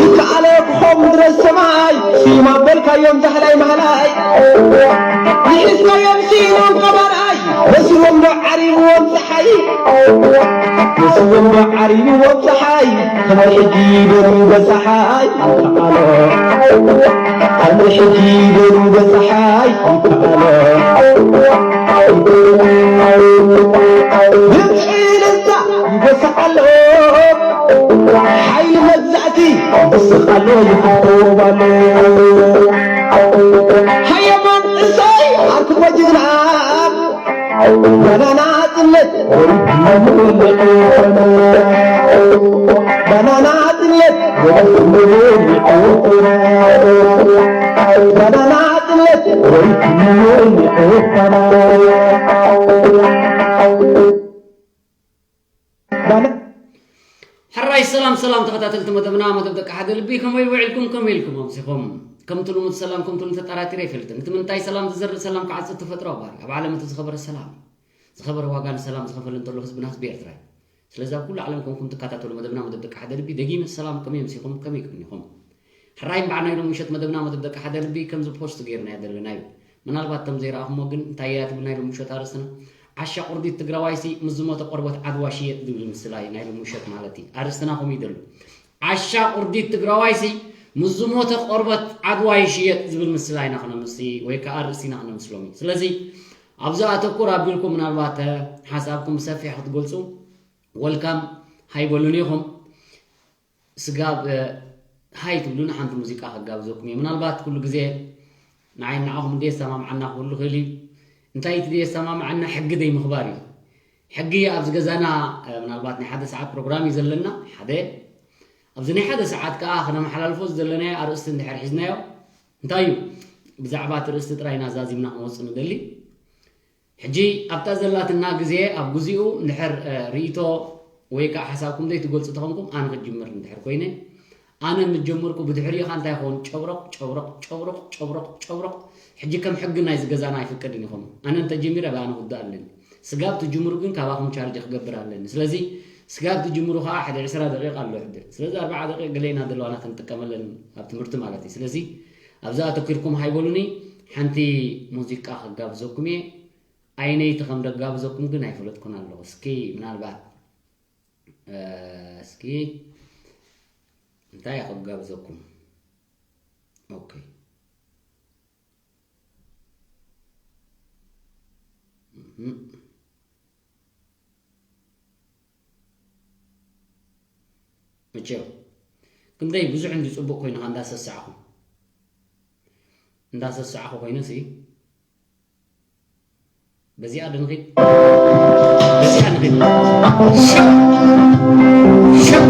ይከኣሎ ክኾም ድረስ ሰማይ ስዩም ኣበልካዮም ዛሕላይ ማሕላይ ይሒዝካዮም ስኢኖም ቀባርኣይ መሲዎም ዶ ዓሪብዎም ፀሓይ መሲዎም ዶ ዓሪብዎም ፀሓይ ከመይ ሕጂ በሉ በፀሓይ ይከኣሎ ከመይ ሕጂ በሉ በፀሓይ ይከኣሎ ድምፂ እልልታ ይጎስዕ ኣሎ ሓይሊ መግዛእቲ ይጎስዕ ኣሎ ይሕኮብ ኣሎ ሃየማን እሰይ ኣርክቦ ጅግና ባናና ጥለት ባናና ጥለት ባናና ጥለት ሕራይ ሰላም ሰላም ተኸታተልቲ መደብና መደብ ደቂ ሓደ ልቢ ከመይ ውዒልኩም ከመይ ኢልኩም ኣምሲኹም ከምቲ ልሙድ ሰላም ከምቲ ተጠራጢረ ይፈልጥን እቲ ምንታይ ሰላም ዝዘርእ ሰላም ክዓፅድ ተፈጥሮ ኣባሪ ኣብ ዓለም እቲ ዝኸበረ ሰላም ዝኸበረ ዋጋ ንሰላም ዝኸፈለ እንተሎ ህዝብና ህዝቢ ኤርትራ እዩ ስለዚ ኣብ ኩሉ ዓለም ኮንኩም ትከታተሉ መደብና መደብ ደቂ ሓደ ልቢ ደጊመ ሰላም ከመይ ኣምሲኹም ከመይ ቀኒኹም ሕራይ እምበዓር ናይ ሎሚ ምሸት መደብና መደብ ደቂ ሓደ ልቢ ከምዚ ፖስት ገይርናዮ ዘለና እዩ ምናልባት ከም ዘይረኣኹሞ ግን እንታይ እያ ትብል ናይ ሎሚ ምሸት ኣርእስትና ዓሻ ቁርዲት ትግራዋይሲ ምስ ዝሞተ ቆርበት ዓድዋ ሽየጥ ዝብል ምስላ እዩ ናይ ሎሚ ምሸት ማለት እዩ ኣርእስትና ከምኡ እዩ ዘሎ ዓሻ ቁርዲት ትግራዋይሲ ምስ ዝሞተ ቆርበት ዓድዋ ይሽየጥ ዝብል ምስላ ኢና ክነምሲ ወይ ከዓ ኣርእስቲ ኢና ክነምስሎም እዩ ስለዚ ኣብዚ ኣተኩር ኣቢልኩም ምናልባት ሓሳብኩም ብሰፊሕ ክትገልፁ ወልካም ሃይበሉን ኢኹም ስጋብ ሃይ ትብሉኒ ሓንቲ ሙዚቃ ከጋብዘኩም እየ። ምናልባት ኩሉ ግዜ ንዓይ ንዓኹም እንደ የሰማምዓና ክህሉ ይኽእል እዩ። እንታይ እቲ የሰማምዓና? ሕጊ ዘይምኽባር እዩ። ሕጊ ኣብዚ ገዛና፣ እ፣ ምናልባት ናይ ሓደ ሰዓት ፕሮግራም እዩ ዘለና። ሓደ፣ ኣብዚ ናይ ሓደ ሰዓት ከኣ ክነመሓላልፎ ዝደለናዮ ኣርእስቲ እንድሕር ሒዝናዮ፣ እንታይ እዩ? ብዛዕባ እቲ ርእስቲ ጥራይ ናዛዚምና ክንወጽእ ንደሊ። ሕጂ ኣብታ ዘላትና ግዜ ኣብ ግዚኡ እንድሕር፣ እ፣ ርእይቶ ወይ ከኣ ሓሳብኩም ዘይትገልጹ ተኾንኩም፣ ኣነ ክጅምር እንድሕር ኮይነ፣ ኣነ ምስ ጀመርኩ ብድሕሪኡ ኸኣ እንታይ ይኸውን? ጨብረቕ፣ ጨብረቕ፣ ጨብረቕ፣ ጨብረቕ፣ ጨብረቕ። ሕጂ ከም ሕጊ ናይዚ ገዛና ኣይፍቀድን ኢኹም። ኣነ እንተ ጀሚረ ብኣነ ክውዳእ ኣለኒ። ስጋብ ትጅምሩ ግን ካባኹም ቻርጅ ክገብር ኣለኒ። ስለዚ ስጋብ ትጅምሩ ኸኣ ሕደ ዕስራ ደቂቕ ኣሎ ሕደ። ስለዚ ኣርብዓ ደቂቕ ገለ ኢና ዘለዋና ክንጥቀመለን ኣብ ትምህርቲ ማለት እዩ። ስለዚ ኣብዛ ኣተኲርኩም ሃይበሉኒ። ሓንቲ ሙዚቃ ክጋብዘኩም እየ። ኣየነይቲ ከም ደጋብዘኩም ግን ኣይፈለጥኩን ኣለኹ። እስኪ ምናልባት፣ እ፣ እስኪ እንታይ ክጋብዘኩም? ኦኬ። እህ። መቸም ክንደይ ብዙሕ እንዲ ጽቡቕ ኮይንኻ እንዳሰሳዕኹ፣ እንዳሰሳዕኹ ኮይነ ሲ በዚኣ ዶ ንኺድ? በዚኣ ንኺድ። ሸው! ሸው!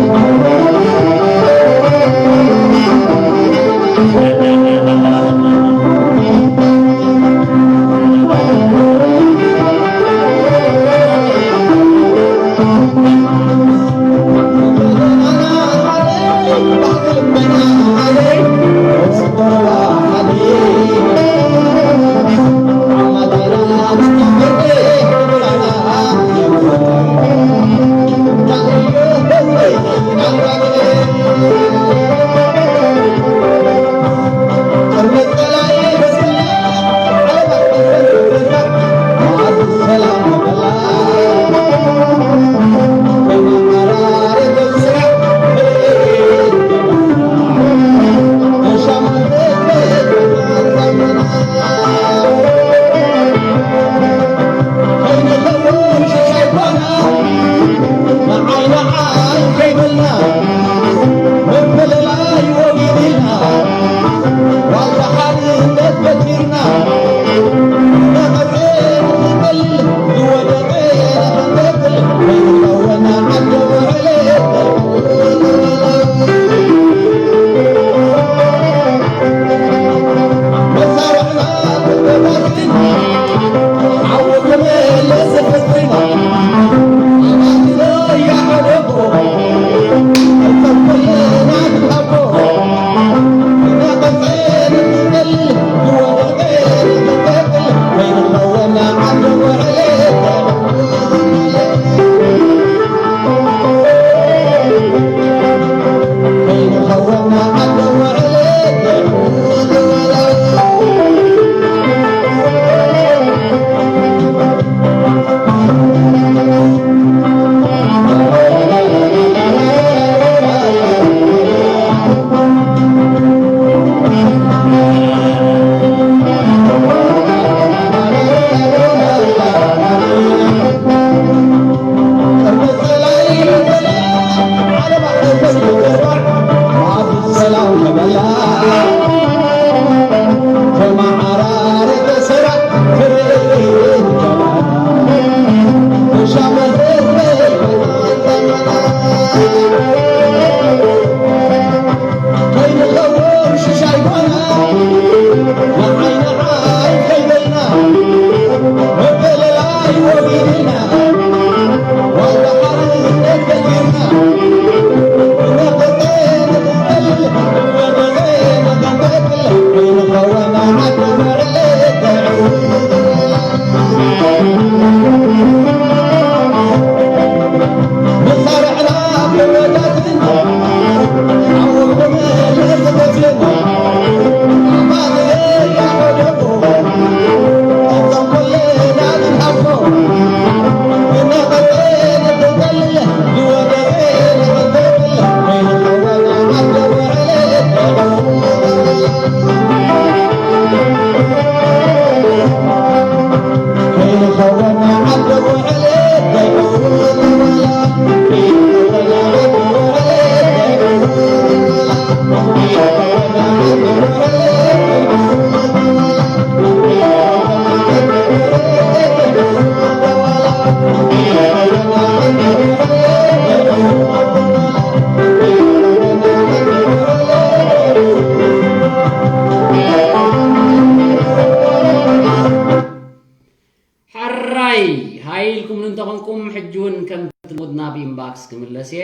እስክምለስ እየ።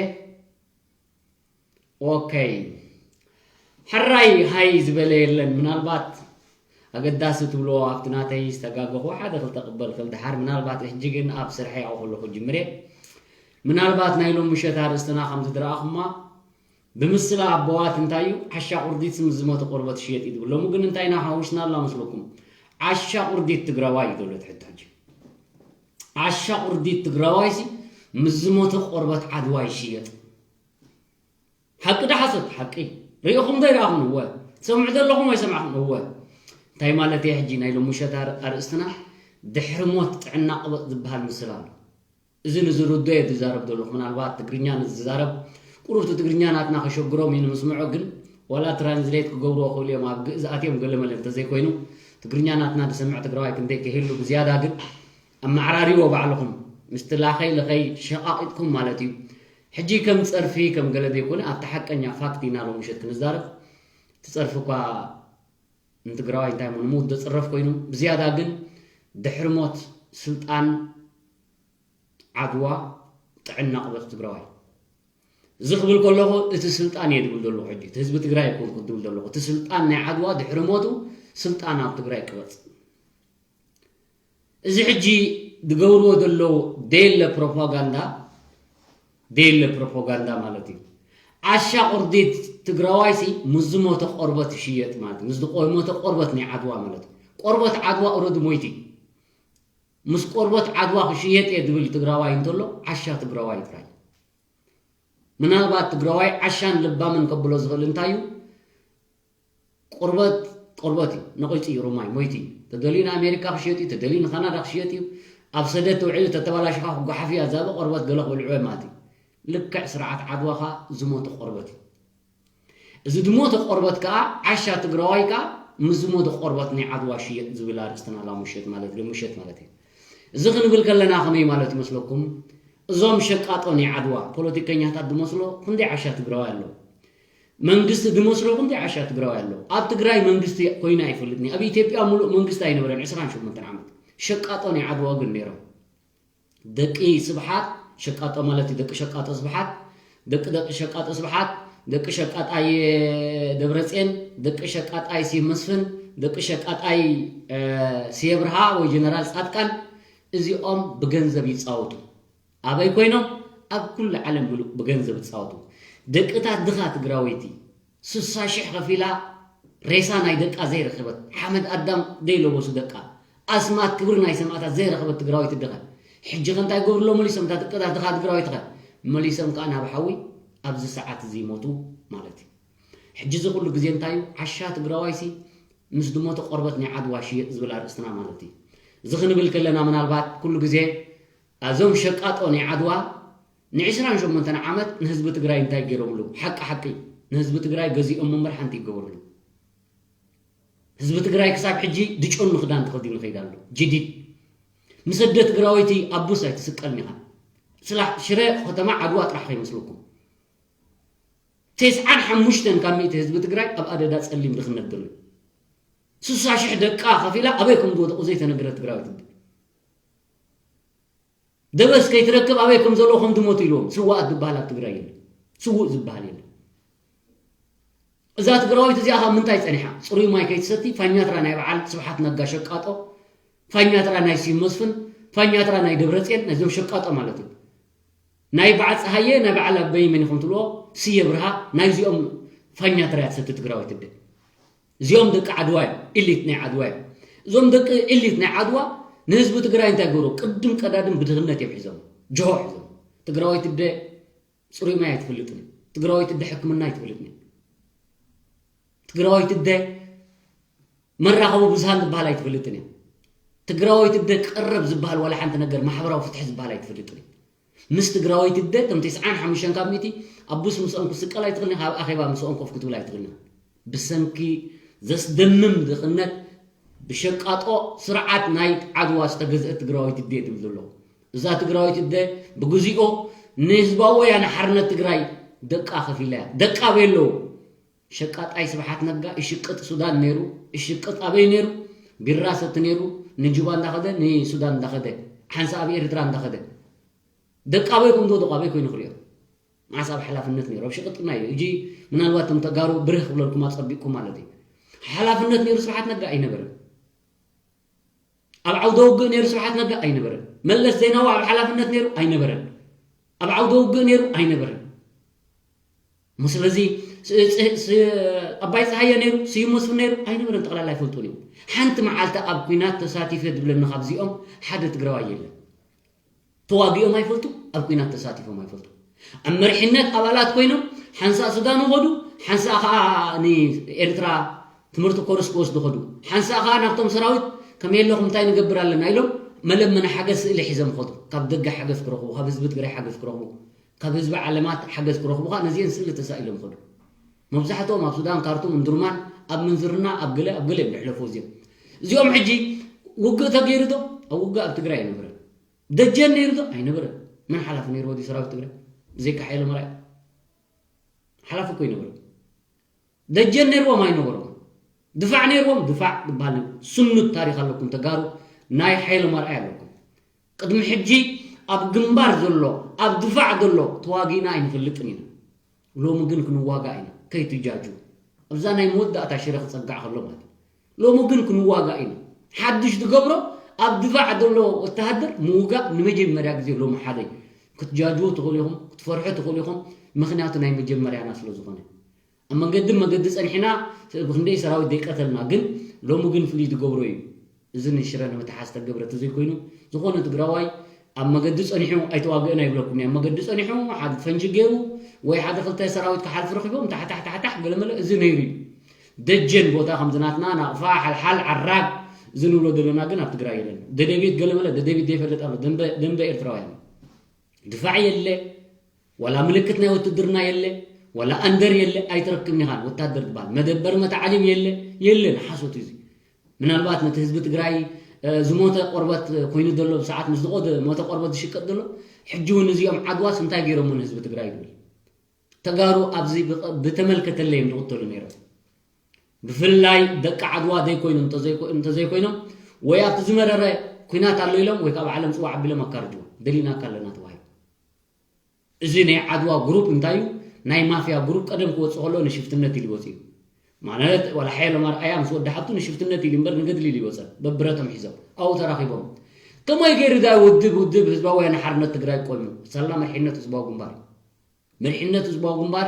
ኦኬ፣ ሕራይ ሃይ ዝበለ የለን። ምናልባት ኣገዳሲ ትብሎ ኣብቲ ናተይ ዝተጋገኹ ሓደ ክልተ ቅበል ክል ድሓር፣ ምናልባት ሕጂ ግን ኣብ ስርሐይ ኣብኡ ከለኹ ጅምሬ። ምናልባት ናይ ሎም ምሸት ኣርእስትና ከም ዝድረኣኹማ ብምስላ ኣቦዋት እንታይ እዩ? ዓሻ ቁርዲት ምስ ዝሞተ ቆርበት ሽየጥ እዩ ዝብል። ሎሚ ግን እንታይ ኢና ሓዊስና ኣላ መስለኩም? ዓሻ ቁርዲት ትግራዋይ እዩ ዘሎ ትሕቲ ሕጂ። ዓሻ ቁርዲት ትግራዋይሲ ምስ ዝሞተ ቆርበት ዓድዋ ይሽየጥ። ሓቂ ዶ ሓሶት? ሓቂ። ሪኢኹም ዶ ይረኣኹም? እወ። ትሰምዑ ዘለኹም ወይ ሰማዕኹም? እወ። እንታይ ማለት እየ ሕጂ ናይ ሎሚ ምሸት ኣር-፣ ኣርእስትና ድሕሪ ሞት ጥዕና ቅበጥ ዝበሃል ምስል ኣሎ። እዚ ንዝርዶ እየ ዝዛረብ ዘለኹ። ምናልባት ትግርኛ ንዝዛረብ ቁሩብቲ ትግርኛ ናትና ከሸግሮም እዩ ንምስምዖ፣ ግን ዋላ ትራንስሌት ክገብርዎ ክእሉ እዮም። ኣብ ግእዝ ኣትዮም ገለመለ እንተዘይኮይኑ ትግርኛ ናትና ዝሰምዕ ትግራዋይ ክንደይ ከይህሉ ብዝያዳ ግን ኣመዓራሪዎ ባዕልኹም ምስቲ ላኸይ ለኸይ ሸቓቒጥኩም ማለት እዩ። ሕጂ ከም ጸርፊ ከም ገለ ዘይኮነ ኣብቲ ሓቀኛ ፋክት ኢና ሎሚ ምሸት ክንዛረብ። እቲ ጸርፊ እኳ ንትግራዋይ እንታይ እሞ ንሙት ዘጽረፍ ኮይኑ ብዝያዳ ግን ድሕሪ ሞት ስልጣን ዓድዋ ጥዕና ቅበት ትግራዋይ። እዚ ክብል ከለኹ እቲ ስልጣን እየ ዝብል ዘለኹ። ሕጂ እቲ ህዝቢ ትግራይ ኣይኮንኩ ዝብል ዘለኹ። እቲ ስልጣን ናይ ዓድዋ ድሕሪ ሞቱ ስልጣን ኣብ ትግራይ ቅበጽ። እዚ ሕጂ ዝገብርዎ ዘለዉ ደየለ ፕሮፓጋንዳ፣ ደየለ ፕሮፓጋንዳ ማለት እዩ። ዓሻ ቁርዲት ትግራዋይሲ ምስ ዝሞተ ቆርበት ይሽየጥ ማለት እዩ። ምስ ዝሞተ ቆርበት ናይ ዓድዋ ማለት እዩ። ቆርበት ዓድዋ ኦረዲ ሞይቲ እዩ። ምስ ቆርበት ዓድዋ ክሽየጥ እየ ዝብል ትግራዋይ እንተሎ ዓሻ ትግራዋይ ጥራይ። ምናልባት ትግራዋይ ዓሻን ልባምን ከብሎ ዝኽእል እንታይ እዩ? ቆርበት ቆርበት እዩ። ነቒጹ እዩ፣ ሩማይ ሞይቲ እዩ። ተደልዩ ንኣሜሪካ ክሽየጥ እዩ፣ ተደልዩ ንካናዳ ክሽየጥ እዩ። ኣብ ሰደት ተውዒሉ ተተባላሽኻ ክጓሓፍ እዩ። ኣዛበ ቆርበት ገለ ክብልዕወ ማለት እዩ። ልክዕ ስርዓት ዓድዋ ኸኣ ዝሞተ ቆርበት እዩ። እዚ ዝሞተ ቆርበት ከኣ ዓሻ ትግራዋይ ከኣ ምስ ዝሞተ ቆርበት ናይ ዓድዋ ሽየጥ ዝብል ኣርእስትና ላ ምሸት ማለት እዩ፣ ምሸት ማለት እዩ። እዚ ክንብል ከለና ከመይ ማለት ይመስለኩም? እዞም ሸቃጦ ናይ ዓድዋ ፖለቲከኛታት ዝመስሎ ክንደይ ዓሻ ትግራዋይ ኣለዉ። መንግስቲ ዝመስሎ ክንደይ ዓሻ ትግራዋይ ኣለዉ። ኣብ ትግራይ መንግስቲ ኮይኑ ኣይፈልጥን እዩ። ኣብ ኢትዮጵያ ሙሉእ መንግስቲ ኣይነበረን ዕስራን ሸሞንተን ዓመት። ሸቃጦ ናይ ዓድዋ ግን ነይሮም። ደቂ ስብሓት ሸቃጦ ማለት እዩ። ደቂ ሸቃጦ ስብሓት፣ ደቂ ደቂ ሸቃጦ ስብሓት፣ ደቂ ሸቃጣይ ደብረፅየን፣ ደቂ ሸቃጣይ ስዩም መስፍን፣ ደቂ ሸቃጣይ፣ እ፣ ስየ ብርሃ ወይ ጀነራል ፃድቃን፣ እዚኦም ብገንዘብ ይፃወቱ። ኣበይ ኮይኖም? ኣብ ኩሉ ዓለም ሙሉእ ብገንዘብ ይፃወቱ። ደቅታት ድኻ ትግራወይቲ ስሳ ሽሕ ከፊላ ሬሳ ናይ ደቃ ዘይረኸበት፣ ሓመድ ኣዳም ዘይለበሱ ደቃ፣ ኣስማት ክብሪ ናይ ሰማእታት ዘይረኸበት ትግራወይቲ ድኻ። ሕጂ ከ እንታይ ገብርሎ መሊሶም? እታ ደቅታት ድኻ ትግራወይቲ ኸ መሊሶም ከኣ ናብ ሓዊ ኣብዚ ሰዓት እዚ ይሞቱ ማለት እዩ። ሕጂ እዚ ኩሉ ግዜ እንታይ እዩ? ዓሻ ትግራዋይሲ ምስ ዝሞተ ቆርበት ናይ ዓድዋ ሽየጥ ዝብል ኣርእስትና ማለት እዩ። እዚ ክንብል ከለና ምናልባት ኩሉ ግዜ እዞም ሸቃጦ ናይ ዓድዋ ንዕስራን ሸሞንተን ዓመት ንህዝቢ ትግራይ እንታይ ገይሮምሉ? ሓቂ ሓቂ ንህዝቢ ትግራይ ገዚኦም እምበር ሓንቲ ይገበርሉ። ህዝቢ ትግራይ ክሳብ ሕጂ ድጨኑ ክዳን ተኸዲኑ ይኸይድ ኣሎ። ጅዲድ ምስ ኣደ ትግራወይቲ ኣቡስ ኣይትስቀልን ኢኻ። ስላሕ ሽረ ከተማ ዓድዋ ጥራሕ ከይመስለኩም። ተስዓን ሓሙሽተን ካብ ሚእቲ ህዝቢ ትግራይ ኣብ ኣደዳ ጸሊም ድኽነት ዘሎ እዩ። ስሳ ሽሕ ደቃ ከፊላ ኣበይ ከም ዝወደቑ ዘይተነገረ ትግራወይቲ። ደበስ ከይትረክብ ኣበይ ከም ዘለዉ ከም ዝሞቱ ኢልዎም። ስዋኣት ዝበሃል ኣብ ትግራይ የለን። ስዉእ ዝበሃል የለን። እዛ ትግራወይቲ እዚኣ ካብ ምንታይ ጸኒሓ? ጽሩይ ማይ ከይትሰቲ ፋኛትራ ናይ በዓል ስብሓት ነጋ ሸቃጦ፣ ፋኛትራ ናይ ስዩም መስፍን፣ ፋኛትራ ናይ ደብረጽዮን፣ ናይዞም ሸቃጦ ማለት እዩ። ናይ በዓል ጸሃየ፣ ናይ በዓል ኣበይ መን ኢኹም ትብልዎ? ስየ ብርሃ፣ ናይዚኦም ፋኛትራ እያ ትሰቲ ትግራወይቲ ኣደ። እዚኦም ደቂ ዓድዋ እዮም፣ ኢሊት ናይ ዓድዋ እዮም። እዞም ደቂ ኢሊት ናይ ዓድዋ ንህዝቢ ትግራይ እንታይ ገይሩ? ቅድም ቀዳድም ብድኽነት እዮም ሒዞም፣ ጅሆ ሒዞም። ትግራወይቲ ኣደ ጽሩይ ማይ ኣይትፈልጥን እያ። ትግራወይቲ ኣደ ሕክምና ኣይትፈልጥን እያ። ትግራወይቲ ኣደ መራኸቢ ብዙሃን ዝበሃል ኣይትፈልጥን እያ። ትግራወይቲ ኣደ ቀረብ ዝበሃል ዋላ ሓንቲ ነገር ማሕበራዊ ፍትሒ ዝበሃል ኣይትፈልጥን እያ። ምስ ትግራወይቲ ኣደ ከም ተስዓን ሓሙሽተን ካብ ሚእቲ ኣቡስ ምስኦም ክስቀል ኣይትኽእልን፣ ካብ ኣኼባ ምስኦም ኮፍ ክትብል ኣይትኽእልን። ብሰንኪ ዘስደምም ድኽነት ብሸቃጦ ስርዓት ናይ ዓድዋ ዝተገዝአት ትግራወይቲ ኣደ እየ ዝብል ዘለኹ። እዛ ትግራወይቲ ኣደ ብግዚኦ ንህዝባዊ ወያነ ሓርነት ትግራይ ደቃ ከፊላ እያ። ደቃ ኣበይ ኣለዉ? ሸቃጣይ ስብሓት ነጋ ይሽቅጥ ሱዳን ነይሩ፣ ይሽቅጥ ኣበይ ነይሩ? ቢራ ሰቲ ነይሩ፣ ንጁባ እንዳኸደ፣ ንሱዳን እንዳኸደ፣ ሓንሳእ ኣብ ኤርትራ እንዳኸደ። ደቃበይ ከምቶ ደቃበይ ኮይኑ ክሪኦ። መዓስ ኣብ ሓላፍነት ነይሩ? ኣብ ሽቅጥና እዩ። እጂ ምናልባት እቶም ተጋሩ ብርህ ክብለልኩም ኣጸቢቅኩም ማለት እዩ። ሓላፍነት ነይሩ ስብሓት ነጋ ኣይነበረን። ኣብ ዓውደ ውግእ ነይሩ ስብሓት ነጋ ኣይነበረን። መለስ ዜናዊ ኣብ ሓላፍነት ነይሩ ኣይነበረን። ኣብ ዓውደ ውግእ ነይሩ ኣይነበረን። እሞ ስለዚ ስ- ስ- ስ- ኣባይ ፀሃየ ነይሩ፣ ስዩም መስፍን ነይሩ ኣይነበረን። ጠቕላላ ኣይፈልጡን እዮም። ሓንቲ መዓልቲ ኣብ ኩናት ተሳቲፈ ድብለኒ ካብዚኦም ሓደ ትግራዋይ የለን። ተዋጊኦም ኣይፈልጡ፣ ኣብ ኩናት ተሳቲፎም ኣይፈልጡ። ኣብ መሪሕነት ኣባላት ኮይኖም ሓንሳእ ሱዳን ይኸዱ፣ ሓንሳእ ከዓ ንኤርትራ ትምህርቲ ኮርስ ክወስዱ ኸዱ። ሓንሳእ ከዓ ናብቶም ሰራዊት ከመይ ኣለኹም እንታይ ንገብር ኣለና ኢሎም መለመኒ ሓገዝ ስእሊ ሒዞም ኸዱ። ካብ ደገ ሓገዝ ክረኽቡ፣ ካብ ህዝቢ ትግራይ ሓገዝ ክረኽቡ፣ ካብ ህዝቢ ዓለማት ሓገዝ ክረኽቡ ከዓ ነዚአን ስእሊ ተሳኢሎም ኸዱ። መብዛሕትኦም ኣብ ሱዳን፣ ካርቱም፣ እንድርማን፣ ኣብ ምንዝርና፣ ኣብ ገለ ኣብ ገለ እዮም ዝሕለፉ እዚኦም። እዚኦም ሕጂ ውግእ ተገይሩ ዶ? ኣብ ውግእ ኣብ ትግራይ ኣይነበረን። ደጀን ነይሩ ዶ? ኣይነበረን። መን ሓላፊ ነይርዎ? ሰራዊት ትግራይ ብዘይካ ሓይለ መርኣይ ሓላፊ እኮ ኣይነበረን። ደጀን ነይርዎም ኣይነበሮም። ድፋዕ ነይርዎም፣ ድፋዕ ዝበሃል ስኑድ ታሪኽ ኣለኩም ተጋሩ፣ ናይ ሓይለ መርኣይ ኣለኩም። ቅድሚ ሕጂ ኣብ ግንባር ዘሎ፣ ኣብ ድፋዕ ዘሎ ተዋጊእና ኣይንፈልጥን ኢና። ሎሚ ግን ክንዋጋእ ኢና፣ ከይትጃጁ። ኣብዛ ናይ መወዳእታ ሽረ ክጸጋዕ ከሎ ማለት እዩ። ሎሚ ግን ክንዋጋእ ኢና። ሓድሽ ዝገብሮ ኣብ ድፋዕ ዘሎ ወተሃደር ምውጋእ ንመጀመርያ ግዜ ሎሚ ሓደ እዩ። ክትጃጅዎ ትኽእሉ ኢኹም፣ ክትፈርሑ ትኽእሉ ኢኹም፣ ምኽንያቱ ናይ መጀመርያና ስለ ዝኾነ። ኣብ መንገዲ መገዲ ጸኒሕና ብክንደይ ሰራዊት ዘይቀተልና፣ ግን ሎሚ ግን ፍሉይ ዝገብሮ እዩ። እዚ ንሽረ ንምትሓዝ ተገብረ ተዘይኮይኑ፣ ዝኾነ ትግራዋይ ኣብ መገዲ ጸኒሑ ኣይተዋግእን ኣይብለኩም። ኣብ መገዲ ጸኒሑ ሓደ ፈንጂ ገይሩ ወይ ሓደ ክልተ ሰራዊት ክሓልፍ ረኺቦም ታሕታሕ ታሕታሕ ገለመለ፣ እዚ ነይሩ እዩ። ደጀን ቦታ ከምዚ ናትና ናቕፋ፣ ሓልሓል፣ ዓራግ እዚ ንብሎ ዘለና ግን ኣብ ትግራይ የለን። ደደቢት ገለመለ፣ ደደቢት ዘይፈልጥ ኣሎ፣ ደንበ ደንበ ኤርትራውያን። ድፋዕ የለ፣ ዋላ ምልክት ናይ ውትድርና የለ፣ ዋላ ኣንደር የለ፣ ኣይትረክብን ኢኻ ወታደር ዝበሃል መደበር መታዓሊም የለ፣ የለን። ሓሶት እዩ እዚ። ምናልባት ነቲ ህዝቢ ትግራይ ዝሞተ ቆርበት ኮይኑ ዘሎ ብሰዓት ምስ ዝቆደ ሞተ ቆርበት ዝሽቀጥ ዘሎ ሕጂ እውን እዚኦም ዓድዋስ እንታይ ገይሮሞ ንህዝቢ ትግራይ ይብል። ተጋሩ ኣብዚ ብተመልከተለይ እዮም ዝቕተሉ ነይሮም። ብፍላይ ደቂ ዓድዋ ዘይኮይኑ እንተዘይኮይኖም ወይ ኣብቲ ዝመረረ ኩናት ኣሎ ኢሎም ወይ ካብ ዓለም ፅዋዕ ኣቢሎም ኣካርድዎ ደሊናካ ኣለና ተባሂሉ። እዚ ናይ ዓድዋ ግሩፕ እንታይ እዩ? ናይ ማፍያ ግሩፕ ቀደም ክወፅእ ከሎ ንሽፍትነት ኢሉ ይወፅእ እዩ። ማለት ዋላ ሓየሎም ኣርኣያ ምስ ወዲ ሓብቱ ንሽፍትነት ኢሉ እምበር ንገድሊ ኢሉ ይወፀ። በብረቶም ሒዞም ኣብኡ ተራኺቦም ከመይ ገይሩ ዳ ውድብ ውድብ ህዝባዊ ወያነ ሓርነት ትግራይ ቆይሙ? ሳላ መሪሕነት ህዝባዊ ግንባር እዩ። መሪሕነት ህዝባዊ ግንባር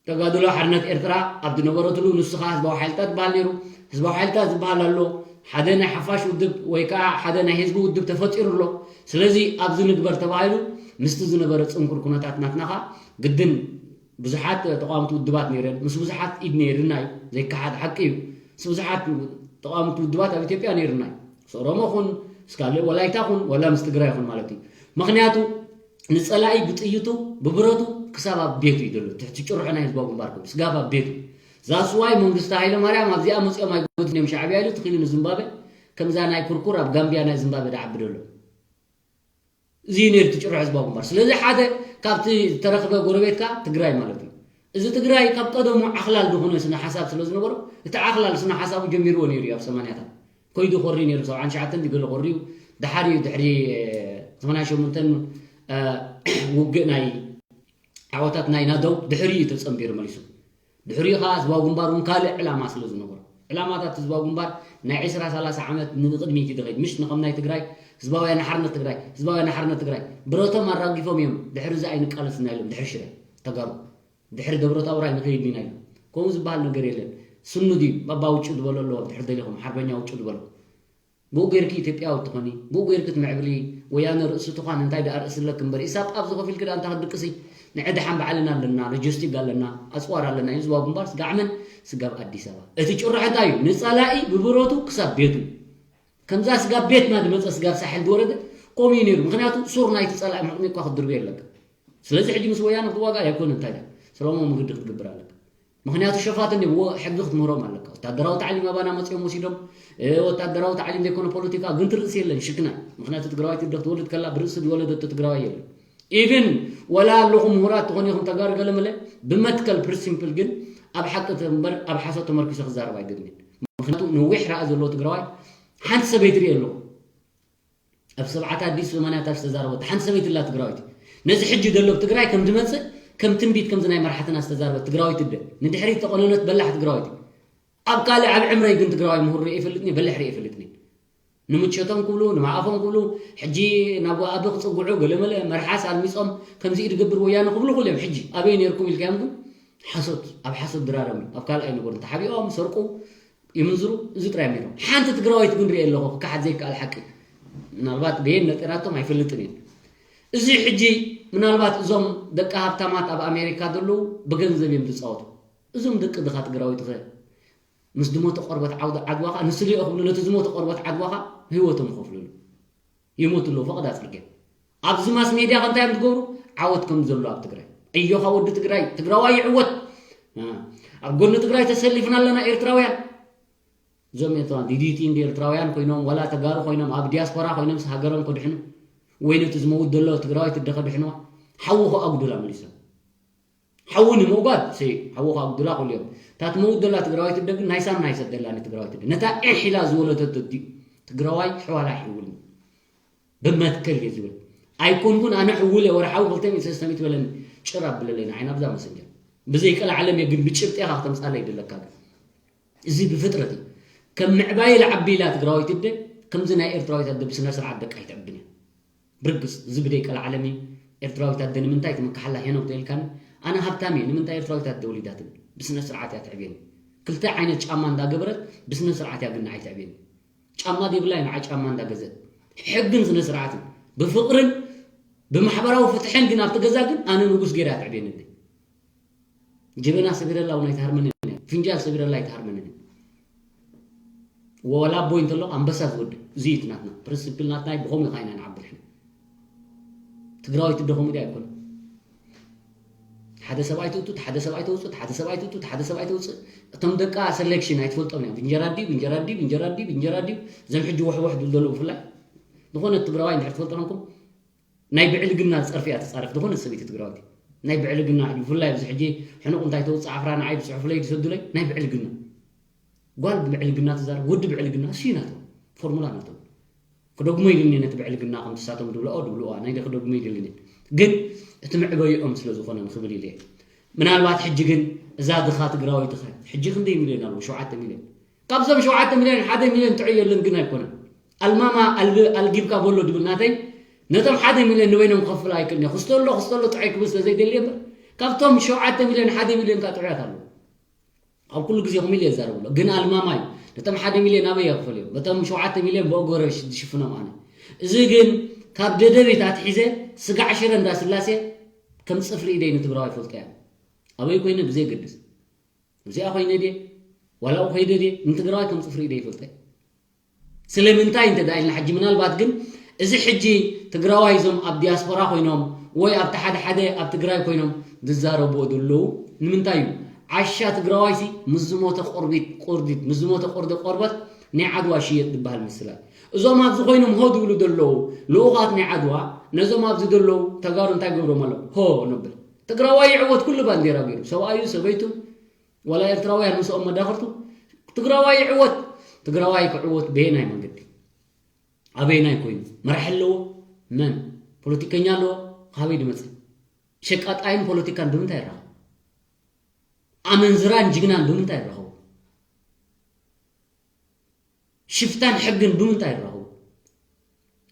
ተጋድሎ ሓርነት ኤርትራ ኣብ ዝነበረትሉ ንሱ ከዓ ህዝባዊ ሓይልታት ዝበሃል ነይሩ። ህዝባዊ ሓይልታት ዝበሃል ኣሎ፣ ሓደ ናይ ሓፋሽ ውድብ ወይ ከዓ ሓደ ናይ ህዝቢ ውድብ ተፈጢሩ ኣሎ። ስለዚ ኣብዚ ንግበር ተባሂሉ ምስቲ ዝነበረ ፅንኩር ኩነታት ናትና ከዓ ግድን ብዙሓት ተቃወምቲ ውድባት ነይረን፣ ምስ ብዙሓት ኢድ ነይርና እዩ፣ ዘይከሓድ ሓቂ እዩ። ምስ ብዙሓት ተቃወምቲ ውድባት ኣብ ኢትዮጵያ ነይርና እዩ። ምስ ኦሮሞ ኹን ምስ ካልእ ወላይታ ኹን ወላ ምስ ትግራይ ኹን ማለት እዩ። ምክንያቱ ንፀላኢ ብጥይቱ ብብረቱ ክሳብ ኣብ ቤቱ እዩ ዘሎ። ትሕቲ ጭርሖ ናይ ህዝባዊ ግንባር ኮይኑ ስጋብ ኣብ ቤቱ። ዛስዋይ መንግስቲ ሃይለ ማርያም ኣብዚኣ መፂኦም ኣይጎድን እዮም ሻዕብያ ኢሉ ትኽኢሉ ንዝምባበ ከምዛ ናይ ኩርኩር ኣብ ጋምቢያ ናይ ዝምባበ ደዓቢ ደሎ። እዚ እዩ ነይሩ እቲ ጭርሖ ህዝባዊ ግንባር። ስለዚ ሓደ ካብቲ ዝተረኽበ ጎረቤትካ ትግራይ ማለት እዩ። እዚ ትግራይ ካብ ቀደሙ ዓኽላል ዝኾነ ስነ ሓሳብ ስለ ዝነበሮ እቲ ዓኽላል ስነ ሓሳቡ ጀሚርዎ ነይሩ እዩ ኣብ ሰማንያታት። ኮይዱ ኮሪ ነይሩ ሰብዓን ትሽዓተን ድገለ ኮሪዩ ድሓር እዩ ድሕሪ ሰማንያ ሸሞንተን ውግእ ናይ ዓወታት ናይ ናደው ድሕሪ እዩ ተጸንቢሩ መሊሱ። ድሕሪኡ ኸዓ ህዝባዊ ግንባር እውን ካልእ ዕላማ ስለ ዝነበሮ ዕላማታት ህዝባዊ ግንባር ናይ ዕስራ ሰላሳ ዓመት ንቕድሚት እዩ ዝኸይድ ምሽ ንኸም ናይ ትግራይ ህዝባውያን ሓርነት ትግራይ ህዝባውያን ሓርነት ትግራይ ብረቶም ኣራጊፎም እዮም ድሕሪ እዚ ኣይንቃለስና ኢሎም ድሕሪ ሽረ ተጋሩ ድሕሪ ደብረታቦር ኣይንኸይድን ኢና ኢሎም። ከምኡ ዝበሃል ነገር የለን። ስኑድ እዩ። ባባ ውጩ ዝበሎ ኣለዎ። ድሕሪ ደሊኹም ሓርበኛ ውጩ ዝበሎ። ብኡ ገይርኪ ኢትዮጵያዊ ትኾኒ። ብኡ ገይርኪ ትምዕብሊ። ወያነ ርእሲ ትዃን እንታይ ደኣ ርእሲ ኣለክ እምበር። ኢሳብ ኣብዚ ኮፍ ኢልኪ ደኣ እንታይ ክትድቅሲ። ንዕድሓን ባዕልና ኣለና። ሎጂስቲክ ኣለና። ኣፅዋር ኣለና። ህዝባዊ ግንባር ስጋዕ መን? ስጋብ ኣዲስ ኣበባ። እቲ ጭርሖ እንታይ እዩ? ንፀላኢ ብብረቱ ክሳብ ቤቱ። ከምዛ ስጋብ ቤትና ዝመፀ ስጋብ ሳሕል ዝወረደ ከምኡ እዩ ነይሩ። ምክንያቱ ሱር ናይቲ ፀላኢ መቕሚጥካ ክትድርብዮ ኣለካ። ስለዚ ሕጂ ምስ ወያነ ክትዋጋእ ኣይኮነ እንታይ ዳ ሰላማዊ መገዲ ክትገብር ኣለካ። ምክንያቱ ሸፋት እንዲም ወ ሕጊ ክትምህሮም ኣለካ። ወታደራዊ ታዕሊም ኣባና መፂኦም ወሲዶም እ፣ ወታደራዊ ታዕሊም ዘይኮነ ፖለቲካ ግን ትርእሲ የለን ሽክና። ምክንያቱ ትግራዋይቲ ደክ ትወልድ ከላ ብርእሲ ዝወለደቶ ትግራዋይ የለን። ኢቭን ወላ ኣለኹም ምሁራት ትኾኑ ኢኹም ተጋሩ ገለመለ ብመትከል ፕሪንሲፕል ግን ኣብ ሓቂ እምበር ኣብ ሓሶት ተመርኪሱ ክዛረብ ኣይግድን። ምክንያቱ ነዊሕ ራእ ዘለዎ ትግራዋይ ሓንቲ ሰበይቲ ርኢ ኣለኹ። ኣብ ሰብዓታት ድዩ ሰማንያታት ዝተዛረበቶ ሓንቲ ሰበይቲ ኣላ ትግራወይቲ። ነዚ ሕጂ ዘሎ ኣብ ትግራይ ከም ዝመጽእ ከም ትንቢት ከምዚ ናይ መራሕትና ዝተዛረበት ትግራወይቲ እደ ንድሕሪት ተቆነነት በላሕ ትግራወይቲ። ኣብ ካልእ ኣብ ዕምረይ ግን ትግራዋይ ምሁር ርእየ ይፈልጥኒ በልሕ ርእየ ይፈልጥኒ። ንምቸቶም ክብሉ ንማዕፎም ክብሉ ሕጂ ናብ ኣብ ክጽጉዑ ገለመለ መርሓስ ኣልሚጾም ከምዚ ድገብር ወያነ ክብሉ ኩሎም ሕጂ ኣበይ ነርኩም ኢልካዮም ግን ሓሶት ኣብ ሓሶት ድራረም ኣብ ካልኣይ ነገር ተሓቢኦም ሰርቁ ይምንዝሩ። እዚ ጥራይ ነይሮም። ሓንቲ ትግራዋይት ግን ርእየ ኣለኹ ክካሓት ዘይከኣል ሓቂ። ምናልባት በየን ነጢራቶም ኣይፈልጥን እየ። እዚ ሕጂ ምናልባት እዞም ደቂ ሃብታማት ኣብ ኣሜሪካ ዘለዉ ብገንዘብ እዮም ዝፃወቱ። እዞም ደቂ ድኻ ትግራዊት ኸ ምስ ዝሞተ ቆርበት ዓውዲ ዓድዋ ኸ ንስሊኦ ክብሉ ነቲ ዝሞተ ቆርበት ዓድዋ ኸ ህይወቶም ይኸፍሉሉ። ይሞቱ ኣለዉ ፈቐዳ ፅርግያ። ኣብዚ ማስ ሜድያ ከ እንታይ እዮም ዝገብሩ? ዓወት ከም ዘሎ ኣብ ትግራይ። ኣዮኻ ወዲ ትግራይ፣ ትግራዋይ ይዕወት። ኣብ ጎኒ ትግራይ ተሰሊፍና ኣለና ኤርትራውያን። እዞም ኤርትራውያን ዲዲቲ እንዲ ኤርትራውያን ኮይኖም ዋላ ተጋሩ ኮይኖም ኣብ ዲያስፖራ ኮይኖም ሃገሮም ክድሕኑ ወይ ነቲ ዝመውት ዘሎ ትግራዋይ ትደ ከድሕንዋ ሓዊ ከኣጉዱላ መሊሶም። ሓዊ ንምውጋድ ሰይ ሓዊ ከኣጉዱላ ክልዮም እታ ትመውት ዘላ ትግራዋይ ትደ ግን ናይ ሳምና ይሰደላ ንትግራዋይ ትደ ነታ ኤሕ ኢላ ዝወለደቶ ድዩ ትግራዋይ ሕዋላ ይሕውል ብመትከል እየ ዝብል ኣይኮንኩን ኣነ ሕውል እየ ወርሓዊ ክልተ ሚእቲ ሰለስተ ሚእቲ በለኒ ጭር ኣብለለይ ንዓይ ናብዛ መሰንጀር ብዘይ ቀልዓለም እየ ግን ብጭብጢ ኢኻ ክተምፃለይ ይደለካ ግን እዚ ብፍጥረት እዩ ከም ምዕባይ ልዓቢ ኢላ ትግራዋይ ትደ ከምዚ ናይ ኤርትራዊት ኣደ ብስነ ስርዓት ደቃ ኣይትዕብን እያ ብርግፅ እዚ ብደይ ቀልዓለም እዩ ኤርትራዊት ኣደ ንምንታይ ትምክሓላ ሄኖክ ተኢልካኒ ኣነ ሃብታም እየ ንምንታይ ኤርትራዊት ኣደ ወሊዳትኒ ብስነ ስርዓት እያ ትዕብየኒ ክልተ ዓይነት ጫማ እንዳገበረት ብስነ ስርዓት እያ ግን ንዓይ ትዕብየኒ ጫማ ዘይብላ እዩ ንዓይ ጫማ እንዳገዘት ሕግን ስነ ስርዓትን ብፍቕርን ብማሕበራዊ ፍትሕን ግን ኣብቲ ገዛ ግን ኣነ ንጉስ ገይራ ትዕብየኒ ኣደይ ጀበና ሰቢረላ እውን ኣይትሃርመንን እያ ፍንጃል ሰቢረላ ኣይትሃርመንን እያ ወላ ኣቦይ እንተሎ ኣንበሳ ዝወድእ እዚ እዩ ናትና ፕሪንስፕል ናትና ብኸምኡ ኢኻ ኢና ንዓብር ሕና ትግራዊት እንደ ከምኡ ድያ ኣይኮነ ሓደ ሰብኣይ ትውፅእ ሓደ ሰብኣይ ተውፅእ ሓደ ሰብኣይ ትውፅእ ሓደ ሰብኣይ ተውፅእ እቶም ደቃ ሰሌክሽን ኣይትፈልጦም እዮም እንጀራ ድዩ እንጀራ ድዩ እንጀራ ድዩ እንጀራ ድዩ እዞም ሕጂ ወሕወሕ ዝብሉ ዘለዉ ብፍላይ ዝኾነ ትግራዋይ እንድሕር ትፈልጦ ኮንኩም ናይ ብዕልግና ፀርፊ እያ ትፃረፍ ዝኾነ ሰበይቲ ትግራወይቲ ናይ ብዕልግና ብፍላይ ኣብዚ ሕጂ ሕኑቕ እንታይ ተውፅእ ዓፍራ ንዓይ ብፅሑፍለይ ዝሰዱለይ ናይ ብዕልግና ጓል ብዕልግና ትዛረብ ወዲ ብዕልግና እሱ እዩ ናቶም ፎርሙላ ናቶም ክደግሞ ይደልኒ ነቲ ብዕልግና ከምቲ ሳቶም ድብልኦ ድብልዋ ናይ ክደግሞ ይደልኒ ግን እቲ መዕበይኦም ስለ ዝኾነ ንክብል ኢለ ምናልባት ሕጂ ግን እዛ ድኻ ትግራወይቲ ኸ ሕጂ ክንደይ ሚልዮን ኣለዎ ሸውዓተ ሚልዮን ካብዞም ሸውዓተ ሚልዮን ሓደ ሚልዮን ጥዑይ የለን ግን ኣይኮነን ኣልማማ ኣልጊብካ በሎ ድብል ናተይ ነቶም ሓደ ሚልዮን ንበይኖም ክኸፍል ኣይክእልን እየ ክስተሎ ክስተሎ ጥዑይ ክብል ስለ ዘይደሊ እምበር ካብቶም ሸውዓተ ሚልዮን ሓደ ሚልዮን ካ ጥዑያት ኣለዉ ኣብ ኩሉ ግዜ ከምኡ ኢለ የዛርብ ኣሎ ግን ኣልማማ እዩ ነቶም ሓደ ሚልዮን ኣበይ የኽፍል እዮም በቶም ሸውዓተ ሚልዮን ብኦጎረ ዝሽፍኖም ኣነ እዚ ግን ካብ ደደቢት ኣትሒዘ ስጋዕ ሽረ እንዳስላሴ ከም ፅፍሪ ኢደይ ንትግራዋይ ፈልጦ እያ ኣበይ ኮይነ ብዘይገድስ እዚኣ ኮይነ ድየ ዋላኡ ከይደ ድየ ንትግራዋይ ከም ፅፍሪ ኢደይ ይፈልጦ እያ ስለምንታይ እንተ ዳ ኢልና ሕጂ ምናልባት ግን እዚ ሕጂ ትግራዋይ እዞም ኣብ ዲያስፖራ ኮይኖም ወይ ኣብቲ ሓደ ሓደ ኣብ ትግራይ ኮይኖም ዝዛረብዎ ዘለዉ ንምንታይ እዩ ዓሻ ትግራዋይ ሲ ምስ ዝሞተ ቆርቢት ቆርዲት ምስ ዝሞተ ቆርደ ቆርበት ናይ ዓድዋ ሽየጥ ዝበሃል ምስላ እዞም ኣብዚ ኮይኖም ሆ ዝብሉ ዘለዉ ልኡኻት ናይ ዓድዋ ነዞም ኣብዚ ዘለዉ ተጋሩ እንታይ ገብሮም ኣለዉ ሆ ነብል ትግራዋይ ይዕወት ኩሉ ባንዴራ ገይሩ ሰብኣዩ ሰበይቱ ዋላ ኤርትራውያን ምስኦም መዳኽርቱ ትግራዋይ ይዕወት ትግራዋይ ክዕወት በየናይ መንገዲ ኣበየናይ ኮይኑ መራሒ ኣለዎ መን ፖለቲከኛ ኣለዎ ካበይ ድመፅእ ሸቃጣይን ፖለቲካን ብምንታይ ይራኸቡ ኣመንዝራን ጅግናን ብምንታይ ይራኸቡ ሽፍታን ሕግን ብምንታይ ይራኸቡ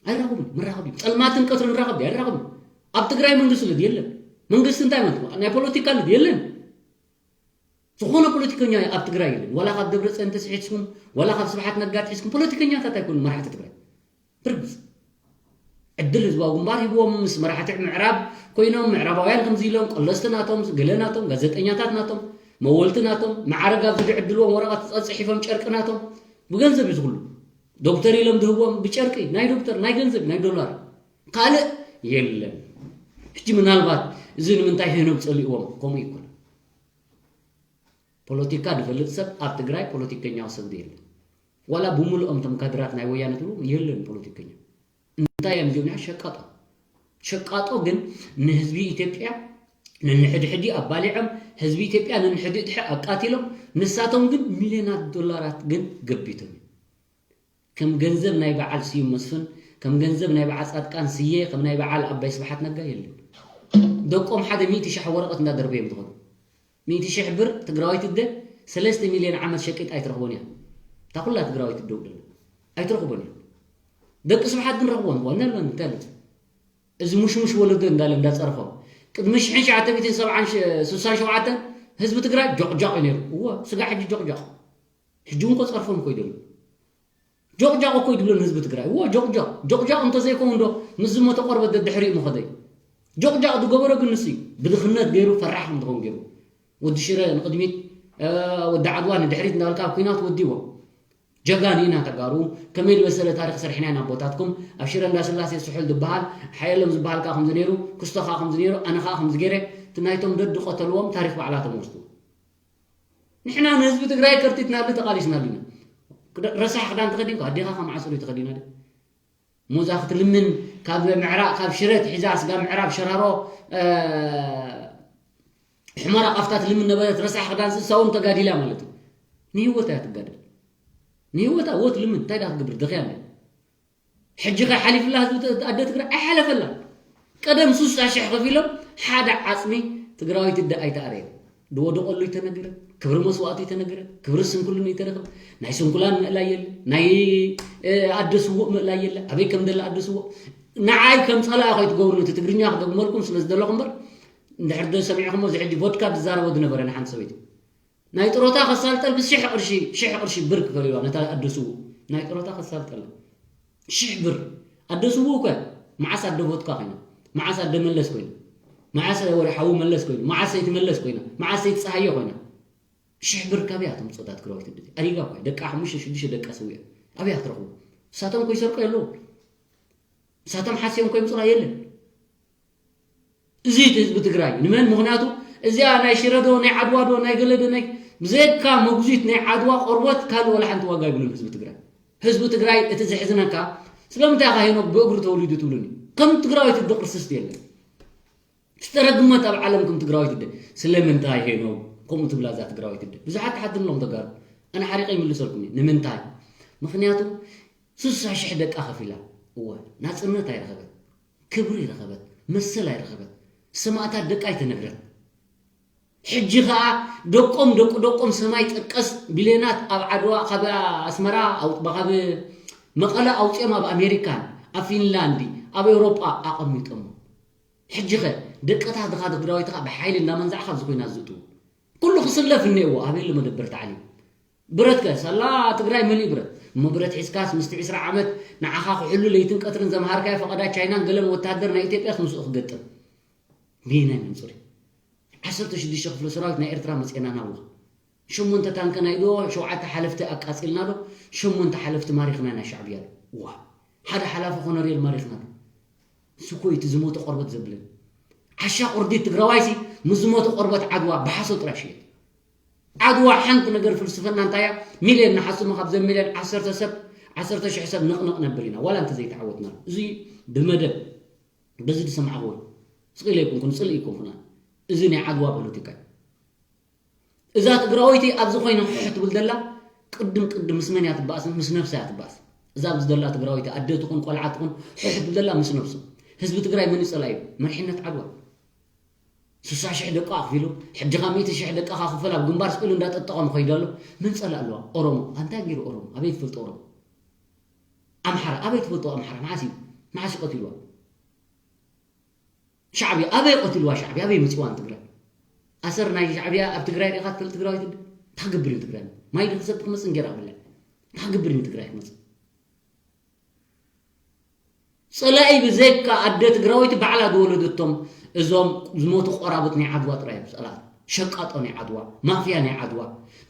ኣይራኸቡን መራኸቢ ፀልማትን ቀትርን ራኸቢ ኣይራኸብን ኣብ ትግራይ መንግስቲ ልድ የለን መንግስቲ እንታይ ማለት ናይ ፖለቲካ ልድ የለን ዝኾነ ፖለቲከኛ ኣብ ትግራይ የለን ዋላ ካብ ደብረፅዮን ተስሒትኩም ዋላ ካብ ስብሓት ነጋ ትሒዝኩም ፖለቲከኛታት ኣይኮኑ መራሕቲ ትግራይ ብርግፅ ዕድል ህዝባዊ ግንባር ሂብዎም ምስ መራሕቲ ምዕራብ ኮይኖም ምዕራባውያን ከምዚ ኢሎም ቀለስቲ ናቶም ገለ ናቶም ጋዜጠኛታት ናቶም መወልቲ ናቶም መዓረግ ኣብዚ ዝዕድልዎም ወረቐት ፀፅሒፎም ጨርቂ ናቶም ብገንዘብ እዩ ዝኩሉ ዶክተር ኢሎም ዝህብዎም ብጨርቂ ናይ ዶክተር ናይ ገንዘብ ናይ ዶላር ካልእ የለን ሕጂ ምናልባት እዚ ንምንታይ ሄኖም ፀሊእዎም ከምኡ ይኮነ ፖለቲካ ዝፈልጥ ሰብ ኣብ ትግራይ ፖለቲከኛዊ ሰብ የለን ዋላ ብምልኦም ቶም ካድራት ናይ ወያነ ትብሉ የለን ፖለቲከኛ እንታይ እዮም ዚብና ሸቃጦ ሸቃጦ ግን ንህዝቢ ኢትዮጵያ ነንሕድሕዲ ኣባሊዖም ህዝቢ ኢትዮጵያ ነንሕድድሒ ኣቃቲሎም ንሳቶም ግን ሚልዮናት ዶላራት ግን ገቢቶም እዮም ከም ገንዘብ ናይ በዓል ስዩም መስፍን ከም ገንዘብ ናይ በዓል ፃድቃን ስየ፣ ከም ናይ በዓል ኣባይ ስብሓት ነጋ የለን። ደቆም ሓደ ሚእቲ ሻሕ ወረቐት እንዳደርበዮም ዝኸዱ። ሚእቲ ሺሕ ብር ትግራዋይት እደ ሰለስተ ሚልዮን ዓመት ሸቂጥ ኣይትረኽቦን እያ። እታ ኩላ ትግራዋይት እደ ውደሉ ኣይትረኽቦን እያ። ደቂ ስብሓት ግን ረኽቦን ኾነ ለን እንተሉ እዚ ሙሽሙሽ ወለዶ እንዳለ እንዳፀርፎ ቅድሚ ሽሕን ሸዓተ ሚእትን ሰብዓን ሽ- ስሳን ሸውዓተን ህዝቢ ትግራይ ጆቕጃቕ እዩ ነይሩ። እዎ ስጋ ሕጂ ጆቕጃቕ ሕጂ እውን ኮፀርፎም ኮይደሉ ጆቕጃቕ እኮ ይድብለን ህዝቢ ትግራይ። እዎ ጆቕጃቕ ጆቕጃቕ እንተዘይከውን ዶ ምስ ዝሞተ ቆርበት ደድሕሪኡ ምኸደይ። ጆቕጃቕ ዝገበሮ ግን ንሱ እዩ። ብድኽነት ገይሩ ፈራሕ ከም ዝኸውን ገይሩ። ወዲ ሽረ ንቕድሚት እ፣ ወዲ ዓድዋ ንድሕሪት እንዳበልካ ኣብ ኩናት ወዲዎ። ጀጋኑ ኢና ተጋሩ። ከመይ ዝበሰለ ታሪክ ሰሪሕና ኢና ኣቦታትኩም። ኣብ ሽረ እንዳስላሴ ስሑል ዝበሃል ሓየሎም ዝበሃል ከዓ ከምዚ ነይሩ፣ ክስቶ ከዓ ከምዚ ነይሩ፣ ኣነ ከዓ ከምዚ ገይረ። እቲ ናይቶም ደድ ቆተልዎም ታሪክ ባዕላቶም ወስዱ። ንሕና ንህዝቢ ትግራይ ከርቲትናሉ ተቃሊስናሉ ኢና። ክዳ- ረሳሕ ክዳን ተኸዲንካ ኣዴኻ ካብ መዓስ ዶ ተኸዲና ደ ሞዛ ክትልምን ካብ ምዕራብ ካብ ሽረት ሒዛ ስጋ ምዕራብ ሸራሮ እ፣ ሕመራ ቃፍታ ትልምን ነበረት። ረሳሕ ክዳን ስሳውን ተጋዲላ ማለት እዩ። ንህይወት እያ ትጋደል። ንህይወታ ወት ልምን እንታይ ዳ ክትገብር ደኺያ እንደ ሕጂ ከ ሓሊፍላ ህዝቢ ት- ኣደ ትግራይ ኣይሓለፈላ። ቀደም ሱሳ ሽሕ ከፊሎም ሓደ ዓፅሚ ትግራዊት እደ ኣይተኣረየ። ድወደቀሉ ይተነገረ፣ ክብሪ መስዋእቱ ይተነገረ፣ ክብሪ ስንኩልን ይተረኸበ። ናይ ስንኩላን ምእላይ የለ፣ ናይ እ፣ ኣደ ስውእ ምእላይ የለ። ኣበይ ከም ደለ ኣደ ስውእ ንዓይ ከም ፀላኢ ከይትገብሩኒ እቲ ትግርኛ ክደግመልኩም ስለ ዝደለኹ እምበር እንድሕር ዶ ሰሚዕኹሞ እዚ ሕጂ ቮድካ ዝዛረቦ ዝነበረ ንሓንቲ ሰበይቲ ናይ ጥሮታ ከሳልጠል ብሽሕ ቅርሺ ሽሕ ቅርሺ ብር ክፈልዋ ነታ ኣደ ስውእ ናይ ጥሮታ ከሳልጠላ ሽሕ ብር ኣደ ስውእ እኮ መዓስ ኣደ ቮድካ ኮይና መዓስ ኣደ መለስ ኮይና መዓስ ወዲ ሓዉ መለስ ኮይኑ መዓስ ሰይቲ መለስ ኮይና መዓስ ሰይቲ ፀሃየ ኮይና ሽሕ ብር ካበይ እያ ተምፅኦ እታ ትግራወይቲ እንደዚ ኣሪጋ እኮ ደቃ ሓሙሽተ ሽዱሽተ ደቃ ሰዊኣ ኣበይ እያ ትረኽቦ ንሳቶም እኮ ይሰርቁ የለዉ ንሳቶም ሓስዮም እኮ ይምፅላ የለን እዚ እቲ ህዝቢ ትግራይ ንመን ምክንያቱ እዚኣ ናይ ሽረዶ ናይ ዓድዋዶ ናይ ገለዶ ናይ ብዘካ መጉዚት ናይ ዓድዋ ቆርቦት ካልእ ወላ ሓንቲ ዋጋ ይብሉን ህዝቢ ትግራይ ህዝቢ ትግራይ እቲ ዝሕዝነካ ስለምንታይ ኢኻ ሄኖክ ብእግሩ ተወሊዱ ትብሉኒ ከም ትግራዊት እዲ ቅርስስቲ የለን ዝተረግመት ኣብ ዓለም ከም ትግራዊት እደ ስለምንታይ ሄኖክ ከምኡ ትብላ እዛ ትግራዊት እደ ብዙሓት ተሓትንሎም ተጋሩ ኣነ ሓሪቀ ይምልሰልኩም እየ ንምንታይ ምክንያቱ ስሳ ሽሕ ደቃ ከፊላ እወ ናፅነት ኣይረኸበት ክብሪ ኣይረኸበት መሰል ኣይረኸበት ሰማእታት ደቃ ኣይተነግረት ሕጂ ከዓ ደቆም ደቂ ደቆም ሰማይ ጠቀስ ቢልዮናት ኣብ ዓድዋ ካብ ኣስመራ ካብ መቐለ ኣውፅኦም ኣብ ኣሜሪካን ኣብ ፊንላንዲ ኣብ ኤውሮጳ ኣቐሚጦሞ ሕጂ ኸ ደቀታ ድኻ ትግራዊት ከዓ ብሓይሊ እንዳመንዛዕካ ኣብዚ ኮይና ዝእትዉ ኩሉ ክስለፍ እኒአዎ ኣበየሉ መደበር ተዓሊም ብረትከ ሳላ ትግራይ መሊእ ብረት እሞ ብረት ሒዝካስ ምስቲ ዕስራ ዓመት ንዓኻ ክሕሉ ለይትን ቀትርን ዘምሃርካዮ ፈቐዳ ቻይናን ገለን ወታደር ናይ ኢትዮጵያስ ምስኡ ክገጥም ብየናይ መንፅር ዓሰርተ ሽዱሽተ ክፍለ ሰራዊት ናይ ኤርትራ መፅኤና ናብዋ ሸሞንተ ታንከ ናይ ዶ ሸውዓተ ሓለፍቲ ኣቃፂልና ዶ ሸሞንተ ሓለፍቲ ማሪኽና ናይ ሻዕብያ ዶ ዋ ሓደ ሓላፊ ኮነሬል ማሪኽና ዶ ንሱ እኮ እቲ ዝሞተ ቆርበት ዘብለን ዓሻ ቁርዲት ትግራዋይሲ ምስ ዝሞተ ቆርበት ዓድዋ ብሓሶ ጥራይ ሽየጥ ዓድዋ ሓንቲ ነገር ፍልስፍና እንታይ እያ ሚልዮን ንሓስሙ ካብዘን ሚልዮን ዓሰርተ ሰብ ዓሰርተ ሽሕ ሰብ ንቕንቕ ነብል ኢና ዋላ እንተዘይተዓወትናሉ እዚ ብመደብ በዚ ዝሰማዕኽዎ ስቕ ኢለ ኣይኮንኩን ፅልኢ ኣይኮንኩን ኣነ እዚ ናይ ዓድዋ ፖለቲካ እዩ እዛ ትግራወይቲ ኣብዚ ኮይና ሕሕ ትብል ዘላ ቅድም ቅድም ምስ መን እያ ትባእስ ምስ ነብሳ እያ ትባእስ እዛ ኣብዚ ዘላ ትግራወይቲ ኣደ ትኹን ቆልዓ ትኹን ሕሕ ትብል ዘላ ምስ ነብሱ ህዝቢ ትግራይ መን ይፀላ እዩ መሪሕነት ዓድዋ ስሳ ሽሕ ደቂ ኣኽፊሉ ሕጂ ካብ ሚእቲ ሽሕ ደቂ ክኽፈል ኣብ ግንባር ስቕ ኢሉ እንዳጠጠቐ ምኸይዱ ኣሎ መን ፀላ ኣለዋ ኦሮሞ ኣንታይ ገይሩ ኦሮሞ ኣበይ ትፈልጦ ኦሮሞ ኣምሓራ ኣበይ ትፈልጦ ኣምሓራ መዓስ እዩ መዓስ እዩ ቀቲልዋ ሻዕብያ ኣበይ ቀትልዋ ሻዕብያ ኣበይ መፅዋ ንትግራይ ኣሰር ናይ ሻዕብያ ኣብ ትግራይ ሪኢኻ ትፈልጥ ትግራዊት እንዲ እንታይ ክገብር እዩ ትግራይ ማይ ድክሰብ ክመፅእ እንጌራ ክብላ እንታይ ክገብር እዩ ትግራይ ክመፅእ ፀላኢ ብዘይካ ኣደ ትግራዊት ባዕላ ዝወለደቶም እዞም ዝሞቱ ቆራብት ናይ ዓድዋ ጥራይ እዮም ፀላእቲ ሸቃጦ ናይ ዓድዋ ማፍያ ናይ ዓድዋ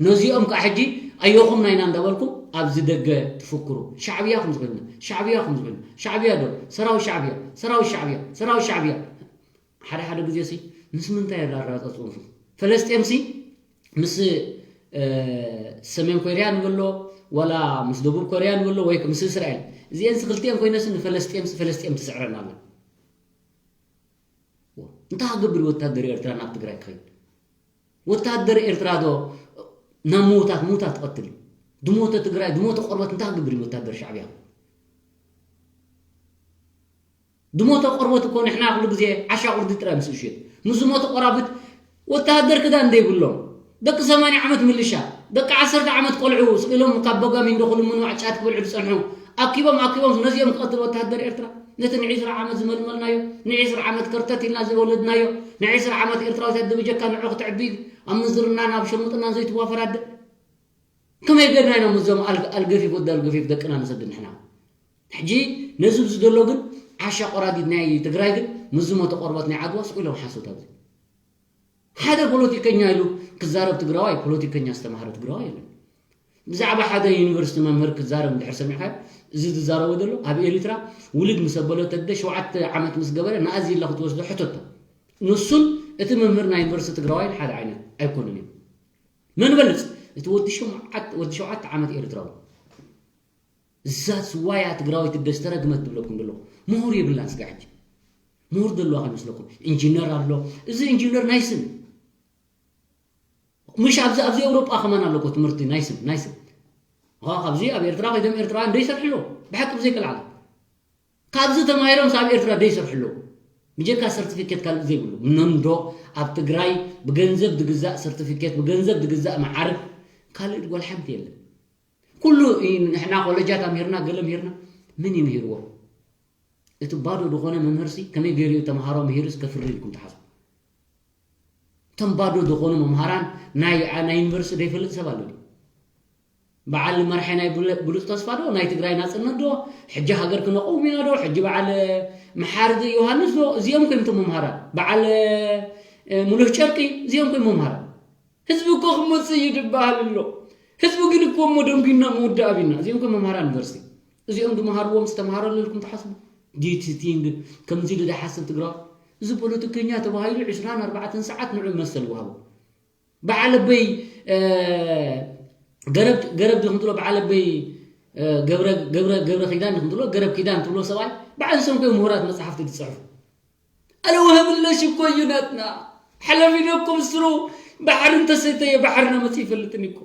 ነዚኦም ከዓ ሕጂ ኣዮኹም ናይና እንዳበልኩም ኣብዚ ደገ ትፍክሩ ሻዕብያ ከም ዝኾይና ሻዕብያ ከም ዝኾይና ሻዕብያ ዶ ሰራዊት ሻዕብያ ሰራዊት ሻዕብያ ሰራዊት ሻዕብያ ሓደ ሓደ ግዜ ሲ ምስ ምንታይ የራራፀፅሙ ፈለስጤም ሲ ምስ ሰሜን ኮርያ ንበሎ ዋላ ምስ ደቡብ ኮርያ ንበሎ ወይ ምስ እስራኤል እዚአን ሲ ክልቲአን ኮይነሲ ንፈለስጤም ሲ ፈለስጤም ትስዕረና ኣለን እንታይ ክገብር ወታደር ኤርትራ ናብ ትግራይ ክኸይድ ወታደር ኤርትራ ዶ ናብ ምውታት ምውታት ትቐትል እዩ ድሞተ ትግራይ ድሞተ ቆርበት እንታይ ክገብር እዩ ወታደር ሻዕብያ ዝሞተ ቆርበት እኮ ንሕና ኩሉ ግዜ ዓሻ ቁርዲ ጥራይ ምስ እሽት ምስ ዝሞተ ቆራብት ወተሃደር ክዳን ዘይብሎም ደቂ ሰማንያ ዓመት ምልሻ ደቂ ዓሰርተ ዓመት ቆልዑ ስቕ ኢሎም ካብ በጋሚንዶ ክልምኑ ጫት ክበልዑ ዝጸንሑ ኣኪቦም ኣኪቦም ነዚኦም ክቐትል ወተሃደር ኤርትራ ነቲ ንዒስራ ዓመት ዝመልመልናዮ ንዒስራ ዓመት ከርተት ኢልና ዝወለድናዮ ንዒስራ ዓመት ኤርትራዊታት ብጀካ ንዑ ክትዕቢ ኣብ ምንዝርና ናብ ሽርሙጥና ዘይትዋፈር ኣደ ከመይ ገርና ኢና ምስዞም ኣልገፊፍ ወዲ ኣልገፊፍ ደቅና ንሰድ ንሕና ሕጂ ነዚ ኣብዚ ዘሎ ግን ዓሻ ቆራዲድ ናይ ትግራይ ግን ምስ ዝሞተ ቆርበት ናይ ዓድዋ ስቕ ኢሎም ሓሶት ኣብዚ ሓደ ፖለቲከኛ ኢሉ ክዛረብ ትግራዋይ ፖለቲከኛ ዝተማሃረ ትግራዋይ የለን ብዛዕባ ሓደ ዩኒቨርሲቲ መምህር ክዛረብ እንድሕር ሰሚዕካ እዚ ዝዛረቦ ዘሎ ኣብ ኤሪትራ ውልድ ምስ ኣበሎ ተደ ሸውዓተ ዓመት ምስ ገበረ ንኣዚ ኢላ ክትወስዶ ሕተቶ ንሱን እቲ መምህር ናይ ዩኒቨርሲቲ ትግራዋይን ሓደ ዓይነት ኣይኮኑን እዮም መን በልፅ እቲ ወዲ ሸውዓተ ዓመት ኤርትራዊ እዛ ስዋያ ትግራዊት ደስ ተረግመት ትብለኩም ዘሎ ምሁር የብላን ስጋ ሕጂ ምሁር ዘለዋ ከይመስለኩም ኢንጂነር ኣሎ እዚ ኢንጂነር ናይ ስም ምሽ ኣብዚ ኣብዚ ኤውሮጳ ከማን ኣለኮ ትምህርቲ ናይ ስም ናይ ስም ካብዚ ኣብ ኤርትራ ከይዶም ኤርትራ እንደይሰርሕሎ ብሓቂ ብዘይክልዓለ ካብዚ ተማሂሮም ኣብ ኤርትራ ደይሰርሑ ኣለዉ ብጀካ ሰርቲፊኬት ካልእ ዘይብሉ ምነምዶ ኣብ ትግራይ ብገንዘብ ድግዛእ ሰርቲፊኬት ብገንዘብ ድግዛእ መዓርግ ካልእ ድጎል ሓንቲ የለን ኩሉ ንሕና ኮለጃት ኣምሂርና ገለ ምሂርና ምን ይምሂርዎ እቲ ባዶ ዝኾነ መምህርሲ ከመይ ገይሩ ተምሃሮ ምሂሩስ ከፍሪ ኢልኩም ትሓስቡ እቶም ባዶ ዝኾኑ መምሃራን ናይ ናይ ዩኒቨርሲቲ ዘይፈልጥ ሰብ ኣሎ ድዩ? በዓል መርሐ ናይ ብሉፅ ተስፋ ዶ ናይ ትግራይ ናፅነት ዶ ሕጂ ሃገር ክነቐውም ኢና ዶ ሕጂ በዓል መሓር ዮሃንስ ዶ እዚኦም ኮይም ቶም መምሃራን በዓል ሙሉህ ጨርቂ እዚኦም ኮይም መምሃራን ህዝቢ እኮ ክመፅእ እዩ ድበሃል ኣሎ ህዝቢ ግን እኮ እሞ ደንጉና ምውዳእ ኣቢና እዚኦም ኮይም መምሃራን ዩኒቨርሲቲ እዚኦም ድመሃርዎም ዝተምሃረሉ ኢልኩም ትሓስቡ ዲቲቲንግ ከምዚ ኢሉ ዝሓስብ ትግራዋይ እዚ ፖለቲከኛ ተባሂሉ ዕስራን ኣርባዕተን ሰዓት ንዑ መሰል ይወሃቦ በዓል ኣበይ ገረብ ገረብ ድኹም ትብሎ በዓል ኣበይ ገብረ ገብረ ገብረ ኪዳን ድኹም ትብሎ ገረብ ኪዳን ትብሎ ሰብኣይ በዓል ሰንኮ ምሁራት መጽሓፍቲ ዝጽሕፉ ኣለ ወሀብለሽ እኮ እዩ ናትና ሓላፊነኩም ስሩ ባሕሪ እንተሰተየ ባሕርና መጽ ይፈልጥን እኮ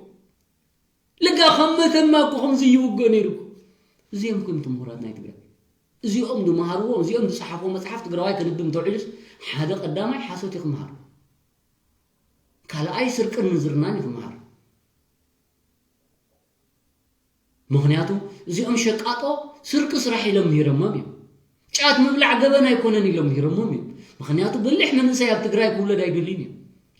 ልጋ ከም መተማ እኮ ከምዚ ይውገ ነይሩ እኮ እዚኦም ከም ምሁራት ናይ ትግራይ እዚኦም ዝመሃርዎም እዚኦም ዝፀሓፍዎ መፅሓፍ ትግራዋይ ከንብብ እንተውዒሉስ ሓደ ቀዳማይ ሓሶት እዩ ክመሃር ካልኣይ ስርቅን ምንዝርናን እዩ ክመሃር ምኽንያቱ እዚኦም ሸቃጦ ስርቂ ስራሕ ኢሎም ምሂረሞም እዮም ጫት ምብላዕ ገበን ኣይኮነን ኢሎም ምሂረሞም እዮም ምኽንያቱ በሊሕ መንእሰይ ኣብ ትግራይ ክውለድ ኣይደልዩን እዮም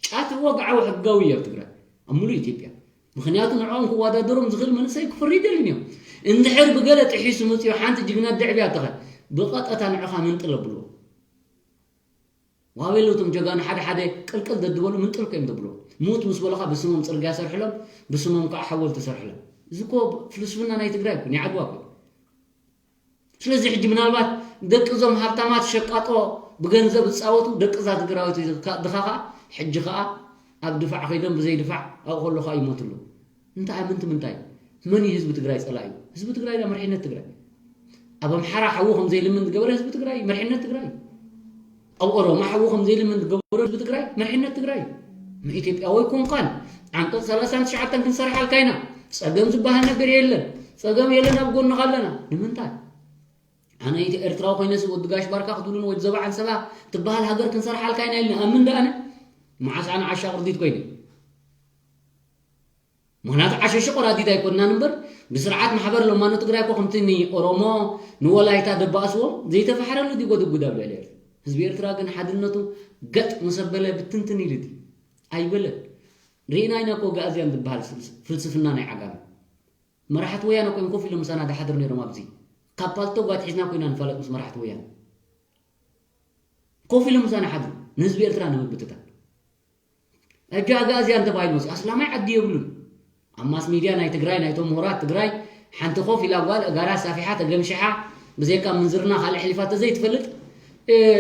ጫት ወግዓዊ ሕጋዊ እዩ ኣብ ትግራይ ኣብ ሙሉእ ኢትዮጵያ ምኽንያቱ ንዕኦም ክወዳደሮም ዝኽእል መንእሰይ ክፈሪ ይደልን እዮም እንድሕር ብገለ ጥሒሱ መፅዮ ሓንቲ ጅግና ደዕብያ ተኸ ብቐጠታ ንዕኻ መንጥል ኣብልዎ ዋቤለቶም ጀጋኑ ሓደ ሓደ ቅልቅል ደድበሉ ምንጥል ኮዮም ደብልዎ ሙት ምስ በለኻ ብስሞም ፅርግያ ሰርሕሎም ብስሞም ከዓ ሓወልቲ ሰርሕሎም እዚ እኮ ፍልስፍና ናይ ትግራይ እኮ ናይ ዓድዋ እኮ ስለዚ ሕጂ ምናልባት ደቂ እዞም ሃብታማት ሸቃጦ ብገንዘብ ዝፃወቱ ደቂ እዛ ትግራዊት ድኻ ከዓ ሕጂ ከዓ ኣብ ድፋዕ ከይዶም ብዘይ ድፋዕ ኣብኡ ከሎ ከዓ ይሞትሉ እንታይ ምንቲ ምንታይ መን እዩ ህዝቢ ትግራይ ፀላኢ ህዝቢ ትግራይ ዳ መርሒነት ትግራይ ኣብ ኣምሓራ ሓዉ ከም ዘይልምን ዝገበረ ህዝቢ ትግራይ መርሒነት ትግራይ ኣብ ኦሮሞ ሓዉ ከም ዘይልምን ዝገበረ ህዝቢ ትግራይ መርሒነት ትግራይ ኢትዮጵያዊ ኮንካን ዓንቀፅ ሰላሳን ትሽዓተን ክንሰርሓልካ ኢና ፀገም ዝበሃል ነገር የለን ፀገም የለን ኣብ ጎንኻ ኣለና ንምንታይ ኣነ ኢቲ ኤርትራዊ ኮይነስ ወዲ ጋሽ ባርካ ክትብሉን ወይ ዘባ ዓንሰባ ትበሃል ሃገር ክንሰርሓልካ ኢና ኢልና ኣምን ደኣነ መዓስ ኣነ ዓሻ ቅርዲት ኮይነ ምኽንያቱ ዓሸሸ ቆራዲት ኣይኮንናን እምበር ብስርዓት ማሕበር ለማኖ ትግራይ እኮ ከምቲ ንኦሮሞ ንወላይታ ደባእስዎም ዘይተፋሕረሉ ድዩ ጎድጉድ ኣብ ልዕሊ ኤርትራ ህዝቢ ኤርትራ ግን ሓድነቱ ገጥ ምስ ኣበለ ብትንትን ኢሉ ድዩ ኣይበለን ርኢና ኢና እኮ ጋእዝያን ዝበሃል ፍልስፍና ናይ ዓጋመ መራሕቲ ወያነ ኮይም ኮፍ ኢሎም ምሳና ዝሓድር ነይሮም ኣብዚ ካብ ፓልቶግ ኣትሒዝና ኮይና ንፋለጥ ምስ መራሕቲ ወያነ ኮፍ ኢሎም ምሳና ሓድሩ ንህዝቢ ኤርትራ ንምብትታን ሕጂ ኣጋእዝያን ተባሂሉ መፅኡ ኣስላማይ ዓዲ የብሉን ኣብ ማስ ሚድያ ናይ ትግራይ ናይቶም ምሁራት ትግራይ ሓንቲ ኮፍ ኢላ ጓል እጋራ ሳፊሓ ተገምሽሓ ብዘይካ ምንዝርና ካልእ ሕሊፋ ተዘይትፈልጥ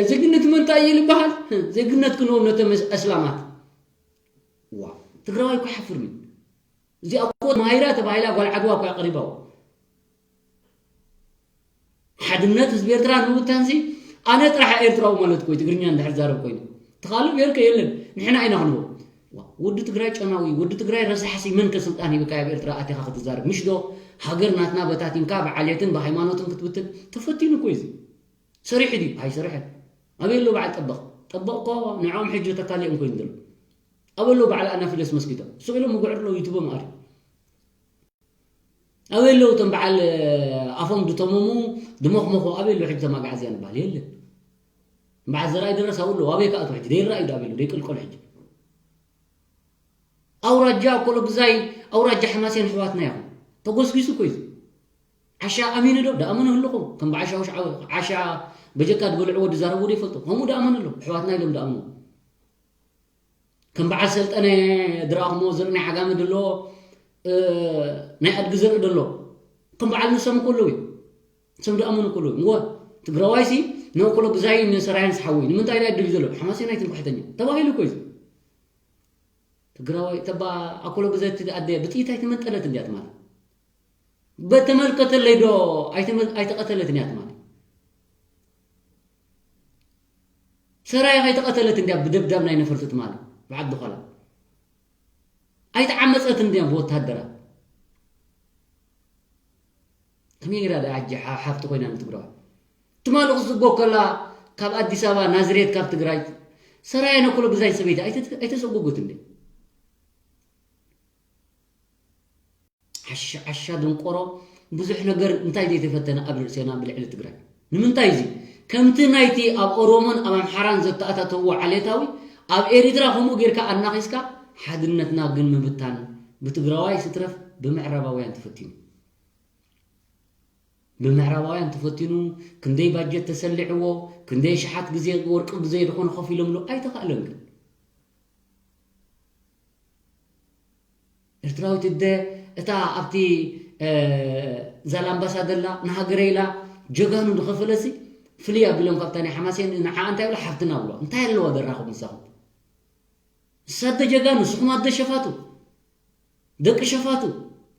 ዜግነት መንታይ እዩ ዝበሃል ዜግነት ክንዎም ነቶም ኣስላማት ዋ ትግራዋይ እኮ ሓፍርኒ እዚኣ እኮ ማሂራ ተባሂላ ጓል ዓድዋ እኮ ኣቅሪባው ሓድነት ህዝቢ ኤርትራ ንምብታንሲ ኣነ ጥራሕ ኤርትራዊ ማለት ኮይ ትግርኛ እንድሕር ዛረብ ኮይኑ ተኻሉ ብሄር ከየለን ንሕና ኢና ክንቦ ወዲ ትግራይ ጨናዊ ወዲ ትግራይ ረሳሕሲ መን ከስልጣን ሂብካ ኣብ ኤርትራ ኣቲኻ ክትዛረብ ምሽ ዶ ሃገር ናትና በታቲንካ ብዓልየትን ብሃይማኖትን ክትብትን ተፈቲኑ እኮ እዚ ሰሪሑ ድዩ? ኣይሰርሐን። ኣበይ ኣሎ በዓል ጠበቕ? ጠበቕ እኮ ንዕኦም ሕጂ ተካሊኦም ኮይኑ ዘሎ። ኣበይ ኣሎ በዓል ኣናፊለስ መስኪቶም? ስቕ ኢሎም ምጉዕር ኣለዉ፣ ዩቱቦም ኣርዩ። ኣበይ ኣለዉ እቶም በዓል ኣፎም ድተመሙ ድመኽመኹ? ኣበይ ኣለዉ ሕጂ እቶም ኣግዓዝያን ዝበሃል? የለን። በዓል ዘርኣይ ደረስ ኣብኡ ኣለዉ። ኣበይ ክኣትዉ ሕጂ? ደይረኣዩ ዶ ኣበይ ኣለዉ? ደይቅልቀሉ ሕጂ? ኣውራጃ ኮሎግዛይ፣ ኣውራጃ ሓማሴን ኣሕዋትና ኢኹም። ተጎስጒሱ እኮ እዩ። ዓሻ ኣሚኑ ዶ? ደኣመኑ ህልኹም። ከም ብዓሻ ውሽ-፣ ዓሻ በጀካ ዝበልዕዎ ድዛረቡ ዶ ይፈልጡ? ከምኡ ደኣመኑ ኣሎ። ኣሕዋትና ኢሎም ደኣምኑ። ከም በዓል ሰልጠነ ድረኣኹሞ ዘርኢ ናይ ዓጋመ ድሎ፣ እ፣ ናይ ኣድጊ ዘርኢ ደሎ። ከም በዓል ንሶም እኮ ኣለዉ እዮም። ንሶም ደኣመኑ እኮ ኣለዉ እዮም። እወ፣ ትግራዋይሲ ንኮሎግዛይን ንሰራየንስ ሓወይ። ንምንታይ ኢላ ድል ዘሎ? ሓማሴናይ ትምክሕተኛ። ተባሂሉ እኮ እዩ። ትግራዋይ፣ ተባ ኣኮሎግዛይ ኣደ ብጥይት ኣይተመንጠለት እንድያ ትማሊ። በተመልከተለይ ዶ ኣይተመ-፣ ኣይተቐተለትን እያ ትማሊ። ሰራየ ከይተቐተለት እንድያ ብደብዳብ ናይ ነፈርቲ ትማሊ ብዓዲ ኾላ። ኣይተዓመፀትን እንድያ ብወታደራት። ከመይ ገይራ ደኣ ሕጂ ሓ-፣ ሓፍቲ ኮይና ንትግራዋይ? ትማሊ ክትዝጎ ከላ ካብ ኣዲስ ኣበባ ናዝሬት ካብ ትግራይ ሰራየ ነኮሎግዛይ ሰበይቲ ኣይተ-፣ ኣይተሰጎጎትን እንድያ። ዓሻ፣ ዓሻ ደንቆሮ፣ ብዙሕ ነገር እንታይ ዘይተፈተነ ኣብ ርእሴና ብልዕሊ ትግራይ። ንምንታይ እዚ? ከምቲ ናይቲ ኣብ ኦሮሞን ኣብ ኣምሓራን ዘተኣታተውዎ ዓሌታዊ፣ ኣብ ኤሪትራ ከምኡ ጌርካ ኣናኺስካ፣ ሓድነትና ግን ምብታን፣ ብትግራዋይ ስትረፍ ብምዕራባውያን ተፈቲኑ። ብምዕራባውያን ተፈቲኑ፣ ክንደይ ባጀት ተሰሊዕዎ፣ ክንደይ ሽሓት ግዜ ወርቂ ብዘይ ዝኾነ ከፊሎምሉ ኣይተኻእለን ግን። ኤርትራዊት እደ እታ ኣብቲ፣ እ፣ ዛላምባሳ ደላ ንሃገረ ኢላ ጀጋኑ ዝኸፈለሲ ፍልይ ኣቢሎም ካብታ ናይ ሓማሴን ንዓ እንታይ ብላ ሓፍትና ብሎ። እንታይ ኣለዋ ደራኹም ምሳኹም? ንሳ ኣደ ጀጋኑ፣ ንስኹም ኣደ ሸፋቱ፣ ደቂ ሸፋቱ፣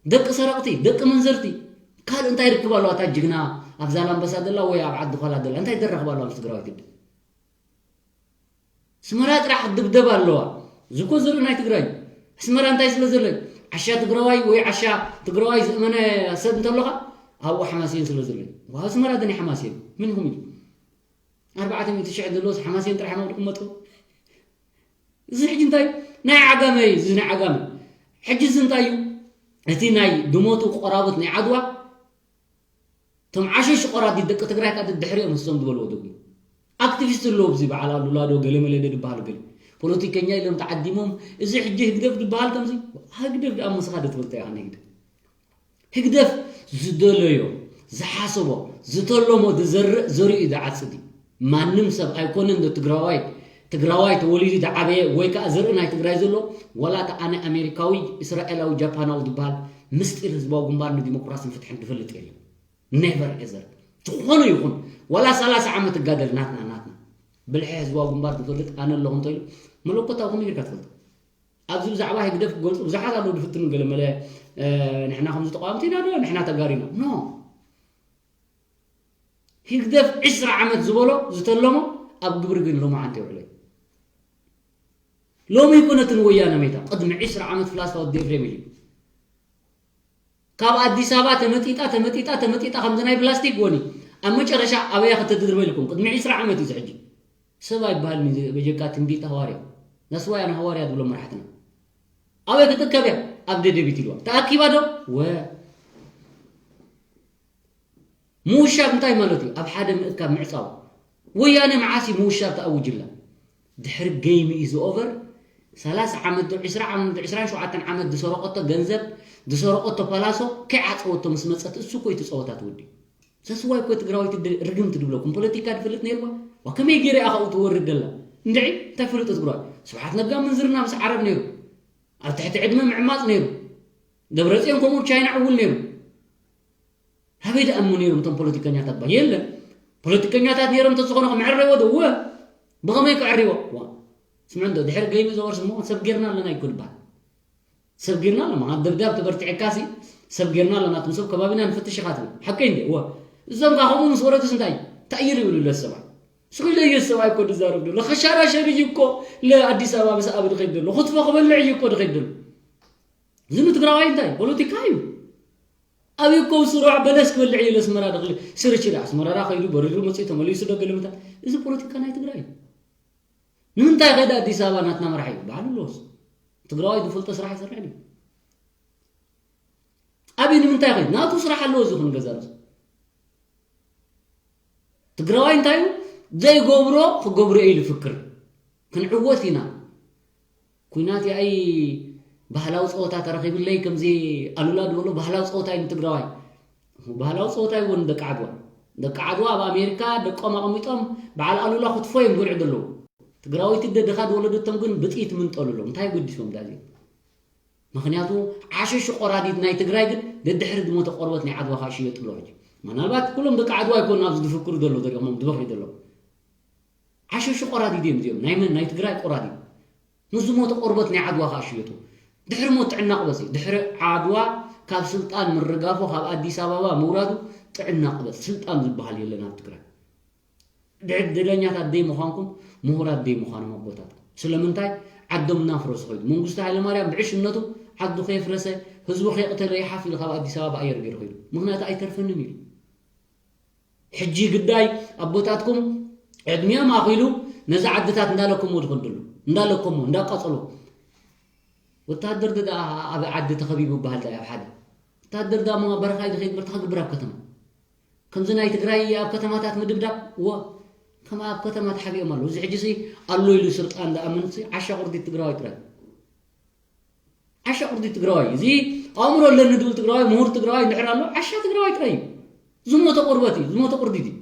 ደቂ ሰረቕቲ፣ ደቂ መንዘርቲ። ካልእ እንታይ ርክብ ኣለዋ እታ ጅግና ኣብ ዛላምባሳ ደላ ወይ ኣብ ዓዲ ኾላ ደላ? እንታይ ደራኽብ ኣለዋ ምስ ትግራዊት እደ? ኣስመራ ጥራሕ ክትድብደብ ኣለዋ። እዚ እኮ ዘርኢ ናይ ትግራይ እዩ። ኣስመራ እንታይ ስለ ዘሎ እዩ? ዓሻ ትግራዋይ ወይ ዓሻ ትግራዋይ ዝእመነ ሰብ እንተሎኻ ኣብኡ ሓማሴን ስለ ዘሎ እዩ። ዋ፣ ኣስመራ ግን ሓማሴን። ምን ይኹም እዩ? ኣርባዕተ ሚእቲ ሽሕ ዘሎስ ሓማሴን ጥራሕ ነው ዝቕመጡ? እዚ ሕጂ እንታይ? ናይ ዓጋመ እዩ፣ እዚ ናይ ዓጋመ። ሕጂ እዚ እንታይ እዩ? እቲ ናይ ድሞቱ ቆራቦት ናይ ዓድዋ እቶም ዓሸሽ ቆራዲት ደቂ ትግራይ ከዓ ድሕሪኦም ንሶም ዝበልዎ ደግሞ ኣክቲቪስት ኣለዎ። ኣብዚ በዓል ኣሉላ ዶ ገለ መለ ዶ ዝበሃል ገለ ፖለቲከኛ ኢሎም ተዓዲሞም። እዚ ሕጂ ህግደፍ ዝበሃል ከምዚ ህግደፍ ደኣ ምስኻ ዶ ትፈልጦ ኢኻ ንህግደፍ? ህግደፍ ዝደለዮ፣ ዝሓሰቦ፣ ዝተለሞ ዝዘርእ ዘሪኡ ዝዓጽድ እዩ። ማንም ሰብ ኣይኮነን ዶ ትግራዋይ፣ ትግራዋይ ተወሊዱ ዝዓበየ ወይ ከዓ ዘርኢ ናይ ትግራይ ዘሎ፣ ዋላ እታ ኣነ ኣሜሪካዊ፣ እስራኤላዊ፣ ጃፓናዊ ዝበሃል ምስጢር ህዝባዊ ግንባር ንዲሞክራስን ፍትሕን ዝፈልጥ የለን። ኔቨር ኤዘር። ዝኾነ ይኹን፣ ዋላ ሰላሳ ዓመት እጋደል ናትና፣ ናትና። ብልሒ ህዝባዊ ግንባር ዝፈልጥ ኣነ ኣለኹ እንተኢሉ፣ መለኮታዊ ከመይ ጌርካ ትፈልጦ? ኣብዚ ብዛዕባ ህግደፍ ክገልጹ ብዙሓት ኣለዉ ዝፍትኑ፣ ገለ መለ፣ እ፣ ንሕና ከምዚ ተቃወምቲ ኢና ዶ፣ ንሕና ተጋሩ ኢና? ኖ። ህግደፍ ዕስራ ዓመት ዝበሎ ዝተለሞ ኣብ ግብሪ ግን ሎማዓንቲ የውዕሎ እዩ። ሎሚ ኣይኮነትን ወያነ መይታ፣ ቅድሚ ዕስራ ዓመት ፍላስታ ወዲ ኤፍሬም ኢሉ። ካብ ኣዲስ ኣበባ ተመጢጣ፣ ተመጢጣ፣ ተመጢጣ ከምዚ ናይ ፕላስቲክ ጎኒ። ኣብ መጨረሻ ኣበያ ከተድርበ ኢልኩም? ቅድሚ ዕስራ ዓመት እዩ እዚ ሕጂ። ሰብ ኣይበሃልን እዩ በጀካ ትንቢት ሃዋርያ። That's why ኣነ ሃዋርያ ዝብሎም መራሕትና። ኣበይ ክትእከብ እያ? ኣብ ደደቢት ኢልዋ። ተኣኪባ ዶ? ወ-፣ ምውሻብ እንታይ ማለት እዩ? ኣብ ሓደ ምእካብ ምዕጻው። ወያነ መዓስ እዩ ምውሻብ ተኣውጅላ? ድሕሪ game is over፣ ሰላሳ ዓመት ዶ፣ ዕስራ ዓመት ዶ፣ ዕስራን ሸውዓተን ዓመት ዝሰረቐቶ ገንዘብ፣ ዝሰረቐቶ ፓላሶ ከይዓጸወቶ ምስ መጸት እሱ እኮ እዩ እቲ ጸወታ ትውዲ። ሰስዋይ እኮ ትግራዊት ድ-፣ ርግምቲ ድብለኩም። ፖለቲካ ድፈልጥ ነይርዋ? ዋ ከመይ ገይረ እያ ካብኡ ትወርድ ደላ? እንድዒ እንታይ ፈለጦ ትግራዋይ? ስብሓት ነጋ ምንዝርና ምስ ዓረብ ነይሩ። ኣብ ትሕቲ ዕድመ ምዕማጽ ነይሩ። ደብረጽዮን ከምኡ ቻይና ዕውል ነይሩ። ኣበይ ደኣ እሞ ነይሮም እቶም ፖለቲከኛታት? ባ የለን። ፖለቲከኛታት ነይሮም እንተዝኾኑ ክምዕረይዎ ዶ? እወ። ብኸመይ ክዕርይዎ? ዋ። ስምዕ እንዶ፣ ድሕሪ game is over እሞ ሰብ ጌርና ኣለና ኣይኮን ይበሃል። ሰብ ጌርና ኣለና። ኣብ ደብዳብ ተበርቲዕካሲ ሰብ ጌርና ኣለና። እቶም ሰብ ከባቢና ንፍትሽ ኢኻ ትብል። ሓቀይ እንደ? እወ። እዞም ከ ከምኡ ምስ ወረዱስ እንታይ? እንታይ ይብሉ ለሰባ? ስኺ ለየሰባ እኮ ዝዛረብ ዘሎ። ከሻራሸር እዩ እኮ ለኣዲስ ኣበባ ምስ ኣብ ድኸይድ ዘሎ። ክትፎ ክበልዕ እዩ እኮ ድኸይድ ዘሎ። እዚ ንትግራዋይ እንታይ? ፖለቲካ እዩ። ኣብ ይኮብ ስሩዕ በለስ ክበልዕ እዩ ለስመራ ደኽሊ ስርችል ኣስመራራ ከይዱ በሪሩ መፅኡ ተመሊሱ ዶ ገለምታ። እዚ ፖለቲካ ናይ ትግራይ እዩ። ንምንታይ ከይደ ኣዲስ ኣበባ ናትና መራሒ እዩ በዓሉ ኣለዎስ ትግራዋይ ዝፈልጦ ስራሕ ይሰርሕ ድዩ? ኣብይ ንምንታይ ከይዱ ናቱ ስራሕ ኣለዎ እዚ ኹን ገዛ ርእሱ ትግራዋይ እንታይ እዩ ዘይገብሮ ክገብሮ እዩ ዝፍክር። ክንዕወት ኢና። ኩናት ያይ ባህላዊ ፀወታ ተረኺብለይ ከምዚ ኣሉላ ዝበሎ ባህላዊ ፀወታ እዩ ንትግራዋይ። ባህላዊ ፀወታ እዩ እውን ደቂ ዓድዋ ደቂ ዓድዋ ኣብ ኣሜሪካ ደቆም ኣቐሚጦም በዓል ኣሉላ ክትፎ እዮም ዝብልዑ ዘለዉ። ትግራወይቲ ደድኻ ዝወለደቶም ግን ብጥይት ምንጠሉ ኣለዉ እንታይ ገዲሶም ዳዚ። ምክንያቱ ዓሸሹ ቆራዲት ናይ ትግራይ ግን ደድሕሪ ዝሞተ ቆርበት ናይ ዓድዋ ከዓ ሽየጡ ኣለዉ ሕጂ። ምናልባት ኩሎም ደቂ ዓድዋ ኣይኮኑ ኣብዚ ዝፍክሩ ዘሎ ዘሪኦሞም ዝበኽሪ ዘለዉ። ዓሸሹ ቆራዲት እዮም እዚኦም ናይ መን ናይ ትግራይ ቆራዲት። ንዝሞተ ቆርበት ናይ ዓድዋ ከዓ ሽየጡ። ድሕሪ ሞት ጥዕና ቅበፂ ድሕሪ ዓድዋ ካብ ስልጣን ምርጋፎ ካብ ኣዲስ ኣበባ ምውራዱ ጥዕና ቅበፅ ስልጣን ዝበሃል የለን ኣብ ትግራይ። ዕድለኛታት ደይ ምዃንኩም ምሁራት ደይ ምዃኖም ኣቦታት ስለምንታይ ዓዶም እናፍረሱ ኸይዱ መንግስቱ ሃይለማርያም ብዕሽነቱ ዓዱ ከየፍረሰ ህዝቡ ከየቕተለ ይሓፍ ኢሉ ካብ ኣዲስ ኣበባ ኣየር ገይሩ ኸይዱ ምክንያቱ ኣይተርፈንን ኢሉ ሕጂ ግዳይ ኣቦታትኩም ዕድሚኦም ኣኺሉ ነዚ ዓድታት እንዳለከሞ ዝኸድሉ እንዳለከሞ እንዳቃጸሎ ወታደር ደኣ ኣብ ዓዲ ተኸቢቡ በሃል ዳኣ ኣብ ሓደ ወታደር ዳሞ በረኻ ይድኸይድ ምርታ ክግብር ኣብ ከተማ ከምዚ ናይ ትግራይ ኣብ ከተማታት ምድብዳብ ወ ከም ኣብ ከተማ ተሓቢኦም ኣለዉ እዚ ሕጂ ሲ ኣሎ ኢሉ ስልጣን ዝኣምን ሲ ዓሻ ቁርዲት ትግራዋይ ጥራይ ዓሻ ቁርዲት ትግራዋይ እዚ ኣእምሮ ኣለኒ ድብል ትግራዋይ ምሁር ትግራዋይ እንድሕር ኣሎ ዓሻ ትግራዋይ ጥራይ እዩ ዝሞተ ቁርበት እዩ ዝሞተ ቁርዲት እዩ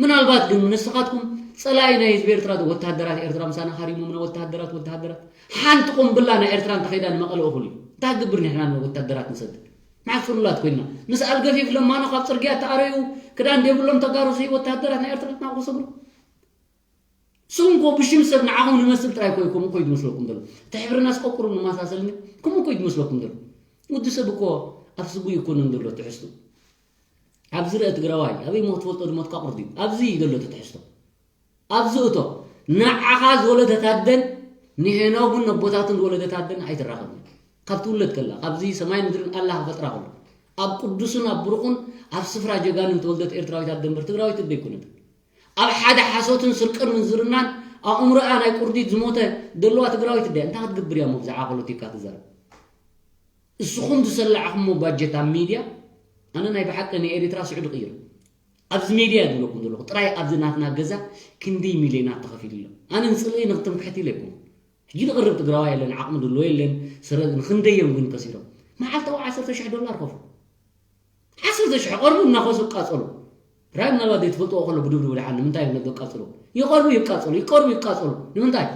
ምናልባት ግን ንስኻትኩም ጸላኢ ናይ ህዝቢ ኤርትራ ወተሃደራት ኤርትራ ምሳና ሃሪሞምና ወተሃደራት ወተሃደራት ሓንቲ ቁምብላ ናይ ኤርትራ እንተኸይዳ ንመቐለ እኹል እዩ እንታይ ክገብር ንሕና ወተሃደራት ንሰድድ መዓስ ፍሉላት ኮይንና ምስ ኣልገፊፍ ለማኖ ካብ ጽርግያ ተኣረዩ ክዳን ደብሎም ተጋሩ ሲ ወተሃደራት ናይ ኤርትራ ናብኡ ክሰግሩ ስም ኮ ብሽም ሰብ ንዓኹም ንመስል ጥራይ ኮይ ከምኡ ኮይ ዝመስለኩም ዘሎ እቲ ሕብርናስ ቆቁሩ ንመሳሰል ከምኡ ኮይ ዝመስለኩም ዘሎ ወዲ ሰብ እኮ ኣብ ስጉ ይኮነን ዘሎ ትሕዝቱ ኣብዚ ርአ ትግራዋይ ኣበይ ሞ ትፈልጦ ድሞ ትቃቁር ድዩ ኣብዚ እዩ ዘሎ ተትሕዝቶ ኣብዚ እቶ ንዓኻ ዝወለደት ኣደን ንሄኖግን ነቦታትን ዝወለደት ኣደን ኣይትራኸብን ካብ ትውለድ ከላ ካብዚ ሰማይ ምድርን ኣላህ ክፈጥራ ከሎ ኣብ ቅዱስን ኣብ ብሩኹን ኣብ ስፍራ ጀጋንን ተወልደት ኤርትራዊት ኣደ እምበር ትግራዊት እደ ኣይኮነትን ኣብ ሓደ ሓሶትን ስርቅን ምንዝርናን ኣእምሮኣ ናይ ቁርዲት ዝሞተ ዘለዋ ትግራዊት እደ እንታይ ክትግብር እያ ሞ ብዛዕባ ፖለቲካ ትዛረብ እስኹም ዝሰላዕኹሞ ባጀት ኣብ ሚድያ ኣነ ናይ ብሓቂ ንኤሪትራ ስዑዲ ቅይር ኣብዚ ሚድያ ዝብለኩም ዘለኹ ጥራይ ኣብዚ ናትና ገዛ ክንደይ ሚልዮናት ተኸፊሉ ኣሎ ኣነ ንፅልኢ ንክትምክሕት ኢለ ይኮኑ ሕጂ ዝቕርብ ትግራዋይ የለን ዓቕሚ ድሎ የለን ስረ ንክንደይ እዮም ግን ከሲሮም መዓልታዊ ዓሰርተ ሽሕ ዶላር ከፍሉ ዓሰርተ ሽሕ ቀርቡ እናኸሱ ይቃፀሉ ራይ ምናልባት ዘይትፈልጥዎ ከሎ ብድብድቡ ድሓን ንምንታይ እዮም ዘቃፅሉ ይቐርቡ ይቃፀሉ ይቀርቡ ይቃፀሉ ንምንታይ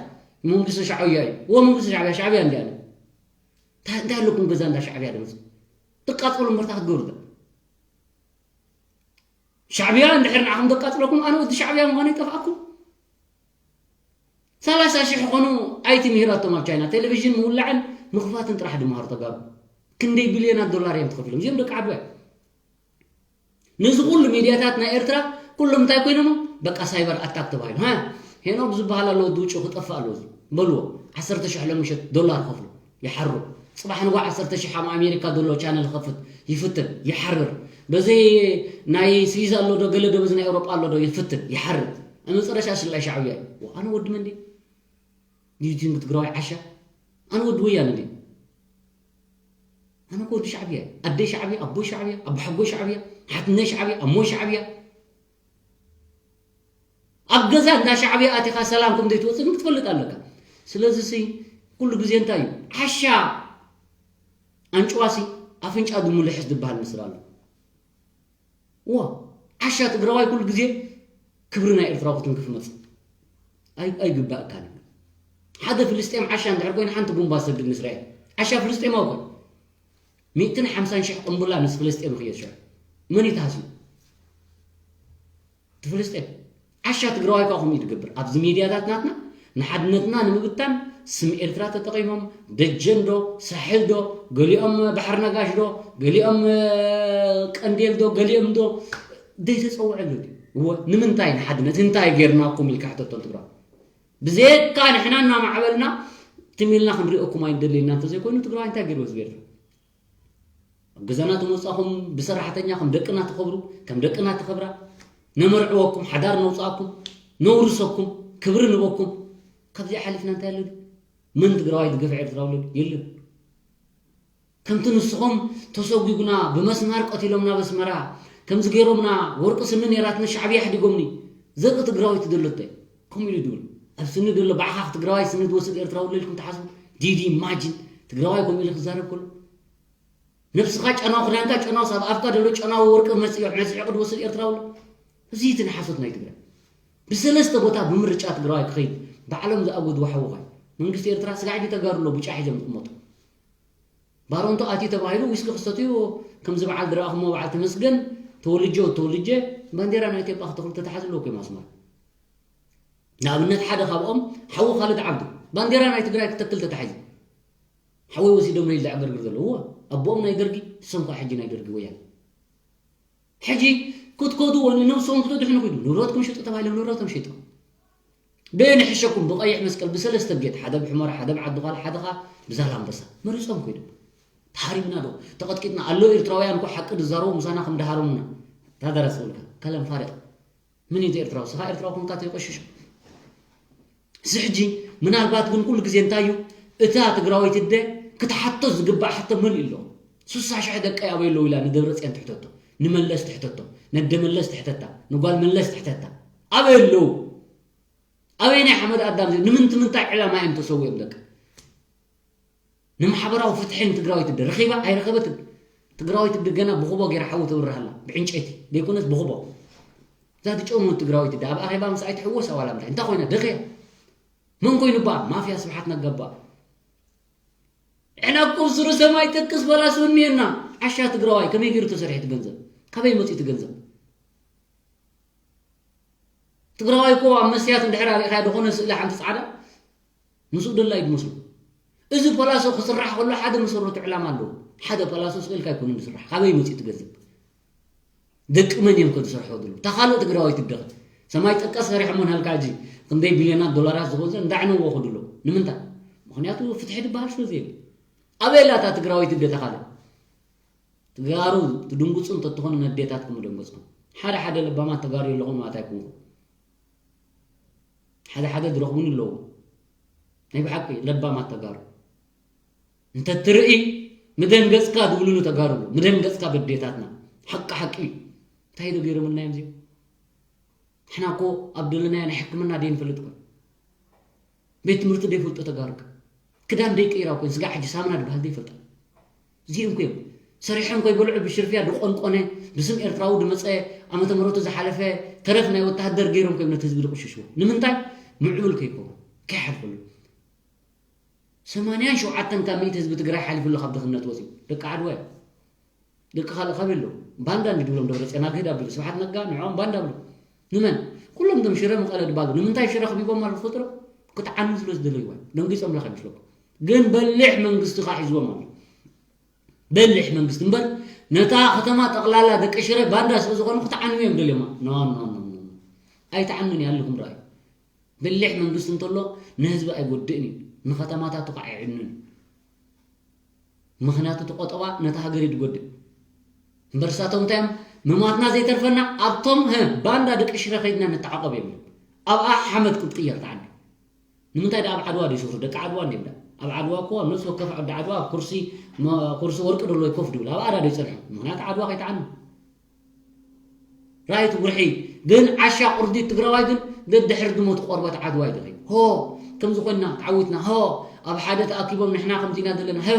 መንግስቲ ሻዕብያ እዩ ወ መንግስቲ ሻዕብያ ሻዕብያ እንዲያ እንታይ ኣለኩም ገዛ እንዳ ሻዕብያ ድመፅ ትቃፀሉ እምበርታ ክትገብሩ ሻዕብያ እንድሕር ንዓኹም ዘቃፅለኩም ኣነ ወዲ ሻዕብያ ምዃነ ይጠፍኣኩም ሰላሳ ሽሕ ኾኑ ኣይቲ ምሂራቶም ኣብ ቻይና ቴሌቪዥን ምውላዕን ምኽፋትን ጥራሕ ድመሃሩ ተጋሩ ክንደይ ቢልዮናት ዶላር እዮም ትኸፍሎም እዚኦም ደቂ ዓድዋ ነዚ ኩሉ ሚድያታት ናይ ኤርትራ ኩሎም እንታይ ኮይኖሞ በቃ ሳይበር ኣታክ ተባሂሉ ሃ ሄኖክ ዝበሃል ኣሎ ወዲ ውጭ ክጠፍእ ኣሎ እዚ በልዎ ዓሰርተ ሽሕ ለምሸት ዶላር ከፍሉ ይሓሩ ጽባሕ ንጓ ዓሰርተ ሽሕ ኣብ ኣሜሪካ ዘሎ ቻነል ከፍት ይፍትን ይሓርር በዚ ናይ ስዊዝ ኣሎ ዶ ገለ ዶ በዚ ናይ ኤውሮጳ ኣሎ ዶ ይፍትን ይሓርር ኣብ መጨረሻ ስላይ ሻዕብያ እዩ ኣነ ወዲ መን ድየ ዲዩ ትግራዋይ ዓሻ ኣነ ወዲ ወያነ ድየ ኣነ ወዲ ሻዕብያ ኣደይ ሻዕብያ ኣቦይ ሻዕብያ ኣቦሓጎይ ሻዕብያ ሓትነይ ሻዕብያ ኣሞይ ሻዕብያ ኣብ ገዛ እንዳ ሻዕብያ ኣቲኻ ሰላም ከም ዘይትወፅእ ግን ክትፈልጥ ኣለካ ስለዚ ሲ ኩሉ ግዜ እንታይ እዩ ዓሻ ኣንጭዋሲ ኣፍንጫ ድሙ ልሕስ ዝበሃል ምስል ኣሎ እዋ ዓሻ ትግራዋይ ኩሉ ግዜ ክብሪ ናይ ኤርትራዊ ክትንክፍ መፅእ ኣይግባእካን ሓደ ፍልስጤም ዓሻ እንድሕር ኮይኑ ሓንቲ ቡምባ ሰድድ ንእስራኤል ዓሻ ፍልስጤማዊ ኮይኑ ሚእትን ሓምሳን ሽሕ ቅንቡላ ምስ ፍልስጤም ይኽየድ ሽዑ መን ይተሃስዩ እቲ ፍልስጤም ዓሻ ትግራዋይ ከዓ ከምኡ ይትገብር ኣብዚ ሚድያታት ናትና ንሓድነትና ንምብታን ስም ኤርትራ ተጠቒሞም ደጀን ዶ ሳሕል ዶ ገሊኦም ባሕሪ ነጋሽ ዶ ገሊኦም ቀንዴል ዶ ገሊኦም ዶ ዘይተፀውዐሉ ድዩ እወ ንምንታይ ንሓድነት እንታይ ገይርናኩም ኢልካ ሕተቶም ትግራዋይ ብዘየካ ንሕና እናማዕበልና ትም ኢልና ክንሪኦኩም ኣይንደሊ ኢና እንተዘይኮይኑ ትግራዋይ እንታይ ገይርዎ ህዝቢ ኤርትራ ኣብ ገዛና ተመጻኹም ብሰራሕተኛ ከም ደቅና ትኸብሩ፣ ከም ደቅና ትኸብራ፣ ነመርዕወኩም፣ ሓዳር ነውጻእኩም፣ ነውርሰኩም፣ ክብሪ ንበኩም። ካብዚኣ ሓሊፍና እንታይ ኣሎ? መን ትግራዋይ ዝገፍዕ ኤርትራዊ ኣሎ? የለን። ከምቲ ንስኹም ተሰጒጉና፣ ብመስማር ቀቲሎምና በስመራ፣ ከምዚ ገይሮምና፣ ወርቂ ስኒ ነይራትና ሻዕብያ ኣሕዲጎምኒ። ዘርኢ ትግራዋይ ትደሎ እንታይ? ከምኡ ኢሉ ድብል። ኣብ ስኒ ደሎ ባዕኻኽ ትግራዋይ ስኒ ዝወስድ ኤርትራዊ ኣሎ ኢልኩም ትሓስቡ? ዲዲ ኢማጂን ትግራዋይ ከምኡ ኢሉ ክዛረብ ከሎ? ነብስኻ ጨናዊ ክዳንካ ጨናዊ ኣብ ኣፍካ ደሎ ጨናዊ ወርቂ መጽዮ መጽዮ ክድወስድ ኤርትራዊ ኣሎ። እዚ እቲ ንሓሶት ናይ ትግራይ። ብሰለስተ ቦታ ብምርጫ ትግራዋይ ክኸይድ ባዕሎም ዝኣጎድዎ ሓውኻ እዩ። መንግስቲ ኤርትራ ስጋዕ ተጋሩ ኣሎ ብጫ ሒዞም ዝቕመጡ። ባሮንቶ ኣትዩ ተባሂሉ ዊስኪ ክሰትዩ ከምዚ በዓል ዝረኣኹሞ በዓል ተመስገን ተወልጀ ተወልጀ ባንዴራ ናይ ኢትዮጵያ ክተኽሉ ተታሓዙ ኣለዉ ኮይም ኣስመራ። ንኣብነት ሓደ ካብኦም ሓዉ ካልድ ዓብዱ ባንዴራ ናይ ትግራይ ክተክል ተታሒዙ። ሓወይ ወሲዶም ነይ ዘዕገርግር ዘለዉ ኣቦኦም ናይ ደርጊ እሶም ከዓ ሕጂ ናይ ደርጊ ወያነ። ሕጂ ክትከዱ ወይ ንነብስኹም ክተድሕኑ ኪዱ ንብረትኩም ሽጡ ተባሂሎም ንብረቶም ሸይጦም። በየን ይሕሸኩም ብቐይሕ መስቀል ብሰለስተ ቤት ሓደ ብሕመራ ሓደ ብዓዲ ዃል ሓደ ኸዓ ብዛላምበሳ መሪጾም ኮይዶም። ተሃሪምና ዶ ተቐጥቂጥና ኣሎ ኤርትራውያን እኮ ሓቂ ዝዛረቡ ምሳና ከም ደሃረሙና። ታደረስ ውልካ ከለም ፋሪቕ ምን እዩ ኤርትራዊ ስኻ ኤርትራዊ ኮንካ ተይቆሽሹ እዚ ሕጂ ምናልባት ግን ኩሉ ግዜ እንታይ እዩ እታ ትግራወይቲ ደ ክትሓቶ ዝግባእ ሕቶ መሊኡ ኣሎ። ሱሳ ሽሕ ደቀይ ኣበይ ኣለዉ ኢላ ንደብረፅዮን ትሕተቶ፣ ንመለስ ትሕተቶ፣ ነደ መለስ ትሕተታ፣ ንጓል መለስ ትሕተታ። ኣበይ ኣለዉ? ኣበይ ናይ ሓመድ ኣዳም ዚ ንምንቲ ምንታይ ዕላማ እዮም ተሰዊኦም ደቂ ንማሕበራዊ ፍትሒ ንትግራወይቲ ደ ረኺባ ኣይረኸበትን። ትግራወይቲ ደ ገና ብኹቦ ገይራ ሓዊ ተብርሃላ ብዕንጨይቲ ደይኮነስ ብኹቦ። እዛ ትጨሙ ትግራወይቲ ደ ኣብ ኣኼባ ምስ ኣይትሕወስ ኣዋላ ምንታይ እንታይ ኮይና ደኸያ? መን ኮይኑ ባ ማፍያ ስብሓት ነጋ ባ? ዕላቁብ ስሩ ሰማይ ጠቅስ በላሶ እኒኤና። ዓሻ ትግራዋይ ከመይ ገይሩ ተሰሪሑ እቲ ገንዘብ? ካበይ መፂኡ እቲ ገንዘብ? ትግራዋይ እኮ ኣብ መስትያት እንድሕር ኣሪእኻ ዝኾነ ስእሊ ሓንቲ ፃዕዳ ምስኡ ደላ እዩ ዝመስሉ። እዚ ፓላሶ ክስራሕ ከሎ ሓደ መሰረቱ ዕላማ ኣለዎ። ሓደ ፓላሶ ስእልካ ኣይኮነን ዝስራሕ። ካበይ መፂኡ እቲ ገንዘብ? ደቂ መን እዮም ከዝሰርሕዎ ዘለዉ? እታ ካልእ ትግራዋይ ትደኸ ሰማይ ጠቀስ ሰሪሖሞ ናልካ ሕጂ ክንደይ ቢልዮናት ዶላራት ዝኾንዘ እንዳዕነዎ ከዱ ኣለዉ። ንምንታይ? ምክንያቱ ፍትሒ ዝበሃል ስለ ዘየለ። ኣበይ ኣላ እታ ትግራዋይ ትደ እታ ካልእ? ትጋሩ ትድንጉፁ እንተትኾኑ ነዴታትኩም ምደንገፅኩም። ሓደ ሓደ ለባማት ተጋሩ የለኹም ማለት ኣይኮንኩም። ሓደ ሓደ ዝረኽቡኒ ኣለዉ። ናይ ብሓቂ ለባማት ተጋሩ እንተትርኢ ምደንገፅካ ዝብሉኒ ተጋሩ ኣለዉ። ምደንገፅካ በዴታትና ሓቂ ሓቂ እዩ። እንታይ ዶ ገይሮምልና እዮም እዚኦም? ንሕና እኮ ኣብ ደለናዮ ናይ ሕክምና ደይንፈልጥ እኮ ቤት ትምህርቲ ደይፈልጦ ተጋሩ ክዳን ደይቀይራ እኮ ስጋዕ ሕጂ ሳምና ዝበሃል ደይፈልጣ እዚኦም እኮ እዮም ሰሪሖም ከይበልዑ ብሽርፍያ ድቆንቆነ ብስም ኤርትራዊ ድመፀ ዓመተ ምህረቱ ዝሓለፈ ተረፍ ናይ ወታሃደር ገይሮም ከይም ነቲ ህዝቢ ድቁሽሽዎ ንምንታይ ምዕቡል ከይኮኑ ከይሓልፈሉ ሰማንያን ሸውዓተን ካብ ሚእቲ ህዝቢ ትግራይ ሓሊፉ ኣሎ ካብ ድኽነት ወፂኡ ደቂ ዓድዋ እዮም ደቂ ካልእ ካበይ ኣለዉ ባንዳ እንዲ ድብሎም ደብረፅዮን ኣግህድ ኣቢሉ ስብሓት ነጋ ንዕኦም ባንዳ ብሎ ንመን ኩሎም ቶም ሽረ መቐለ ድባሉ ንምንታይ ሽረ ከቢቦም ኣሎ ትፈልጥሮ ክትዓኑ ስለ ዝደለይዋ ደንጊፆም ለካ ይመስለኩም ግን በሊሕ መንግስቲ ካ ሒዝዎም ኣሎ በሊሕ መንግስቲ እምበር ነታ ከተማ ጠቕላላ ደቂ ሽረ ባንዳ ስለ ዝኾኑ ክትዓኑ እዮም ደልዮማ ኖ ኖ ኖ ኖ ኣይትዓኑን እያ ኣለኹም ረኣዩ በሊሕ መንግስቲ እንተሎ ንህዝቢ ኣይጎድእን እዩ ንኸተማታቱ ከዓ ይዕኑን እዩ ምኽንያቱ እቲ ቆጠባ ነታ ሃገር እዩ ዝጎድእ እምበር እሳቶም እንታይ እዮም ምማትና ዘይተርፈና ኣብቶም ህ ባንዳ ደቂ ሽረ ከይድና ንተዓቆብ እዮም ኣብኣ ሓመድ ክትቅየር ተዓዲ ንምንታይ ደኣ ኣብ ዓድዋ ዶ ይሰፍሩ ደቂ ዓድዋ እንዲም ደኣ ኣብ ዓድዋ እኮ ኣብ ነፍሲ ወከፍ ዓዲ ዓድዋ ኣብ ኩርሲ ኩርሲ ወርቂ ደሎ ኮፍ ድብል ኣብኣ ዳ ዶ ይጸንሑ ምኽንያቱ ዓድዋ ከይተዓኑ ራይት ውርሒ ግን ዓሻ ቁርዲት ትግራዋይ ግን ደድሕር ድሞት ቆርበት ዓድዋ ይደኸይ ሆ ከምዚ ኮይና ተዓዊትና ሆ ኣብ ሓደ ተኣኪቦም ንሕና ከምዚና ዘለና ሀ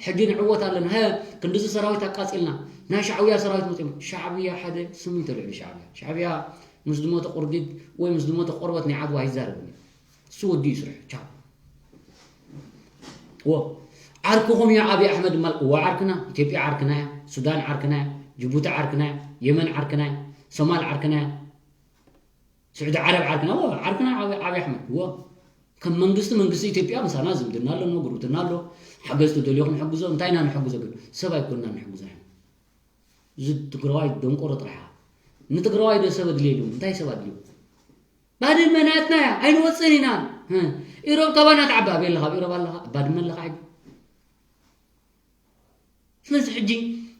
ሕጂ ንዕወት ኣለና ሀ ክንድዚ ሰራዊት ኣቃጺልና ናይ ሻዕብያ ሰራዊት መፅኦም ሻዕብያ ሓደ ስም ተልዕሉ ሻዕብያ ሻዕብያ ምስ ድሞተ ቁርዲት ወይ ምስ ድሞተ ቆርበት ናይ ዓድዋ ይዛረብኒ እሱ ወዲ ይስርሑ ቻው ዎ ዓርክኹም እዩ ኣብይ ኣሕመድ ማል እዋ ዓርክና ኢትዮጵያ ዓርክና እያ ሱዳን ዓርክና እያ ጅቡቲ ዓርክና እያ የመን ዓርክና እያ ሶማል ዓርክና እያ ስዑዲ ዓረብ ዓርክና ዎ ዓርክና ዓብይ ኣሕመድ ዎ ከም መንግስቲ መንግስቲ ኢትዮጵያ ምሳና ዝምድና ኣለዎ ጉርብትና ኣሎ ሓገዝ ትደልዮ ክንሕግዞ እንታይ ኢና ንሕግዞ ግን ሰብ ኣይኮንና ንሕግዞ እዚ ትግራዋይ ደንቆሮ ጥራሕ ንትግራዋይ ዶ ሰብ ኣድልየሉ እንታይ ሰብ ኣድልዩ ባድመ ናትና እያ ኣይንወፅን ኢና ኢሮብ ካባና ትዓቢ ኣበይ ኣለኻ ኣብ ኢሮብ ኣለኻ ባድመ ኣለኻ ሕጂ ስለዚ ሕጂ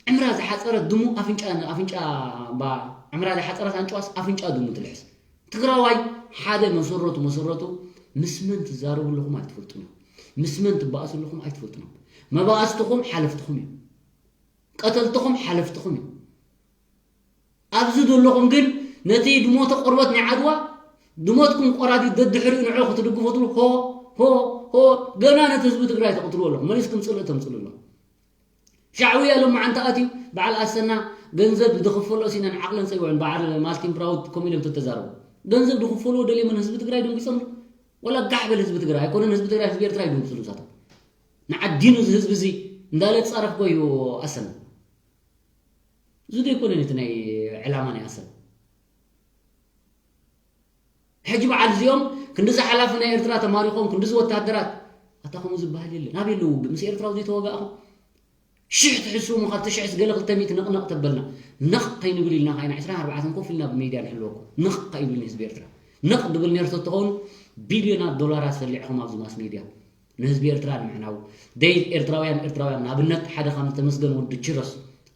ዕምራ ዝሓፀረት ድሙ ኣፍንጫ ኣፍንጫ እባ ዕምራ ዝሓፀረት ኣንጭዋስ ኣፍንጫ ድሙ ትልሕስ። ትግራዋይ ሓደ መሰረቱ መሰረቱ ምስ መን ትዛረቡ ኣለኹም ኣይትፈልጡን እዮም። ምስ መን ትባእሱ ኣለኹም ኣይትፈልጡን እዮም። መባእስትኹም ሓለፍትኹም እዮም። ቀተልትኹም ሓለፍትኹም እዮም። ኣብዚ ዘለኹም ግን ነቲ ድሞተ ቆርበት ናይ ዓድዋ ድሞትኩም ቆራዲት ደድሕሪኡ ንዑ ክትድግፉ ትብሉ ሆ ሆ ሆ ገና ነቲ ህዝቢ ትግራይ ተቕትልዎ ኣለኹም። መሊስኩም ፅልኢ ተምፅሉ ኣለኹም። ሻዕብያ ሎማዓንቲ ኣትዩ በዓል ኣሰና ገንዘብ ዝኽፈሎ ሲነን ዓቕለን ፀይወን በዓል ማርቲን ብራውድ ከምኡ ኢሎም ተተዛረቡ። ገንዘብ ዝኽፈልዎ ደልዮም ህዝቢ ትግራይ ደንጊፆም ዶ? ወላ ጋሕ በል ህዝቢ ትግራይ ኣይኮነን ህዝቢ ትግራይ ህዝቢ ኤርትራ ይደንግፅሉ ንሳቶም። ንዓዲኑ እዚ ህዝቢ እዚ እንዳለ ፃረፍ ኮዩ ኣሰና እዚ ዶ ይኮነን እቲ ናይ ዕላማ ናይ ኣሰና? ሕጂ በዓል እዚኦም ክንድዚ ሓላፊ ናይ ኤርትራ ተማሪኾም ክንድዚ ወታደራት ኣታ ከምኡ ዝበሃል የለን። ኣበይ ኣለዉ ውግእ ምስ ኤርትራ ዘይተዋጋእኹም? ሽሕ ትሕስቡ እሞ ካብቲ ሽሕስ ገለ ክልተ ሚእቲ ነቕነቕ ተበልና። ነቕ ከይንብል ኢልና ከኣ ኢና ዕስራን ኣርባዕተን ኮፍ ኢልና ብሜድያ ንሕልወኩም። ነቕ ከይብልኒ ህዝቢ ኤርትራ። ነቕ ድብል ነይሩ ተትኸውን ቢልዮናት ዶላራት ፈሊዕኹም ኣብዚ ማስ ሜድያ ንህዝቢ ኤርትራ ንምዕናው። ደይ ኤርትራውያን ኤርትራውያን ንኣብነት ሓደ ከም ተመስገን ወዲ ችረስ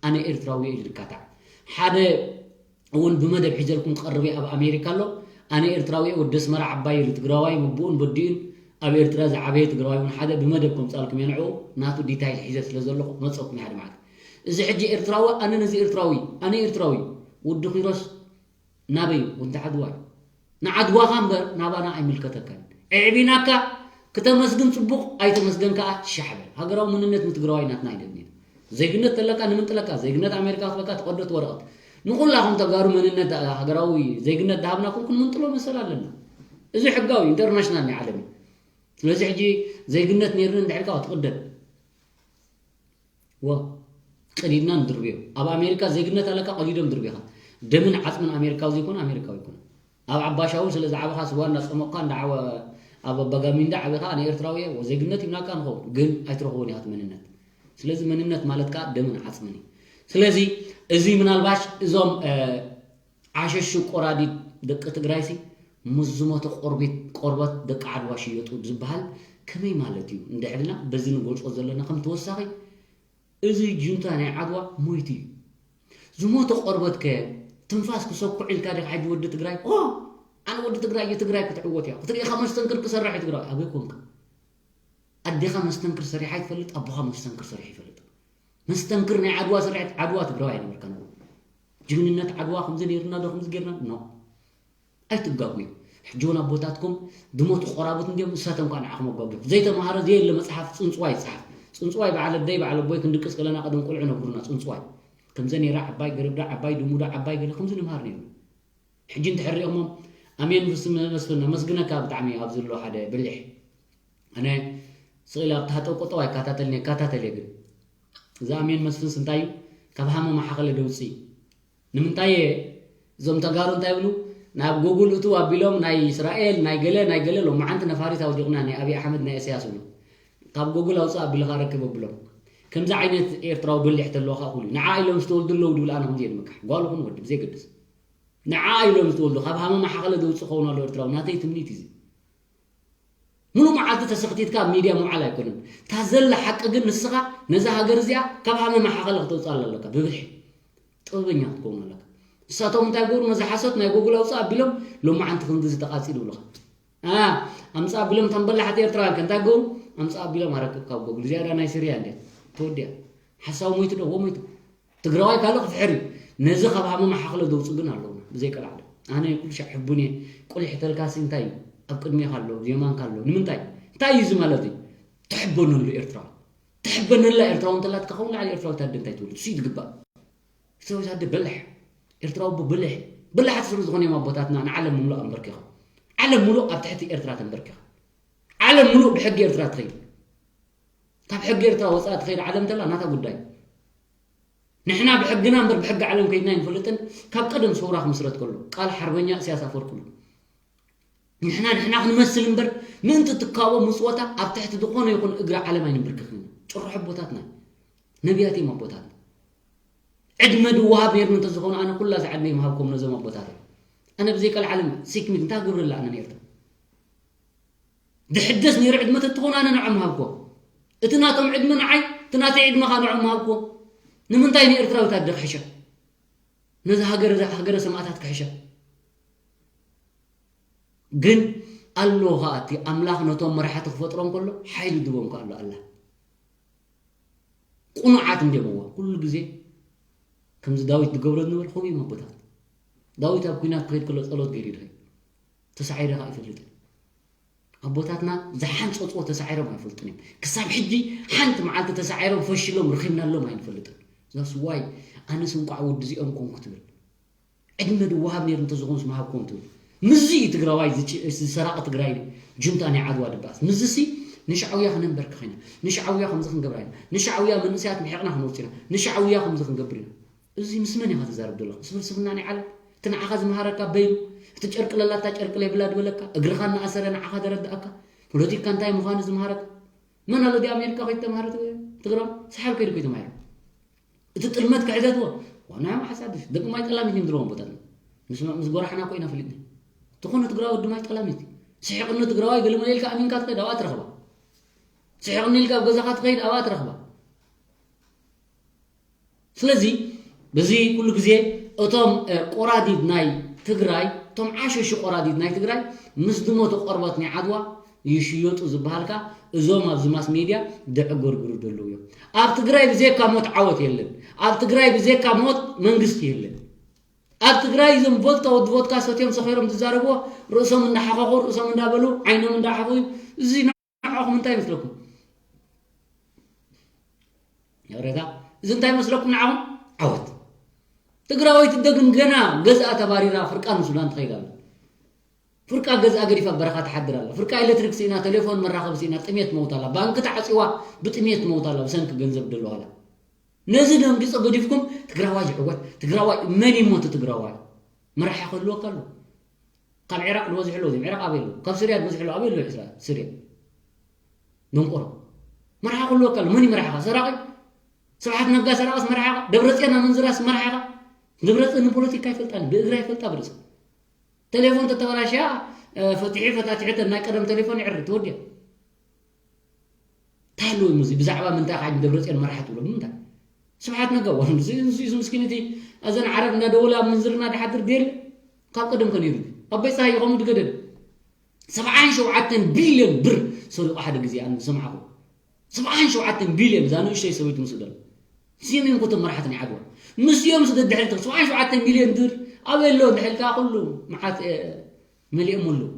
ኣነ ኤርትራዊ እየ ኢሉ ዝካታዕ ሓደ እውን ብመደብ ሒዘልኩም ቀርብ እየ ኣብ ኣሜሪካ ኣሎ ኣነ ኤርትራዊ እየ ወዲ ኣስመራ ዓባይ ኢሉ ትግራዋይ ምብኡን በዲኡን ኣብ ኤርትራ ዝዓበየ ትግራዋይ እውን ሓደ ብመደብ ከምፃልኩም እየ ንዕኡ ናቱ ዲታይል ሒዘ ስለ ዘለኹ ክመፀኩም እየ ሓደ መዓልቲ እዚ ሕጂ ኤርትራዊ ኣነ ነዚ ኤርትራዊ ኣነ ኤርትራዊ ወዲ ኪሮስ ናበይ ወዲ ዓድዋ እዩ ንዓድዋኻ እምበር ናባና ኣይምልከተካን። ኣዕቢናካ ክተመስግን ጽቡቕ ኣይተመስገን ከኣ ሻሕ በል። ሃገራዊ መንነት ንትግራዋይ ናትና ኣይደልንዮ። ዜግነት ተለካ ንምንጥለካ ዜግነት ኣሜሪካ ክትበካ ተቐደት ወረቐት። ንኹላኹም ተጋሩ መንነት ሃገራዊ ዜግነት ዝሃብናኩም ክንምንጥሎ መሰል ኣለና። እዚ ሕጋዊ ኢንተርናሽናል ናይ ዓለም እዩ። ስለዚ ሕጂ ዜግነት ነይርኒ እንድሕር ኢልካ ክትቕደድ። ዋ ቀዲድና ንድርብዮ ኣብ ኣሜሪካ ዜግነት ኣለካ ቀዲዶም ድርብኻ ደምን ዓፅምን ኣሜሪካዊ ዘይኮነ ኣሜሪካዊ ይኮነ ኣብ ዓባሻዊ ስለ ዝዓበኻ ስዋ እንዳፀመቕካ እንዳዓወ ኣብ ኣባጋሚ እንዳዓበኻ ኣነ ኤርትራዊ እየ ዜግነት ይብናካ ንኸውን ግን ኣይትረኽቦን ኢኻ መንነት ስለዚ መንነት ማለት ከዓ ደምን ዓፅምን እዩ ስለዚ እዚ ምናልባሽ እዞም ዓሸሹ ቆራዲድ ደቂ ትግራይሲ ምስ ዝሞተ ቆርቤት ቆርበት ደቂ ዓድዋ ሽየጡ ዝበሃል ከመይ ማለት እዩ? እንድሕር ኢልና በዚ ንገልጾ ዘለና ከም ተወሳኺ እዚ ጁንታ ናይ ዓድዋ ሞይቱ እዩ። ዝሞተ ቆርበት ከ ትንፋስ ክሰኩዕ ኢልካ ዲኻ ሕጂ ወዲ ትግራይ ኦ ኣነ ወዲ ትግራይ እየ ትግራይ ክትዕወት እያ ክትርኢ ኢኻ መስተንክር ክሰርሕ እዩ ትግራይ ኣበይ ኮንካ? ኣዴኻ መስተንክር ሰሪሓ ይትፈልጥ ኣቦኻ መስተንክር ሰሪሑ ይፈልጥ መስተንክር ናይ ዓድዋ ስርሕት ዓድዋ ትግራዋይ ኣይነበርካን ጅግንነት ዓድዋ ከምዚ ነይርና ዶ ከምዚ ጌርና ኖ ኣይትጋጉ ሕጂ እውን ኣቦታትኩም ድሞት ቆራቡት እንዲዮም ንሳቶም ከዓ ንዓኹም ኣጓጉኹ ዘይተማሃረ ዘየለ መፅሓፍ ፅንፅዋይ ይፅሓፍ ፅንፅዋይ በዓል ኣደይ በዓል ኣቦይ ክንድቅስ ከለና ቀደም ቆልዑ ነግሩና ፅንፅዋይ ከምዘ ነይራ ዓባይ ገረብዳ ዓባይ ድሙዳ ዓባይ ገለ ከምዚ ንምሃር ነይሩ ሕጂ እንድሕር ሪኦሞም ኣሜን ብስም መስፍን ነመስግነካ ብጣዕሚ ኣብዚ ዘሎ ሓደ ብልሕ ኣነ ስቕ ኢለ ኣብቲ ሃጠው ቆጠው ኣይከታተልን እየ እከታተል እየ ግን እዚ ኣሜን መስፍንስ እንታይ እዩ ካብ ሃመማ ሓኸለ ደውፅእ እዩ ንምንታይ እየ እዞም ተጋሩ እንታይ ይብሉ ናብ ጎጉል እትው ኣቢሎም ናይ እስራኤል ናይ ገለ ናይ ገለ ሎማዓንቲ ነፋሪት ኣውዲቕና ናይ ኣብይ ኣሕመድ ናይ እስያስ ብሉ ካብ ጎጉል ኣውፅእ ኣቢልኻ ረክብ ኣብሎም ከምዚ ዓይነት ኤርትራዊ ብልሕ ተለዋካ ኩሉ ንዓ ኢሎም ዝተወልዱ ኣለዉ ድብል ኣነ ከምዚ የድምካ ጓል ኹን ወዲ ብዘይገድስ ንዓ ኢሎም ዝተወልዱ ካብ ሃመማ ሓኸለ ደውፅእ ኸውን ኣሎ ኤርትራዊ ናተይ ትምኒት እዩ ሙሉ መዓልቲ ተሰኽቲትካ ኣብ ሚድያ ምውዓል ኣይኮነን። እታ ዘላ ሓቂ ግን ንስኻ ነዛ ሃገር እዚኣ ካብ ሃመማ ሓኸለ ክተውፅኣላ ኣለካ ብብልሒ ጥበበኛ ክትከውን ኣለካ። ንሳቶም እንታይ ይገብሩ ነዚ ሓሶት ናይ ጎጉል ኣውፅእ ኣቢሎም ሎማዓንቲ ክንድዚ ተቓፂሉ ይብሉኻ። ኣምፅእ ኣቢሎም እቶም በላሕቲ ኤርትራውያን ከ እንታይ ይገብሩ? ኣምፅእ ኣቢሎም ኣረክብ ካብ ጎጉል ዝያዳ ናይ ስርያ እንድያ ተወዲኣ። ሓሳዊ ሞይቱ ዶ? እዎ ሞይቱ። ትግራዋይ ካልእ ክፍሕር እዩ ነዚ ካብ ሃመማ ሓኽለ ዘውፅእ ግን ኣለውና ብዘይ ቀልዓለም ኣነ ኩሉ ሻዕ ሕቡን እየ ቁሊሕ ተልካሲ እንታይ እዩ ኣብ ቅድሜኻ ኣሎ የማንካ ኣሎ ንምንታይ እንታይ እዩ እዚ ማለት እዩ ትሕበነሉ ኤርትራዊ ትሕበነላ ኤርትራዊ እንተላትካ ከውን ላዕሊ ኤርትራዊ ታደ እንታይ ትብሉ እሱ እዩ ዝግባእ ኤርትራዊ ታደ በላሕ ኤርትራዊ ኣቦ በላሕ በላሕቲ ስለ ዝኾነ እዮም ኣቦታትና ንዓለም ምሉእ ኣንበርኪኻ ዓለም ምሉእ ኣብ ትሕቲ ኤርትራ ተንበርኪኻ ዓለም ምሉእ ብሕጊ ኤርትራ ትኸይድ ካብ ሕጊ ኤርትራ ወፃኢ ትኸይድ ዓለም እንተላ ናታ ጉዳይ ንሕና ብሕግና እምበር ብሕጊ ዓለም ከይድና ኣይንፈልጥን ካብ ቀደም ሰውራ ክምስረት ከሎ ቃል ሓርበኛ እስያስ ኣፈወርቂ ኣሎ ንሕና ንሕና ክንመስል እምበር ምእንቲ ትካቦ ምፅወታ ኣብ ትሕቲ ዝኾነ ይኹን እግሪ ዓለም ኣይንብርክኽን ጭርሖ ኣቦታትና ነቢያት እዮም ኣቦታትና ዕድመ ድወሃብ ነይርኒ እንተዝኾኑ ኣነ ኩላ እዛ ዕድመ ይምሃብኩም ነዞም ኣቦታተይ ኣነ ብዘይ ቀልዓለም ሲክሚት እንታይ ክገብረላ ኣነ ነይርታ ድሕደስ ነይሩ ዕድመ ተትኾን ኣነ ንዖም ሃብኮ እቲ ናቶም ዕድመ ንዓይ እቲ ናተይ ዕድመ ካ ንዖም ሃብኮ ንምንታይ ንኤርትራዊት ኣደ ክሕሸ? ነዚ ሃገረ ሃገረ ሰማእታት ክሕሸ? ግን ኣሎ ኸኣ እቲ ኣምላኽ ነቶም መራሕቲ ክፈጥሮም ከሎ ሓይሊ ድቦም ከኣ ኣሎ ኣላ። ቁኑዓት እንዲዮም እዋ ኩሉ ግዜ ከምዚ ዳዊት ዝገብሮ ዝነበረ ከምኡ እዮም ኣቦታት። ዳዊት ኣብ ኩናት ክኸይድ ከሎ ጸሎት ገይሩ ይድኸይ ተሳዒረ ኸኣ ኣይፈልጥን። ኣቦታትና ዝሓንጸጽዎ ተሳዒሮም ኣይፈልጡን እዮም። ክሳብ ሕጂ ሓንቲ መዓልቲ ተሳዒሮም ፈሽሎም ረኺብናሎም ኣይንፈልጥን። ዛስ ዋይ ኣነስ እንቋዕ ወዲ እዚኦም ኮንኩ ትብል። ዕድመ ድወሃብ ነይሩ እንተዝኾንስ ምሃብኩም ትብል። ምዚ እዩ ትግራዋይ ዝጭ- ዝሰራቂ ትግራይ ጁንታ ናይ ዓድዋ ድባስ ምዝሲ ንሻዕውያ ክነንበርክኽ ኢና፣ ንሻዕውያ ከምዚ ክንገብራ ኢና፣ ንሻዕውያ መንእሰያት ምሒቕና ክንወፅእ ኢና፣ ንሻዕውያ ከምዚ ክንገብር ኢና። እዚ ምስ መን ኢኻ ትዛረብ ዘለኻ? ምስ ፍልስፍና ናይ ዓለም እቲ ንዓኻ ዝመሃረካ በይኑ እቲ ጨርቂ ለላታ ጨርቂ ለይብላ ዝበለካ እግርኻ እናኣሰረ ንዓኻ ደረድኣካ ፖለቲካ እንታይ ምዃኑ ዝመሃረካ መን ኣሎ? ዲ ኣሜሪካ ከይተምሃረ ትግራይ ሰሓብ ከይዱ ከይተማሂሩ እቲ ጥልመት ክሕዘትዎ ዋና ሓሳብ ደቂ ማይ ጠላሚት እዮም ዝለዎም ቦታትና ምስ ምስ ጎራሕና እኮ ኢና ፈሊጥና። ተኾነ ትግራዊ ወዲ ማይ ጠላሚት ስሒቕኑ ትግራዋይ ገለመለ ኢልካ ኣሚንካ ትኸይድ ኣብኣ ትረኽባ። ስሒቕኑ ኢልካ ኣብ ገዛኻ ትኸይድ ኣብኣ ትረኽባ። ስለዚ በዚ ኩሉ ግዜ እቶም እ፣ ቆራዲድ ናይ ትግራይ እቶም ዓሸሹ ቆራዲድ ናይ ትግራይ ምስ ዝሞቱ ቆርበት ናይ ዓድዋ ይሽየጡ ዝበሃልካ እዞም ኣብዚ ማስ ሜድያ ደዕጎርጉሩ ዘለዉ እዮም። ኣብ ትግራይ ብዘይካ ሞት ዓወት የለን። ኣብ ትግራይ ብዘይካ ሞት መንግስቲ የለን። ኣብ ትግራይ እዞም ቮድካ ወዲ ቮድካ ሰትዮም ሰኺሮም ዝዛረብዎ ርእሶም እንዳሓኸኹ ርእሶም እንዳበሉ ዓይኖም እንዳሓኹ እዚ ንዓኹም እንታይ ይመስለኩም? ይቕሬታ፣ እዚ እንታይ ይመስለኩም ንዓኹም? ዓወት። ትግራወይቲ እደ ግን ገና ገዝኣ ተባሪራ ፍርቃ ንሱዳን ትኸይድ ኣላ። ፍርቃ ገዝኣ ገዲፋ በረኻ ትሓድር ኣላ። ፍርቃ ኤሌክትሪክ ስኢና፣ ቴሌፎን መራኸቢ ስኢና፣ ጥሜት መውት ኣላ። ባንኪ ተዓፂዋ ብጥሜት መውት ኣላ፣ ብሰንኪ ገንዘብ ደለዋላ። ነዚ ደንጊፆ ገዲፍኩም ትግራዋይ ይዕወት፣ ትግራዋይ መን ይሞት ትግራዋይ? መራሒ ክህልወካ ኣሎ። ካብ ዒራቅ ዝበዝሑ ኣለዉ፣ እዚኦም ዒራቅ ኣበይ ኣለዉ? ካብ ስርያ ዝበዝሑ ኣለዉ፣ ኣበይ ኣለዉ? ዒስራ ስርያ ደንቆሮ። መርሓ ክህልወካ ኣሎ። መን እዩ መርሓኻ? ሰራቂ? ስብሓት ነጋ ሰራቂስ መርሓኻ? ደብረፅዮን ኣመንዝራስ መርሓኻ? ደብረፅዮን ንፖለቲካ ይፈልጣኒ፣ ብእግራ ይፈልጣ ብርእሳ። ቴሌፎን ተተበላሽያ፣ እ፣ ፈትሒ ፈታትሒ ተን ናይ ቀደም ቴሌፎን ይዕሪ፣ ትወድያ። እንታይ ኣለዎ እዚ? ብዛዕባ ምንታይ ከዓ ደብረፅዮን መርሓ ትብሎ? ብምንታይ? ስብሓት ነጋ፣ ዋን እዚ፣ እዚ፣ እዚ ምስኪን እቲ፣ እዘን ዓረብ እንዳደወለ ኣብ ምንዝርና ድሓድር ድየለ? ካብ ቀደም ከ ነይሩ ድዩ? ኣብ ቤት ፀሃይ ከምኡ ድገደደ። ሰብዓን ሸውዓተን ቢልዮን ብር ሰሪቑ ሓደ ግዜ ኣነ ዝሰማዕኹ። ሰብዓን ሸውዓተን ቢልዮን እዛ ንእሽተይ ሰበይቲ ምስኡ ደሎ። እዚኦም እዮም ኮቶም መራሕቲ ናይ ዓድዋ። ምስዚኦም ስደድሕልቲ ሰብዓን ሸውዓተን ሚልዮን ብር ኣበይ ኣሎ እንድሕልካ ኩሉ መዓት፣ እ፣ መሊኦም ኣለዉ።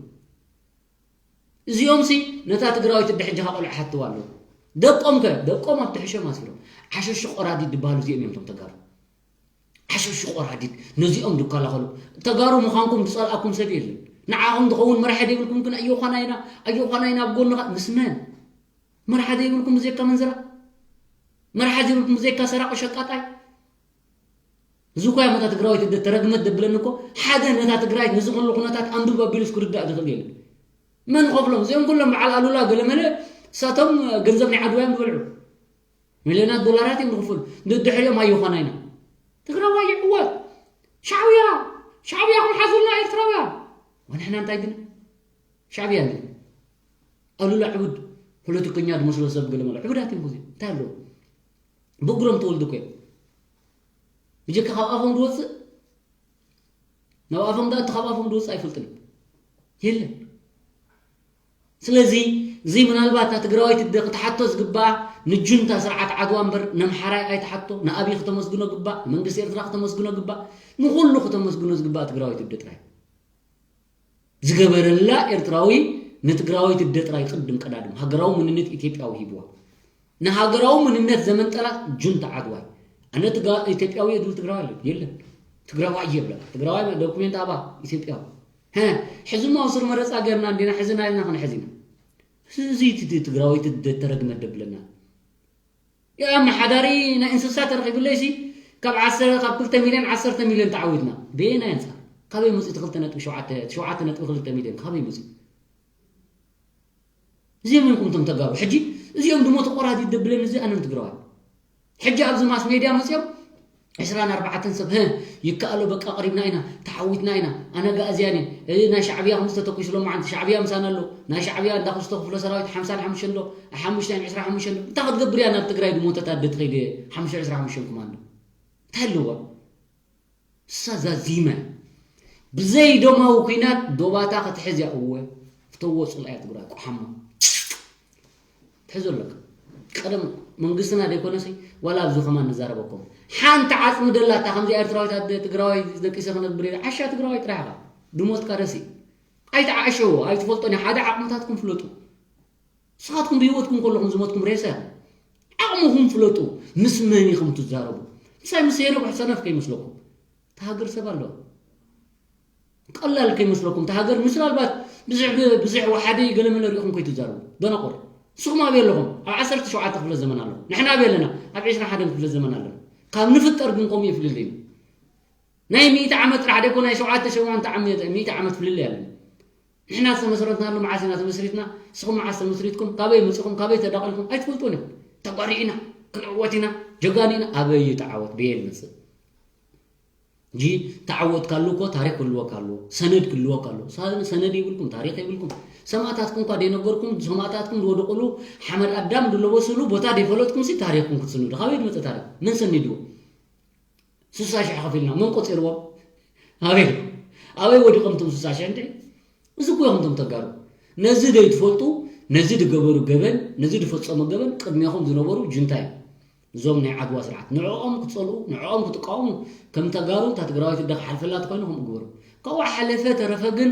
እዚኦም ሲ ነታ ትግራዊት እንድሕጂ ቆልዑ ሓትዋ ኣለዉ። ደቆም ከ? ደቆም ኣብ ትሕሾም ኣሲሮም። ዓሸሹ ቆራዲድ ድበሃሉ እዚኦም እዮም እቶም ተጋሩ። ዓሸሹ ቆራዲድ ነዚኦም ድከላኸሉ። ተጋሩ ምዃንኩም ዝጸልኣኩም ሰብ የለን። ንዓኹም ዝኸውን መራሒ ዘይብልኩም ግን ኣዮዃና ኢና፣ ኣዮዃና ኢና ኣብ ጎንኻ። ምስ መን? መርሓ ዘይብልኩም ብዘይካ መንዝራ? መርሓ ዘይብልኩም ብዘይካ ሰራቂ ሸቃጣይ? እዚ እኮ እያ ነታ ትግራወይቲ ደ-፣ ተረግመት ደብለኒ እኮ። ሓደ ነታ ትግራይ ነዚ ኩሉ ኩነታት ኣንብብ ኣቢሉስ ክርዳእ ዝኽእል የለን። መን ይኸፍሎም? እዚኦም ኩሎም በዓል ኣሉላ ገለመለ እሳቶም ገንዘብ ናይ ዓድዋ እዮም ዝበልዑ። ሚልዮናት ዶላራት እዮም ዝኽፍሉ። ንድሕሪኦም ኣይኾና ኢና። ትግራዋይ ይዕወት። ሻዕብያ፣ ሻዕብያ ኹም ሓዙልና ኤርትራውያ። ወንሕና እንታይ ግን? ሻዕብያ እንዲ። ኣሉላ ዕቡድ ፖለቲከኛ ዝመስሎ ሰብ ገለመለ። ዕቡዳት እዮም ብዙ። እንታይ ኣለዎ? ብእግሮም ተወልዱ እኮ እዮም። ብጀካ ካብ ኣፎም ዝወፅእ፣ ናብ ኣፎም ዝኣቱ ካብ ኣፎም ዝወፅእ ኣይፈልጥን። የለን። ስለዚ፣ እዚ ምናልባት እታ ትግራዋይቲ ደ-፣ ክትሓቶ ዝግባኣ ንጁንታ ስርዓት ዓድዋ እምበር፣ ነምሓራይ ኣይትሓቶ፣ ንኣብይ ክተመስግኖ ግባእ፣ ንመንግስቲ ኤርትራ ክተመስግኖ ግባእ፣ ንኹሉ ክተመስግኖ ዝግባእ ትግራዋይቲ ደ ጥራይ። ዝገበረላ ኤርትራዊ ንትግራዋይቲ ደ ጥራይ ቅድም ቀዳድም ሃገራዊ መንነት ኢትዮጵያዊ ሂብዋ። ንሃገራዊ መንነት ዘመንጠላ ጁንታ ዓድዋይ። ኣነ ትጋ-፣ ኢትዮጵያዊ እየ ዝብል ትግራዋይ ኣሎ? የለን። ትግራዋይ እየ ይብለካ። ትግራዋይ ዶኩሜንት ኣባ ኢትዮጵያዊ። ሀ፣ ሕዚ እሞ ኣብ ስር መረፃ ገርና እንዲና፣ ሕዚ ናይልና ክንሕዝ ኢና። እዚ እቲ ትግራዋይቲ ደ-፣ ተረግመ ደብለና። ያ ኣመሓዳሪ ናይ እንስሳ ተረኺብለይ ሲ ካብ ዓሰርተ፣ ካብ ክልተ ሚልዮን ዓሰርተ ሚልዮን ተዓዊትና። በየናይ ኣንፃር? ካበይ መፂኡ እቲ ክልተ ነጥቢ ሸውዓተ፣ ሸውዓተ ነጥቢ ክልተ ሚልዮን ካበይ መፂኡ? እዚኦም እዮም እቶም ተጋሩ። ሕጂ እዚኦም ድሞ ተቆራዲድ ደብለኒ እዚ ኣነን ትግራዋይ። ሕጂ ኣብዚ ማስ ሜድያ መፂኦም ዕስራን ኣርባዕተን ሰብ፣ "ህ፣ ይከኣሎ፣ በቃ፣ ቀሪብና ኢና፣ ተዓዊትና ኢና፣ ኣነ ኣጋእዝያን እየ፣ እ፣ ናይ ሻዕብያ ከምዚ ተተኲሱ ሎማዓንቲ፣ ሻዕብያ ምሳና ኣሎ፣ ናይ ሻዕብያ እንዳ ክስቶ ክፍለ ሰራዊት ሓምሳን ሓሙሽተን ዶ፣ ሓሙሽተ ዕስራን ሓሙሽተን ዶ?" እንታይ ክትገብር እያ ናብ ትግራይ ድሞተት ኣደ ትኸይድ ሓሙሽተ ዕስራን ሓሙሽተን ኮማንዶ? እንታይ ኣለዋ? እሳ ዛዚመ። ብዘይ ደማዊ ኲናት ዶባታ ክትሕዝ እያ። እወ፣ ፍተዎ፣ ጽልኣያ ትግራይ፣ ቆሓማ። ትሕዞ ኣለካ። ቀደም መንግስትና ደይኮነሲ፣ ዋላ ኣብዚ ከማን ንዛረበኩም። ሓንቲ ዓጽሚ ደላታ፣ ከምዚ ኤርትራዊት ኣደ ትግራዋይ ደቂሰ ክነብር ኢለ። ዓሻ ትግራዋይ ጥራሕ ኢኻ። ድሞትካ ረሲ። ኣይትዓሸዎ፣ ኣይትፈልጦን እያ። ሓደ ዓቕምታትኩም ፍለጡ። ንስኻትኩም ብህይወትኩም ከለኹም ዝሞትኩም ሬሳ ኢኹም። ዓቕምኹም ፍለጡ። ምስ መን ኢኹም ትዛረቡ? ምሳይ ምስ ሄኖክ ሰነፍ ከይመስለኩም። እታ ሃገር ሰብ ኣለዋ። ቀላል ከይመስለኩም። እታ ሃገር ምስ ምናልባት ብዙሕ፣ ብዙሕ ወሓደ ገለመለ ሪኢኹም ከይትዛረቡ። ደናቑር። ንስኹም ኣበይ ኣለኹም? ኣብ ዓሰርተ ሸውዓተ ክፍለ ዘመን ኣለኹም። ንሕና ኣበይ ኣለና? ኣብ ዕስራን ሓደን ክፍለ ዘመን ኣለና። ካብ ንፍጠር ግን ከምኡ የፍልለይና። ናይ ሚእቲ ዓመት ጥራሕ ደይኮነ፣ ናይ ሸውዓተ፣ ሸውዓተ ዓመት፣ ሚእቲ ዓመት ፍልልይ ኣለና። ንሕና ዝተመስረትናሉ መዓስ ኢና ተመስሪትና? ንስኹም መዓስ ተመስሪትኩም? ካበይ መጺኹም? ካበይ ተዳቒልኩም? ኣይትፈልጡን ኢኹም። ተጓሪዕና፣ ክንዕወት ኢና፣ ጀጋኑ ኢና። ኣበይ እዩ ተዓወት? በየን መጽእ? እንጂ ተዓወትካሉ እኮ ታሪኽ ክህልወካ ኣለዎ፣ ሰነድ ክህልወካ ኣለዎ። ሳ-፣ ሰነድ የብልኩም፣ ታሪኽ የብልኩም። ሰማእታትኩም እኳ ደይነገርኩም፣ ሰማእታትኩም ዝወደቑሉ፣ ሓመድ ኣዳም ዝለበሱሉ ቦታ ደይፈለጥኩም ሲ ታሪኽኩም ክትስንዱ። ካበይ ዝመጸ ታሪኽ? መን ሰኒድዎ? ስሳ ሽሕ ከፊልና፣ መን ቆጺርዎም? ኣበይ? ኣበይ ወዲቖም እቶም ስሳ ሽሕ እንዴ? እዚ እኮ ኢኹም እቶም ተጋሩ። ነዚ ዘይትፈልጡ፣ ነዚ ዝገበሩ ገበን፣ ነዚ ዝፈጸሙ ገበን ቅድሜኹም ዝነበሩ ጁንታ እዮም። እዞም ናይ ዓድዋ ስርዓት። ንዕኦም ክትጸልኡ፣ ንዕኦም ክትቃወሙ፣ ከም ተጋሩ እታ ትግራዋይቲ እደ ክሓልፈላ ተኾይኑ ከምኡ ግበሩ። ካብኡ ሓለፈ ተረፈ ግን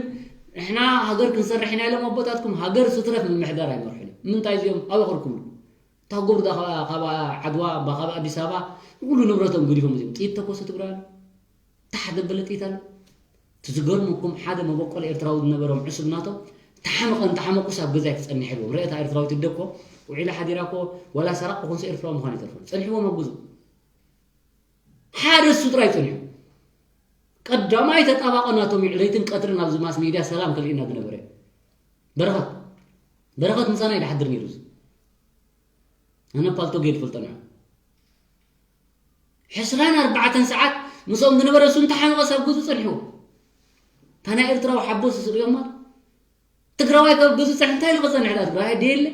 ንሕና ሃገር ክንሰርሕ ኢና ኢሎም ኣቦታትኩም፣ ሃገር ስትረፍ ምምሕዳር ኣይመርሑን እዮም። ንምንታይ እዚኦም ኣበይ ክርከቡ? እታ ጎብርዳ ካብ፣ ካብ ዓድዋ፣ ባ-፣ ካብ ኣዲስ ኣበባ ንኩሉ ንብረቶም ገዲፎም እዚኦም። ጥይት ተኮሱ ትግራይ ኣሎ። ታሕ ዘበለ ጥይት ኣሎ። እቲ ዝገርመኩም ሓደ መበቆል ኤርትራዊ ዝነበሮም ዕሱብ ናቶም ተሓመቐ፣ እንተሓመቁስ ኣብ ገዛይ ክጸንሕ ኢልዎም። ርእታ ኤርትራዊት እደ እኮ ውዒላ ሓዲራ እኮ ዋላ ሰራቕ ክኾንስ ኤርትራዊ ምዃን ይተርፎ። ጸኒሕዎም ኣብ ገዝኡ። ሓደ እሱ ጥራይ ጸኒሑ። ቀዳማይ ተጣባቂ ናቶም እዩ። ለይትን ቀትርን ኣብዚ ማስ ሚድያ ሰላም ከልእና ዝነበረ። በረኸት። በረኸት ምሳና እዩ ዝሓድር ነይሩ እዚ። ኣነ ፓልቶግ እየ ዝፈልጦ ንዑ። ዕስራን ኣርባዕተን ሰዓት ምስኦም ዝነበረ እሱ እንተሓመቐ ሳብ ገዝኡ ጸኒሕዎ። እታ ናይ ኤርትራዊ ሓቦስ ዝርእዮም ማለት ትግራዋይ ካብ ገዝኡ ጸኒሑ እንታይ ኢሉ ክጸንሕ ደኣ ትግራዋይ ኣደ የለ?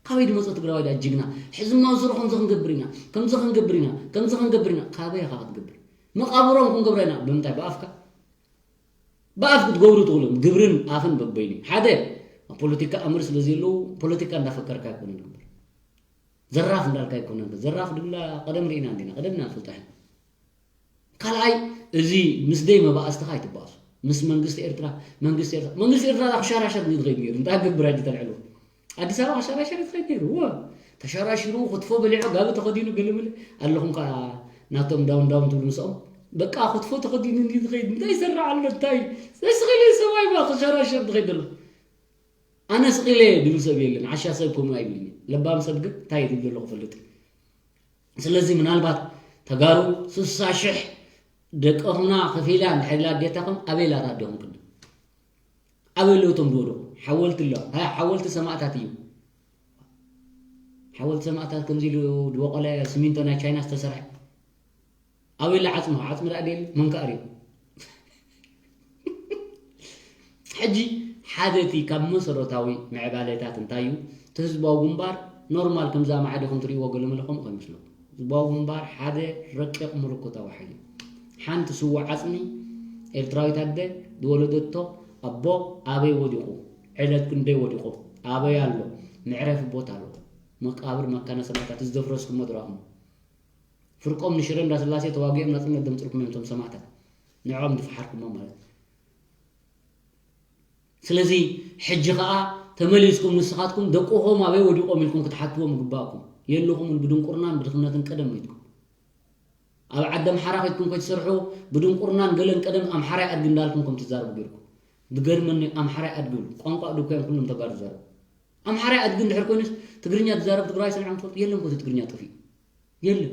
ካበይ ድመጾ ትግራዋይ ደኣ ጅግና? ሕዚ እማ ስሩ ከምዚ ክንገብር ኢና፣ ከምዚ ክንገብር ኢና፣ ከምዚ ክንገብር ኢና። ካበይ ኢኻ ክትገብር? መቓብሮም ክንገብሮ ኢና። ብምንታይ? ብኣፍካ? ብኣፍ ክትገብሩ ትኽእሉ። ግብርን ኣፍን በበይኑ። ሓደ፣ ኣብ ፖለቲካ ኣምር ስለ ዘየለዉ፣ ፖለቲካ እንዳፈከርካ ኣይኮነን ግበር። ዘራፍ እንዳልካ ኣይኮነን። ዘራፍ ድብላ ቀደም ርኢና እንዲና፣ ቀደም ኢና ንፈልጦ ሕና። ካልኣይ፣ እዚ ምስ ደይ መባእስትኻ ኣይትባእሱ። ምስ መንግስቲ ኤርትራ፣ መንግስቲ ኤርትራ፣ መንግስቲ ኤርትራ ክሸራሸር እዩ ዝኸይድ ነይሩ። እንታይ ክገብር ኣዲ ተልዕሎ? ኣዲስ ኣበባ ክሸራሸር ዝኸይድ ነይሩ። እወ፣ ተሸራሽሩ፣ ክትፎ በሊዑ፣ ጋቢ ተኸዲኑ፣ ገለመለ። ኣለኹም ከኣ ናቶም ዳውን ዳውን ትብሉ ምስኦም። በቃ ክትፎ ተኸዲኑ እንዲ ዝኸይድ። እንታይ ይሰርሕ ኣሎ? እንታይ? ስቕ ኢለ ሰብኣይ ባ ክሸራሸር ዝኸይድ ዘሎ። ኣነ ስቕ ኢለ ድብል ሰብ የለን። ዓሻ ሰብ ከምኡ ኣይብልን እዩ። ለባም ሰብ ግን እንታይ እዩ ዝብል ዘሎ ክፈልጥ እዩ። ስለዚ ምናልባት ተጋሩ ስሳ ሽሕ ደቅኹምና ከፊላ እንድሕር ኢላ ኣዴታኹም ኣበይ ኣላ ኣዴኹም ቅድም? ኣበይ ኣለዉ እቶም ዝወደቑ? ሓወልቲ ኣለዋ። ሃ፣ ሓወልቲ ሰማእታት እዩ። ሓወልቲ ሰማእታት ከምዚ ኢሉ ዝወቐለ ሲሚንቶ ናይ ቻይና ዝተሰርሐ። ኣበይ ኣሎ ዓጽሙ? ዓጽሚ ደኣ ድየለ? መን ከ ኣርዩ? ሕጂ ሓደ እቲ ካብ መሰረታዊ ምዕባለታት እንታይ እዩ? እቲ ህዝባዊ ግንባር ኖርማል ከምዛ ማዕደ ከም ትርእይዎ ገለ መለ ከምኡ ከይመስለኩም። ህዝባዊ ግንባር ሓደ ረቂቕ መለኮታዊ ሓይሊ እዩ። ሓንቲ ስዉእ ዓጽሚ ኤርትራዊት ኣደ ዝወለደቶ ኣቦ ኣበይ ወዲቑ? ዕለት ክንደይ ወዲቑ? ኣበይ ኣሎ? መዕረፊ ቦታ ኣለዎ። መቃብር መካነ ሰማእታት ዝደፍረስኩሞ ዝረኣኹሞ። ፍርቆም ንሽረ እንዳስላሴ ተዋጊኦም ናጽነት ዘምጽልኩም እዮም እቶም ሰማእታት። ንዕኦም ዝፈሓርኩሞ ማለት እዩ። ስለዚ ሕጂ ኸኣ ተመሊስኩም ንስኻትኩም ደቅኹም ኣበይ ወዲቖም ኢልኩም ክትሓትዎም ይግባእኩም። የለኹምን፣ ብድንቁርናን ብድኽነትን ቀደም ሞይትኩም። ኣብ ዓዲ ኣምሓራ ከይድኩም ከይትሰርሑ ብድንቁርናን ገለን ቀደም ኣምሓራይ ኣድጊ እንዳልኩም ከም ትዛረቡ ገይርኩም። ዝገርመኒ ኣምሓራይ ኣድጊ ይብሉ። ቋንቋ ድኳ እዮም ኩሎም ተጋሩ ዝዛረቡ። ኣምሓራይ ኣድጊ እንድሕር ኮይኑስ ትግርኛ ዝዛረብ ትግራዋይ ሰሚዕኩም ትፈልጡ? የለን እኮ እቲ ትግርኛ ጠፊኡ። የለን።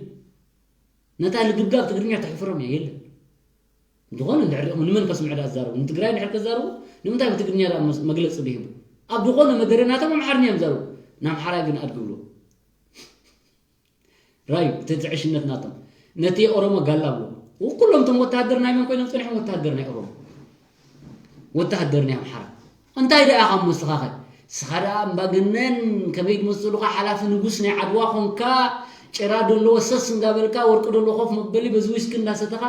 ነታ ልግብጋብ ትግርኛ ተሕፍሮም እያ፣ የለን። እንተኾነ እንድሕር ሪእኹም ንመን ከስምዑ ደኣ ዝዛረቡ? ንትግራይ እንድሕር ከዛረቡ ንምንታይ ብትግርኛ ደኣ መስ-፣ መግለጺ ዘይህቡ? ኣብ ዝኾነ መደረ ናቶም ኣምሓርኛ እዮም ዝዛረቡ። ንኣምሓራይ ግን ኣድጊ ብልዎ። ራዩ፣ እቲ ዕሽነት ናቶም። ነቲ ኦሮሞ ጋላ ብሎ። ኩሎም እቶም ወተሃደር ናይ መን ኮይኖም ጸኒሖም? ወተሃደር ናይ ኦሮሞ። ወተሃደር ናይ ኣምሓራ። እንታይ ደኣ ካብ መስተኻኸል? ስኻ ደኣ ኣምባገነን ከመይ ዝመስሉኻ ሓላፊ ንጉስ ናይ ዓድዋ ኾንካ፣ ጭራ ደሎ ወሰስ እንዳበልካ፣ ወርቂ ደሎ ኮፍ መበሊ በዚ ዊስኪ እንዳሰተኻ፣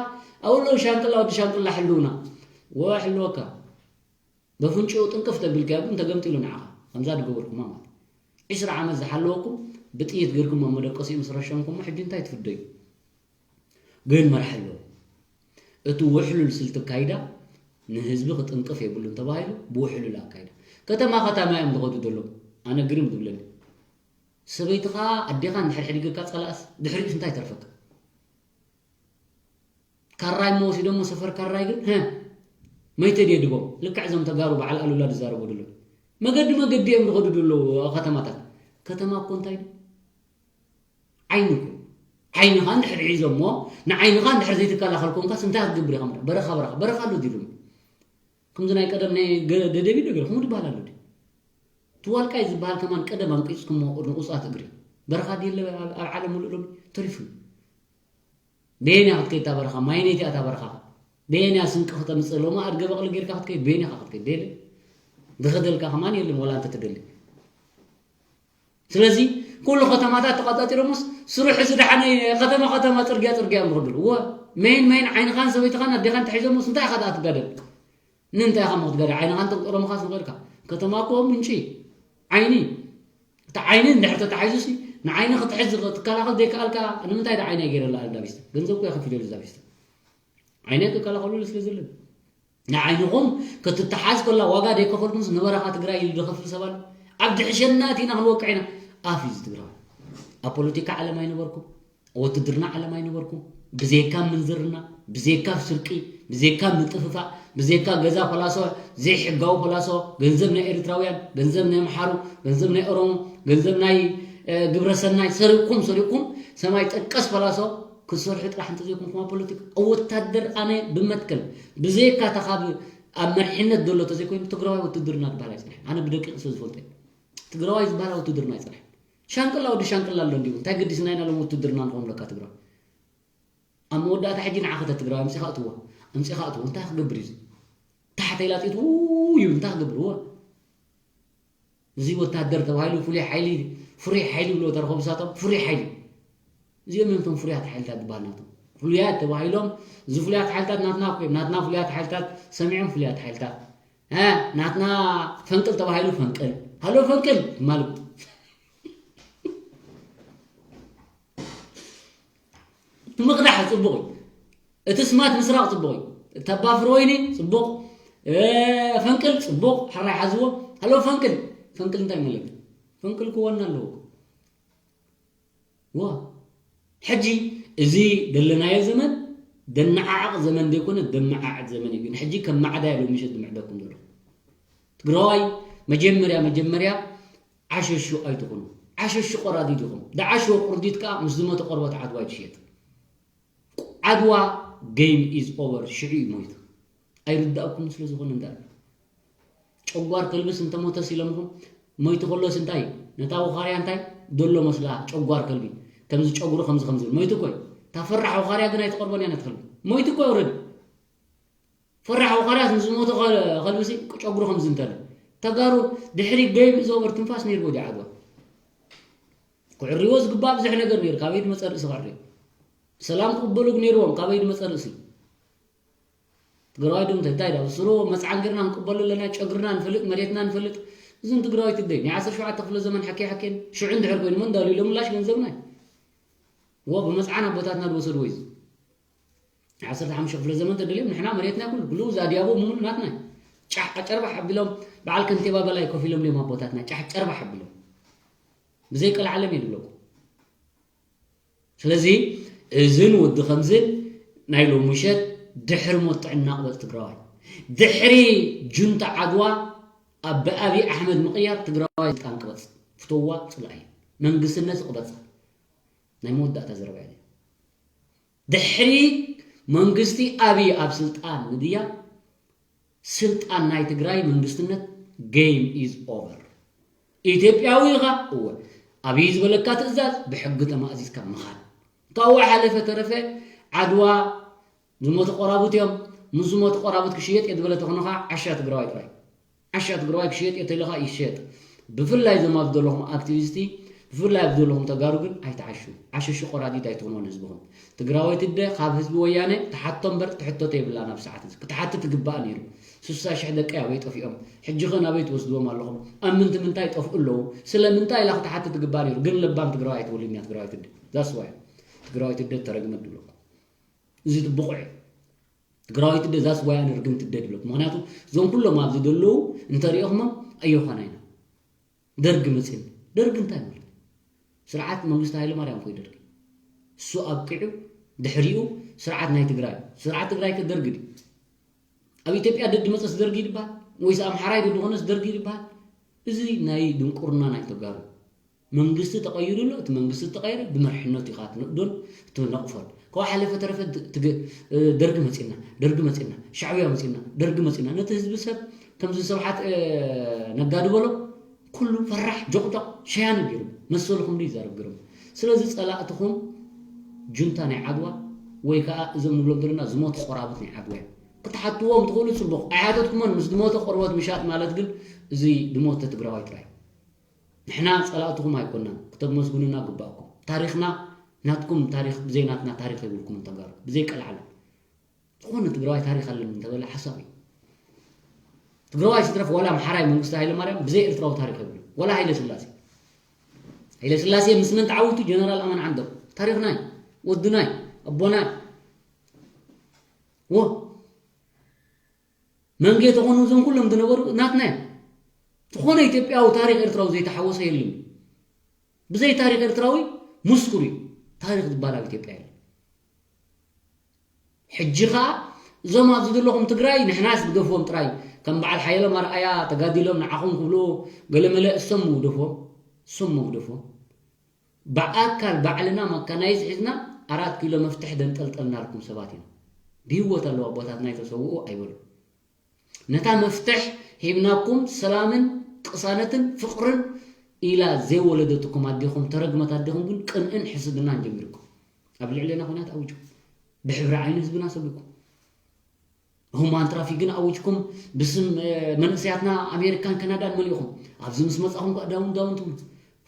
ኣብሎ ሻንቅላ ወዲ ሻንቅላ ሕልውና። ወሕልወካ። በፍንጭኡ ጥንቅፍ ተቢልካዮ ግን ተገምጢሉ ንዓኻ። ከምዛ ድገበርኩማ ማለት። ዒስራ ዓመት ዝሓለወኩም ብጥይት ገርኩም ኣብ መደቀሲኡ ምስ ረሸንኩሞ ሕጂ እንታይ ትፍደዩ? ግን መርሓ ኣለዎ። እቲ ውሕሉል ስልቲ ኣካይዳ ንህዝቢ ክጥንቅፍ የብሉን ተባሂሉ ብውሕሉል ኣካይዳ። ከተማ ከተማ እዮም ዝኸዱ ዘለዉ። ኣነ ግርም ዝብለኒ። ሰበይትኻ ኣዴኻ እንድሕር ሕዲገካ ጸላእስ ድሕሪኡስ እንታይ ተርፈካ? ካራይ እሞ ወሲዶሞ ሰፈር ካራይ ግን፣ ሀ፣ መይተ ድየ ድቦም? ልክዕ እዞም ተጋሩ በዓል ኣሉላ ዝዛረቡ ዘለዉ። መገዲ መገዲ እዮም ዝኸዱ ዘለዉ ኣብ ከተማታት። ከተማ እኮ እንታይ ድዩ? ዓይኒ እኮ። ዓይንኻ እንድሕር ሒዞሞ፣ ንዓይንኻ እንድሕር ዘይትከላኸል ኮንካስ እንታይ ክትገብር ኢኻ? በረኻ፣ በረኻ፣ በረኻ ኣሎ ድዩ ሎሚ? ከምዚ ናይ ቀደም ናይ ገ-፣ ደደቢት ዶ ገለ ከምኡ ዝበሃል ኣሎ ድዩ? እቲ ዋልቃይ ዝበሃል ከማን ቀደም ኣንቂጽኩሞ ንቑጻት እግሪ። በረኻ ድየለ ኣብ፣ ኣብ ዓለም ሙሉእ ሎሚ ተሪፉ። በየን እያ ክትከይድ እታ በረኻ? ማይነይቲ እያ እታ በረኻ። በየን እያ ስንቂ ክተምጽእ? ሎሚ ኣድገ በቕሊ ጌርካ ክትከይድ በየን ኢኻ ክትከይድ? ደለ። ዝኸደልካ ከማን የለን ዋላ እንተ ትደሊ። ስለዚ ኩሉ ከተማታት ተቋጻጺሮምስ ስሩሕ እዚ ደሓነ ከተማ ከተማ ጽርግያ ጽርግያ እዮም ዝኸድሉ። እወ፣ መይን መይን ዓይንኻን ሰበይትኻን ኣዴኻን ተሒዞምስ እንታይ ኢኻ ደኣ ትጋደል? ንምንታይ ኢኻ እሞ ክትጋደል? ዓይንኻን ተቁጥሮምኻ ስንቆ ኢልካ። ከተማ እኮ ምንጪ ዓይኒ። እቲ ዓይኒ እንድሕር ተታሒዙሲ ንዓይኒ ክትሕዝ ትከላኸል ዘይከኣልካ ንምንታይ ደኣ ዓይነይ ገይረላ ኣልዳ ቢስታ? ገንዘብ እኮ እየ ከፊለሉ እዛ ቢስታ። ዓይነይ ክከላኸሉሉ ስለ ዘለኒ። ንዓይንኹም ክትተሓዝ ከላ ዋጋ ደይከፈልኩምስ ንበረኻ ትግራይ ኢሉ ዝኸፍል ሰብ ኣሎ? ኣብ ድሕሸና ኣቲና ክንወቅዕ ኢና። ኣፍ እዩ እዚ ትግራዋይ። ኣብ ፖለቲካ ዓለም ኣይነበርኩም፣ ኣብ ውትድርና ዓለም ኣይነበርኩም። ብዘይካ ምንዝርና፣ ብዘይካ ስርቂ፣ ብዘይካ ምጥፍፋእ፣ ብዘይካ ገዛ ፈላሶ፣ ዘይሕጋዊ ፈላሶ፣ ገንዘብ ናይ ኤርትራውያን፣ ገንዘብ ናይ ኣምሓሩ፣ ገንዘብ ናይ ኦሮሞ፣ ገንዘብ ናይ፣ እ፣ ግብረ ሰናይ ሰሪቕኩም ሰሪቕኩም ሰማይ ጠቀስ ፈላሶ ክትሰርሑ ጥራሕ እንተዘይኮንኩም ኣብ ፖለቲካ። ኣብ ወታደር ኣነ ብመትከል ብዘይካ እታ ካብ ኣብ መሪሕነት ዘሎ ተዘይኮይኑ ትግራዋይ ውትድርና ዝበሃል ኣይጸንሐን። ኣነ ብደቂቕ ስለ ዝፈልጦ እዩ። ትግራዋይ ዝበሃል ውትድርና ኣይጸንሐን። ሻንቅላ ወዲ ሻንቅላ ኣሎ እንዲሁ። እንታይ ገዲስና ኢና ሎም ውትድርና ንኸውን ለካ ትግራዋይ? ኣብ መወዳእታ ሕጂ ንዓ ኸተ ትግራዋይ ኣምጺኻ እትዎ። ኣምጺኻ እትዎ። እንታይ ክገብር እዩ እዚ? ታሕተይ ላጺቱ እዩ። እንታይ ክገብር? እዎ። እዚ ወታደር ተባሂሉ ፍሉይ ሓይሊ፣ ፍሩይ ሓይሊ ብሎ ተረኸቡ ሳቶም። ፍሩይ ሓይሊ። እዚኦም እዮም እቶም ፍሉያት ሓይልታት ዝበሃል ናቶም። ፍሉያት ተባሂሎም፣ እዚ ፍሉያት ሓይልታት ናትና እኮ እዮም። ናትና ፍሉያት ሓይልታት ሰሚዖም ፍሉያት ሓይልታት። እ፣ ናትና ፈንቅል ተባሂሉ ፈንቅል። ሃሎ ፈንቅል ማለት። እቲ ምቕዳሕ ጽቡቕ እዩ። እቲ ስማት ምስራቕ ጽቡቕ እዩ። እቲ ኣባ ፍረወይኒ ጽቡቕ። እ፣ ፈንቅል ጽቡቕ። ሕራይ ሓዝዎ። ሃሎ ፈንቅል። ፈንቅል እንታይ ማለት እዩ? ፈንቅል ክወና ኣለዎ። ዋ። ሕጂ እዚ ዘለናዮ ዘመን ደነዓዕቕ ዘመን ዘይኮነ ደመዓዕድ ዘመን እዩ። ግን ሕጂ ከም ማዕዳ ኢሉ ምሸት ዝምዕደኩም ዘሎ። ትግራዋይ መጀመርያ፣ መጀመርያ ዓሸሹ ኣይትኹኑ። ዓሸሹ ቆራዲድ ኢኹም። ደዓሸወ ቁርዲድ ከኣ ምስ ዝሞተ ቆርበት ዓድዋ ይትሽየጥ። ዓድዋ game is over፣ ሽዑ እዩ ሞይቱ። ኣይርዳእኩም ስለ ዝኾነ እንዳ ጨጓር ከልብስ እንተሞተስ ኢሎምኹም፣ ሞይቱ ከሎስ እንታይ? ነታ ወኻርያ እንታይ? ደሎ መስላ ጨጓር ከልቢ። ከምዚ ጨጉሩ ከምዚ ከምዚ። ሞይቱ እኮ እዩ። እታ ፈራሕ ወኻርያ ግን ኣይትቐርቦን እያ ነቲ ከልቢ። ሞይቱ እኮ እዩ already። ፈራሕ ወኻርያስ ምስ ዝሞተ ከ-፣ ከልብሲ ጨጉሩ ከምዚ እንተለ። ተጋሩ ድሕሪ game is over ትንፋስ ነይርዎ ድዩ ዓድዋ? ክዕርይዎ ዝግባእ ብዙሕ ነገር ነይሩ። ካበይ ድመጸ ርእሲ ክዕርዮ? ሰላም ክቕበሉ ነይርዎም። ካበይ ድመጸ ርእሲ? ትግራዋይ ዶ እንታይ? እንታይ ዳ ብስሩ መጽዓን ጌርና ንቅበሉ ኣለና። ጨግርና ንፈልጥ፣ መሬትና ንፈልጥ። እዝን ትግራዋይ ትደይ ናይ ዓሰርተ ሸውዓተ ክፍለ ዘመን ሓኬ ሓኬን ሽዑ እንድሕር ኮይኑ መን ዳሉ ኢሎም ምላሽ ገንዘብና እዩ። ዎ ብመጽዓን ኣቦታትና ዝወሰድዎ እዩ። ናይ ዓሰርተ ሓሙሽተ ክፍለ ዘመን ተደልዮም ንሕና መሬትና ኩሉ፣ ኩሉ እዛ ዲያቦ ምኑ ናትና እዩ። ጫሕ ጨርባሕ ኣቢሎም በዓል ከንቲባ በላይ ኮፍ ኢሎም ድዮም ኣቦታትና ጫሕ ጨርባሕ ኣቢሎም። ብዘይ ቀልዓለም እዩ ዝብለኩም። ስለዚ እዝን ወዲ ከምዝን ናይ ሎሚ ምሸት ድሕሪ ሞት ጥዕና ቅበጽ ትግራዋይ። ድሕሪ ጁንታ ዓድዋ ኣብ ብኣብይ ኣሕመድ ምቕያር ትግራዋይ ስልጣን ቅበጽ። ፍተዋ ጽላኢ። መንግስትነት ቅበጻ። ናይ መወዳእታ ዘረባ እያ። ድሕሪ መንግስቲ ኣብይ ኣብ ስልጣን ምድያ ስልጣን ናይ ትግራይ መንግስትነት game is over። ኢትዮጵያዊ ኢኻ? እወ። ኣብይ ዝበለካ ትእዛዝ ብሕጊ ተማእዚዝካ ምኻድ። ካብኡ ሓለፈ ተረፈ ዓድዋ ዝሞተ ቆራቡት እዮም። ምስ ዝሞተ ቆራቡት ክሽየጥ እየ ዝበለ ተኾነ ከዓ ዓሻ ትግራዋይ ጥራይ። ዓሻ ትግራዋይ ክሽየጥ እየ ተኢሉ ከዓ ይሸየጥ። ብፍላይ እዞም ኣብዚ ዘለኹም ኣክቲቪስቲ፣ ብፍላይ ኣብዚ ዘለኹም ተጋሩ ግን ኣይትዓሹ። ዓሸሹ ቆራዲድ ኣይትኾንዎ ንህዝብኹም። ትግራወይቲ ኣደ ካብ ህዝቢ ወያነ ትሓቶ እምበር ትሕተቶ የብላን። ኣብ ሰዓት እዚ ክትሓትት ትግባእ ነይሩ። ስሳ ሽሕ ደቀይ ኣበይ ጠፊኦም? ሕጂ ኸ ናበይ ትወስድዎም ኣለኹም? ኣብ ምንቲ ምንታይ ይጠፍኡ ኣለዉ? ስለምንታይ ኢላ ክትሓትት ትግባእ ነይሩ። ግን ለባም ትግራዋይ ኣይትበሉን እያ ትግራወይቲ ኣደ። That's why ትግራወይቲ ኣደ ተረግመት ድብለኩም። እዚ ብቑዕ እዩ። ትግራወይቲ ኣደ that's why ኣነ ርግምቲ ኣደ ድብለኩም። ምኽንያቱ እዞም ኩሎም ኣብዚ ዘለዉ እንተሪኦኹሞም ኣዮኻና ኢና። ደርጊ መፂእኒ። ደርጊ እንታይ ማለት እዩ? ስርዓት መንግስቲ ሃይለማርያም እኮ እዩ ደርጊ። እሱ ኣብቂዑ ድሕሪኡ ስርዓት ናይ ትግራይ። ስርዓት ትግራይ ከ ደርጊ ድዩ? ኣብ ኢትዮጵያ ደዲ መፀስ ደርጊ ይድበሃል? ወይስ ኣምሓራይ ደዲ ኾነስ ደርጊ ይድበሃል? እዚ ናይ ድንቁርና ናይ ተጋሩ። መንግስቲ ተቐይሩ ኣሎ። እቲ መንግስቲ ተቐይረ ብመርሕነቱ ኢኻ ትንእዶን ትነቕፎን። ካብ ሓለፈ ተረፈ ድ-፣ ትግ-፣ እ፣ ደርጊ መፂና፣ ደርጊ መፂና፣ ሻዕብያ መፂና፣ ደርጊ መፂና። ነቲ ህዝቢ ሰብ ከምዚ ስብሓት፣ እ፣ ነጋ ድበሎ ኩሉ ፈራሕ ጆቕጆቕ ሸያኒ ገይሩ መሰሉ ክንዱ ይዛረብ ገይሮም። ስለዚ ጸላእትኹም ጁንታ ናይ ዓድዋ ወይ ከዓ እዞም ንብሎም ዘለና ዝሞቱ ቆራቡት ናይ ዓድዋ እዮም። ክትሓትዎም ትኽእሉ ጽቡቕ። ኣይሓተትኩሞን ምስ ዝሞተ ቆርበት ምሻጥ ማለት ግን እዚ ዝሞተ ትግራዋይ ጥራይ። ንሕና ጸላእትኹም ኣይኮናን፣ ክተመስግኑና ግባእኩም። ታሪኽና ናትኩም ታሪኽ ብዘይ ናትና ታሪኽ የብልኩምን ተጋሩ፣ ብዘይ ቀልዓለም። ዝኾነ ትግራዋይ ታሪኽ ኣለኒ እንተበለ ሓሳብ እዩ። ትግራዋይ ዝትረፍ ዋላ ኣምሓራይ መንግስቱ ሃይለማርያም ብዘይ ኤርትራዊ ታሪኽ የብሉ። ዋላ ሃይለ ስላሴ። ሃይለ ስላሴ ምስ መን ተዓዊቱ? ጀነራል ኣማን ዓንዶም። ታሪኽና እዩ። ወድና እዩ። ኣቦና እዩ። ወ-፣ መንጌ ተኾኑ እዞም ኩሎም ዝነበሩ ናትና እዮም። ዝኾነ ኢትዮጵያዊ ታሪኽ ኤርትራዊ ዘይተሓወሰ የለን። ብዘይ ታሪኽ ኤርትራዊ ምስኩር እዩ። ታሪኽ ዝበሃል ኣብ ኢትዮጵያ የለን። ሕጂ ኸኣ እዞም ኣብዚ ዘለኹም ትግራይ ንሕናስ ንገፍዎም ጥራይ፣ ከም በዓል ሓየሎም ኣርኣያ ተጋዲሎም ንዓኹም ክብሉ ገለመለ እሶም ምውደፍዎም፣ እሶም ምውደፍዎም። ብኣካል ባዕልና መካናይዝ ሒዝና ኣራት ኪሎ መፍትሕ ደንጠልጠልናልኩም ሰባት ኢና። ብህይወት ኣለዉ ኣቦታትና ይተሰውኡ ኣይበሉ። ነታ መፍትሕ ሂብናኩም ሰላምን ቅሳነትን ፍቕርን ኢላ ዘይወለደትኩም ኣዴኹም፣ ተረግመት ኣዴኹም ግን ቅንእን ሕስድናን ጀሚርኩም። ኣብ ልዕሌና ኲናት ኣውጅኩም። ብሕብሪ ዓይኒ ህዝብና ሰጒኩም። ሁማን ትራፊክን ኣውጅኩም ብስም፣ እ፣ መንእሰያትና ኣሜሪካን ካናዳን መሊእኹም። ኣብዚ ምስ መጻኹም ከኣ ዳውን ዳውን ትብሉ።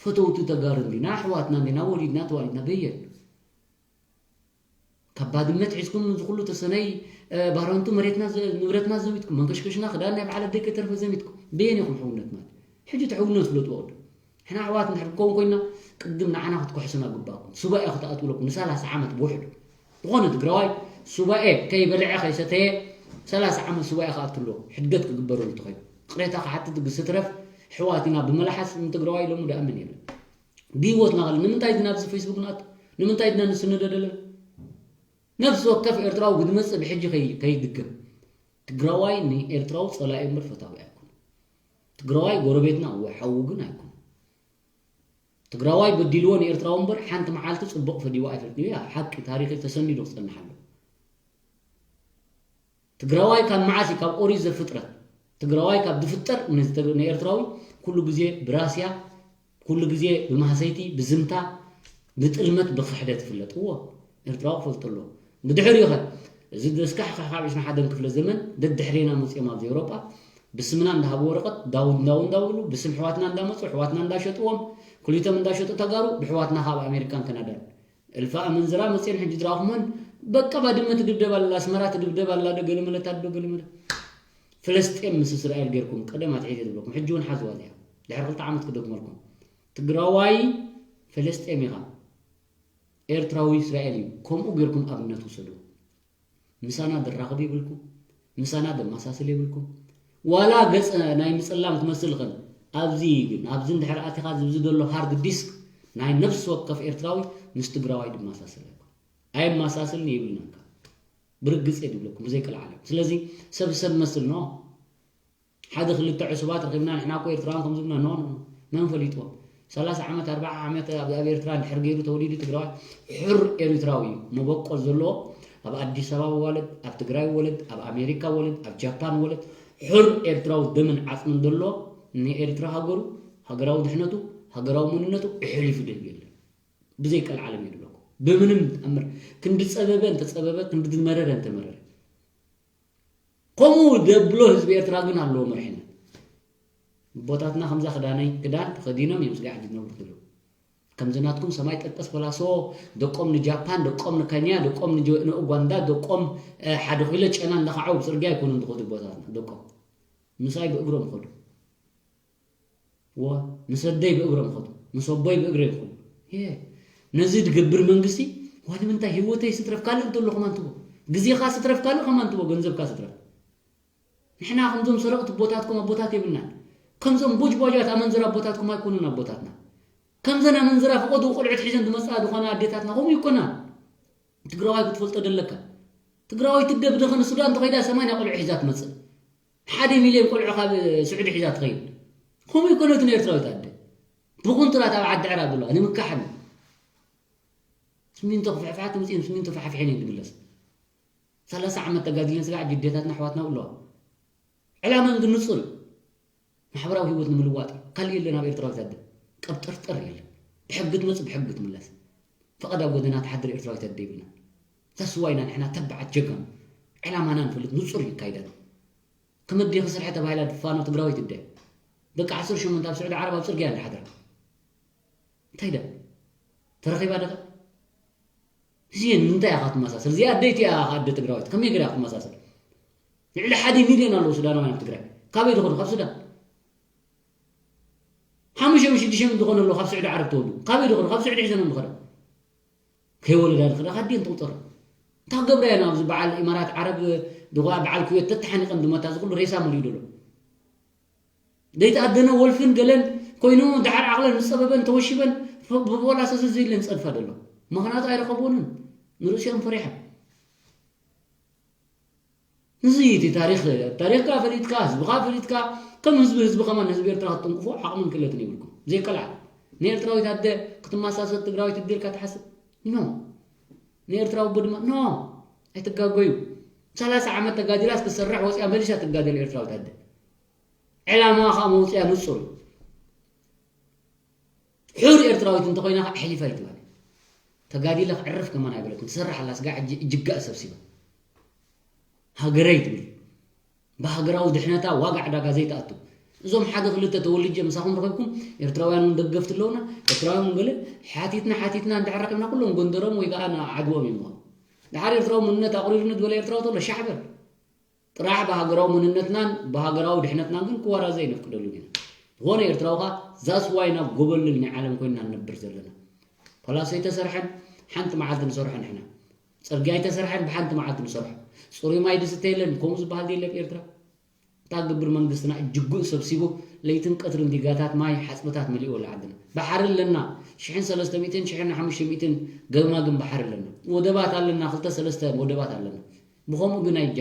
ፈተውቲ ተጋሩ እንዲና፣ ኣሕዋትና እንዲና፣ ወሊድና ተዋሊድና በየን። ካብ ባድመ ትሒዝኩም እዚ ኩሉ ተሰነይ፣ እ፣ ባረንቱ መሬትና ዘ-፣ ንብረትና ዘሚትኩም፣ መንከሽከሽና ክዳን ናይ በዓል ኣደይ ከይተርፈ ዘሚትኩም። በየን ኢኹም ሕውነት ማለት? ሕጂ እቲ ሕውነት ፍለጥዎ ቅድም። ሕና ኣሕዋት እንድሕር ክኸውን ኮይና ቅድም ንዓና ክትኩሕሱና ግባእኩም። ሱባኤ ክትኣትውለኩም ንሰላሳ ዓመት ብውሕዱ። ዝኾነ ትግራዋይ ሱባኤ ከይበልዐ ከይሰተየ ሰላሳ ዓመት ሱባኤ ክኣቱ ኣለዎ። ሕድገት ክግበረሉ እንተኾይኑ። ቅሬታ ክሓትት ግስ ትረፍ ኣሕዋት ኢና ብመላሓስ ንትግራዋይ ሎሚ ደኣ መን የለን። ብህይወትና ከለ ንምንታይ ድና ኣብዚ ፌስቡክ ንኣቱ? ንምንታይ ድና ንስንደድ ኣለና? ነፍሲ ወከፍ ኤርትራዊ ክድመጽእ ብሕጂ ከይ-፣ ከይድገም። ትግራዋይ ንኤርትራዊ ጸላኢ እምበር ፈታዊ ኣይኮነን። ትግራዋይ ጎረቤትና እወ ሓዉ ግን ኣይኮነን። ትግራዋይ በዲልዎ ንኤርትራዊ እምበር ሓንቲ መዓልቲ ጽቡቕ ፈዲዎ ኣይፈልጥን እዩ። ያ ሓቂ ታሪኽ ተሰኒዱ ክጸንሕ ኣለዎ። ትግራዋይ ካብ መዓስ እዩ? ካብ ኦሪት ዘፍጥረት። ትግራዋይ ካብ ዝፍጠር ንዝተ-፣ ንኤርትራዊ ኩሉ ግዜ ብራስያ፣ ኩሉ ግዜ ብማህሰይቲ፣ ብዝምታ፣ ብጥልመት፣ ብኽሕደት ይፍለጥ። እዎ፣ ኤርትራዊ ክፈልጦ ኣለዎ። ብድሕሪኡ ኸ፣ እዚ ዘስካሕክሕ ካብ ዕስራን ሓደን ክፍለ ዘመን ደድሕሬና መጺኦም ኣብዚ ኤውሮጳ ብስምና እንዳሃቡ ወረቐት ዳውን ዳውን እንዳበሉ ብስም ኣሕዋትና እንዳመጹ ኣሕዋትና እንዳሸጥዎም ክሊቶም እንዳሸጡ ተጋሩ ብኣሕዋትና ካብ ኣሜሪካን ካናዳን እልፊ ኣመንዝራ መፅየን ሕጂ ዝረኣኹመን በቃ ባድመ ትድብደብ ኣላ፣ ኣስመራ ትድብደብ ኣላ፣ ዶ ገለመለ፣ ታዶ ገለመለ። ፍልስጤም ምስ እስራኤል ጌርኩም ቀደም ኣትሒዘ ዝብለኩም፣ ሕጂ እውን ሓዝዋ እዚኣ። ድሕሪ ክልተ ዓመት ክደግመልኩም። ትግራዋይ ፍልስጤም ኢኻ፣ ኤርትራዊ እስራኤል እዩ። ከምኡ ጌርኩም ኣብነት ውሰዱ። ምሳና ድራኸብ ይብልኩም፣ ምሳና ደማሳስል ይብልኩም። ዋላ ገጽ ናይ ምጽላም ክመስል ይኽእል። ኣብዚ ግን፣ ኣብዚ እንድሕር ኣቲኻ፣ ኣብዚ ዘሎ ሃርድ ዲስክ ናይ ነፍሲ ወከፍ ኤርትራዊ ምስ ትግራዋይ ድማሳስል ኣይኮን። ኣየማሳስልን የብልናን ከኣ። ብርግጽ እየ ድብለኩም፣ ብዘይ ቀልዓለም። ስለዚ ሰብ ሰብ መስል ኖ። ሓደ ክልተ ዕሱባት ረኺብና፣ ንሕና እኮ ኤርትራውያን ከም ዝብልና፣ ኖ፣ ኖ፣ ኖ። መን ፈሊጥዎ? ሰላሳ ዓመት፣ ኣርባዓ ዓመት ኣብ፣ ኣብ ኤርትራ እንድሕር ገይሩ ተወሊዱ ትግራዋይ፣ ሕር ኤሪትራዊ እዩ። መበቆል ዘለዎ ኣብ ኣዲስ ኣበባ ወለድ፣ ኣብ ትግራይ ወለድ፣ ኣብ ኣሜሪካ ወለድ፣ ኣብ ጃፓን ወለድ፣ ሕር ኤርትራዊ ደምን ዓጽምን ዘሎ ንኤርትራ ሃገሩ፣ ሃገራዊ ድሕነቱ፣ ሃገራዊ መንነቱ ኣሕሊፉ ደህብ የለን። ብዘይ ቀልዓለም እየ ድብለኩም። ብምንም ተኣምር ክንዲ ጸበበ እንተጸበበ ክንዲ ዝመረረ እንተመረረ ከምኡ ደብሎ ህዝቢ ኤርትራ ግን ኣለዎ መርሒና። ኣቦታትና ከምዛ ክዳነይ ክዳን ተኸዲኖም እዮም ስጋዕ ዝነብሩ ዘለዉ። ከምዚ ናትኩም ሰማይ ጠቀስ ፈላሶ ደቆም ንጃፓን ደቆም ንከንያ ደቆም ንኡጋንዳ ደቆም ሓደ ኪሎ ጨና እንዳኸዓው ብፅርግያ ኣይኮኑን ዝኸዱ ኣቦታትና ደቆም ምሳይ ብእግሮም ይኸዱ። ወ ምስ ኣደይ ብእግሮም ይኸዱ ምስ ኣቦይ ብእግሮም ይኸዱ። ነዚ ዝገብር መንግስቲ ዋላ ንምንታይ ህይወተይ ስትረፍ ካልእ እንተሎ ከማን ትቦ ግዜኻ ስትረፍ ካልእ ከማን ትቦ ገንዘብካ ስትረፍ ንሕና ከምዞም ሰረቕቲ ኣቦታትኩም ኣቦታት የብልናን። ከምዞም ቦጅቧጃት ኣመንዝራ ኣቦታትኩም ኣይኮኑን ኣቦታትና። ከምዘን ኣመንዝራ ፈቐዱ ቆልዑት ሒዘን ዝመፅኣ ዝኾና ኣዴታትና ከምኡ ይኮና። ትግራዋይ ክትፈልጦ ደለካ። ትግራዋይ ትደ ብደኸ ንሱዳን ተኸይዳ ሰማንያ ቆልዑ ሒዛ ትመፅእ። ሓደ ሚልዮን ቆልዑ ካብ ስዑዲ ሒዛ ትኸይድ። ከምኡ ይኮነ እቲ ንኤርትራዊት ኣደ። ብኩንትራት ኣብ ዓዲ ዕራብ ዘለዋ ንምካሕን ስሚንቶ ክፍሕፍሓ ትምፅእን ስሚንቶ ፈሓፍሐን እየን ዝምለስ። ሰላሳ ዓመት ተጋዲለን ስጋዕ ኣዴታትና ኣሕዋትና ኣለዋ። ዕላመን ግን ንጹር እዩ። ማሕበራዊ ህይወት ንምልዋጥ እዩ። ካልእ የለን ኣብ ኤርትራዊት ኣደ። ቀብጠርጠር የለን። ብሕጊ ትመጽእ ብሕጊ ትምለስ። ፈቐድ ኣብ ጎደና ትሓድር ኤርትራዊት ኣደ የብልና። እዛ ስዋ ኢና ንሕና ተባዓት ጀጋኑ። ዕላማና ንፈልጥ ንጹር እዩ ኣካይዳና። ከመ ኣዴኺ ስርሐ ተባሂላ ድፋኖ ትግራዊት ኣደ። ደቂ ዓሰርተ ሸሞንተ ኣብ ስዑዲ ዓረብ ኣብ ጽርግያ እንዳሓደራ። እንታይ ደ ተረኺባ ደኸ እዚኤን ንምንታይ ኢኻ ትመሳሰል? እዚኣ ኣደይቲ እያ ኣደ ትግራዊት ከመይ ገይራ ክትመሳሰል? ልዕሊ ሓደ ሚልዮን ኣለዉ ሱዳናውያን ኣብ ትግራይ። ካበይ ዝኾኑ? ካብ ሱዳን። ሓሙሽተ ሽዱሽተ ዝኾኑ ኣለዉ ካብ ስዑዲ ዓረብ ተወልዱ። ካበይ ዝኾኑ? ካብ ስዑዲ ሒዘኖም ዝኸዳ። ከይወለዳ ዝኸዳ ካዲን ትቑፀር። እንታይ ክገብራ እየን ኣብዚ በዓል ኢማራት ዓረብ ድጓ በዓል ኩዌት ተተሓኒቐን ዝመታ እዚ ኩሉ ሬሳ መሊኡ ዘሎ። ደይተኣደነ ወልፍን ገለን ኮይኑ ደሓር ዓቕለን ዝፀበበን ተወሺበን ብቦላ ሰዘዘ ኢለን ዝፀድፋ ዘሎ ምኽንያቱ ኣይረኸብዎንን ንርእሲኦም ፈሪሖም። እዚ እቲ ታሪክ ታሪክካ ፈሊጥካ ህዝብካ ፈሊጥካ ከም ህዝቢ ህዝቢ ከማን ህዝቢ ኤርትራ ክትጥንቅፎ ዓቕምን ክእለትን ይብልኩም ዘይቀልዓ ንኤርትራዊት ኣደ ክትመሳሰል ትግራዊት እድልካ ትሓስብ ኖ ንኤርትራዊ ኣቦ ድማ ኖ ኣይትጋገዩ ሰላሳ ዓመት ተጋዲላስ ክትሰርሕ ወፅያ መሊሳ ትጋደል ኤርትራዊት ኣደ ዕላማ ከዓ መውፅያ ንፁር እዩ። ሕር ኤርትራዊት እንተኮይና ከዓ ሕሊፋ ይትበል ተጋዲለ ክዕርፍ ከማን ኣይበለትን ትሰርሕ ኣላ ስጋ ሕጂ እጅጋእ ሰብሲባ ሃገረይ ትብል ብሃገራዊ ድሕነታ ዋጋ ዕዳጋ ዘይትኣቱ እዞም ሓደ ክልተ ተወልጀ ምሳኹም ረኺብኩም ኤርትራውያን እውን ደገፍቲ ኣለውና ኤርትራውያን እውን ገለ ሓቲትና ሓቲትና እንድሕር ረኺብና ኩሎም ጎንደሮም ወይ ከዓ ዓድዎም እዮም ምኾኑ ድሓር ኤርትራዊ መንነት ኣቑሪርኒ ዝበለ ኤርትራዊ ተሎ ሻዕበል ጥራሕ ብሃገራዊ መንነትናን ብሃገራዊ ድሕነትናን ግን ክወራዘ ኣይነፍቅደሉን ኢና። ዝኾነ ኤርትራዊ ኸኣ that's why ናብ ጎበልል ናይ ዓለም ኮይንና ንነብር ዘለና። ፓላሶ ኣይተሰርሐን ሓንቲ መዓልቲ ንሰርሖ ንሕና። ጽርግያ ኣይተሰርሐን ብሓንቲ መዓልቲ ንሰርሖ። ጽሩይ ማይ ዝስተ የለን ከምኡ ዝበሃል የለ ኣብ ኤርትራ። እንታይ ክገብር መንግስትና እጅጉእ ሰብሲቡ ለይትን ቀትርን ዲጋታት ማይ ሓጽብታት መሊእዎ ኣላ ዓድና። ባሕሪ ኣለና ሽሕን ሰለስተ ሚእትን ሽሕን ሓሙሽተ ሚእትን ገማግም ባሕሪ ኣለና። ወደባት ኣለና ክልተ ሰለስተ ወደባት ኣለና። ብኸምኡ ግን ኣይጃ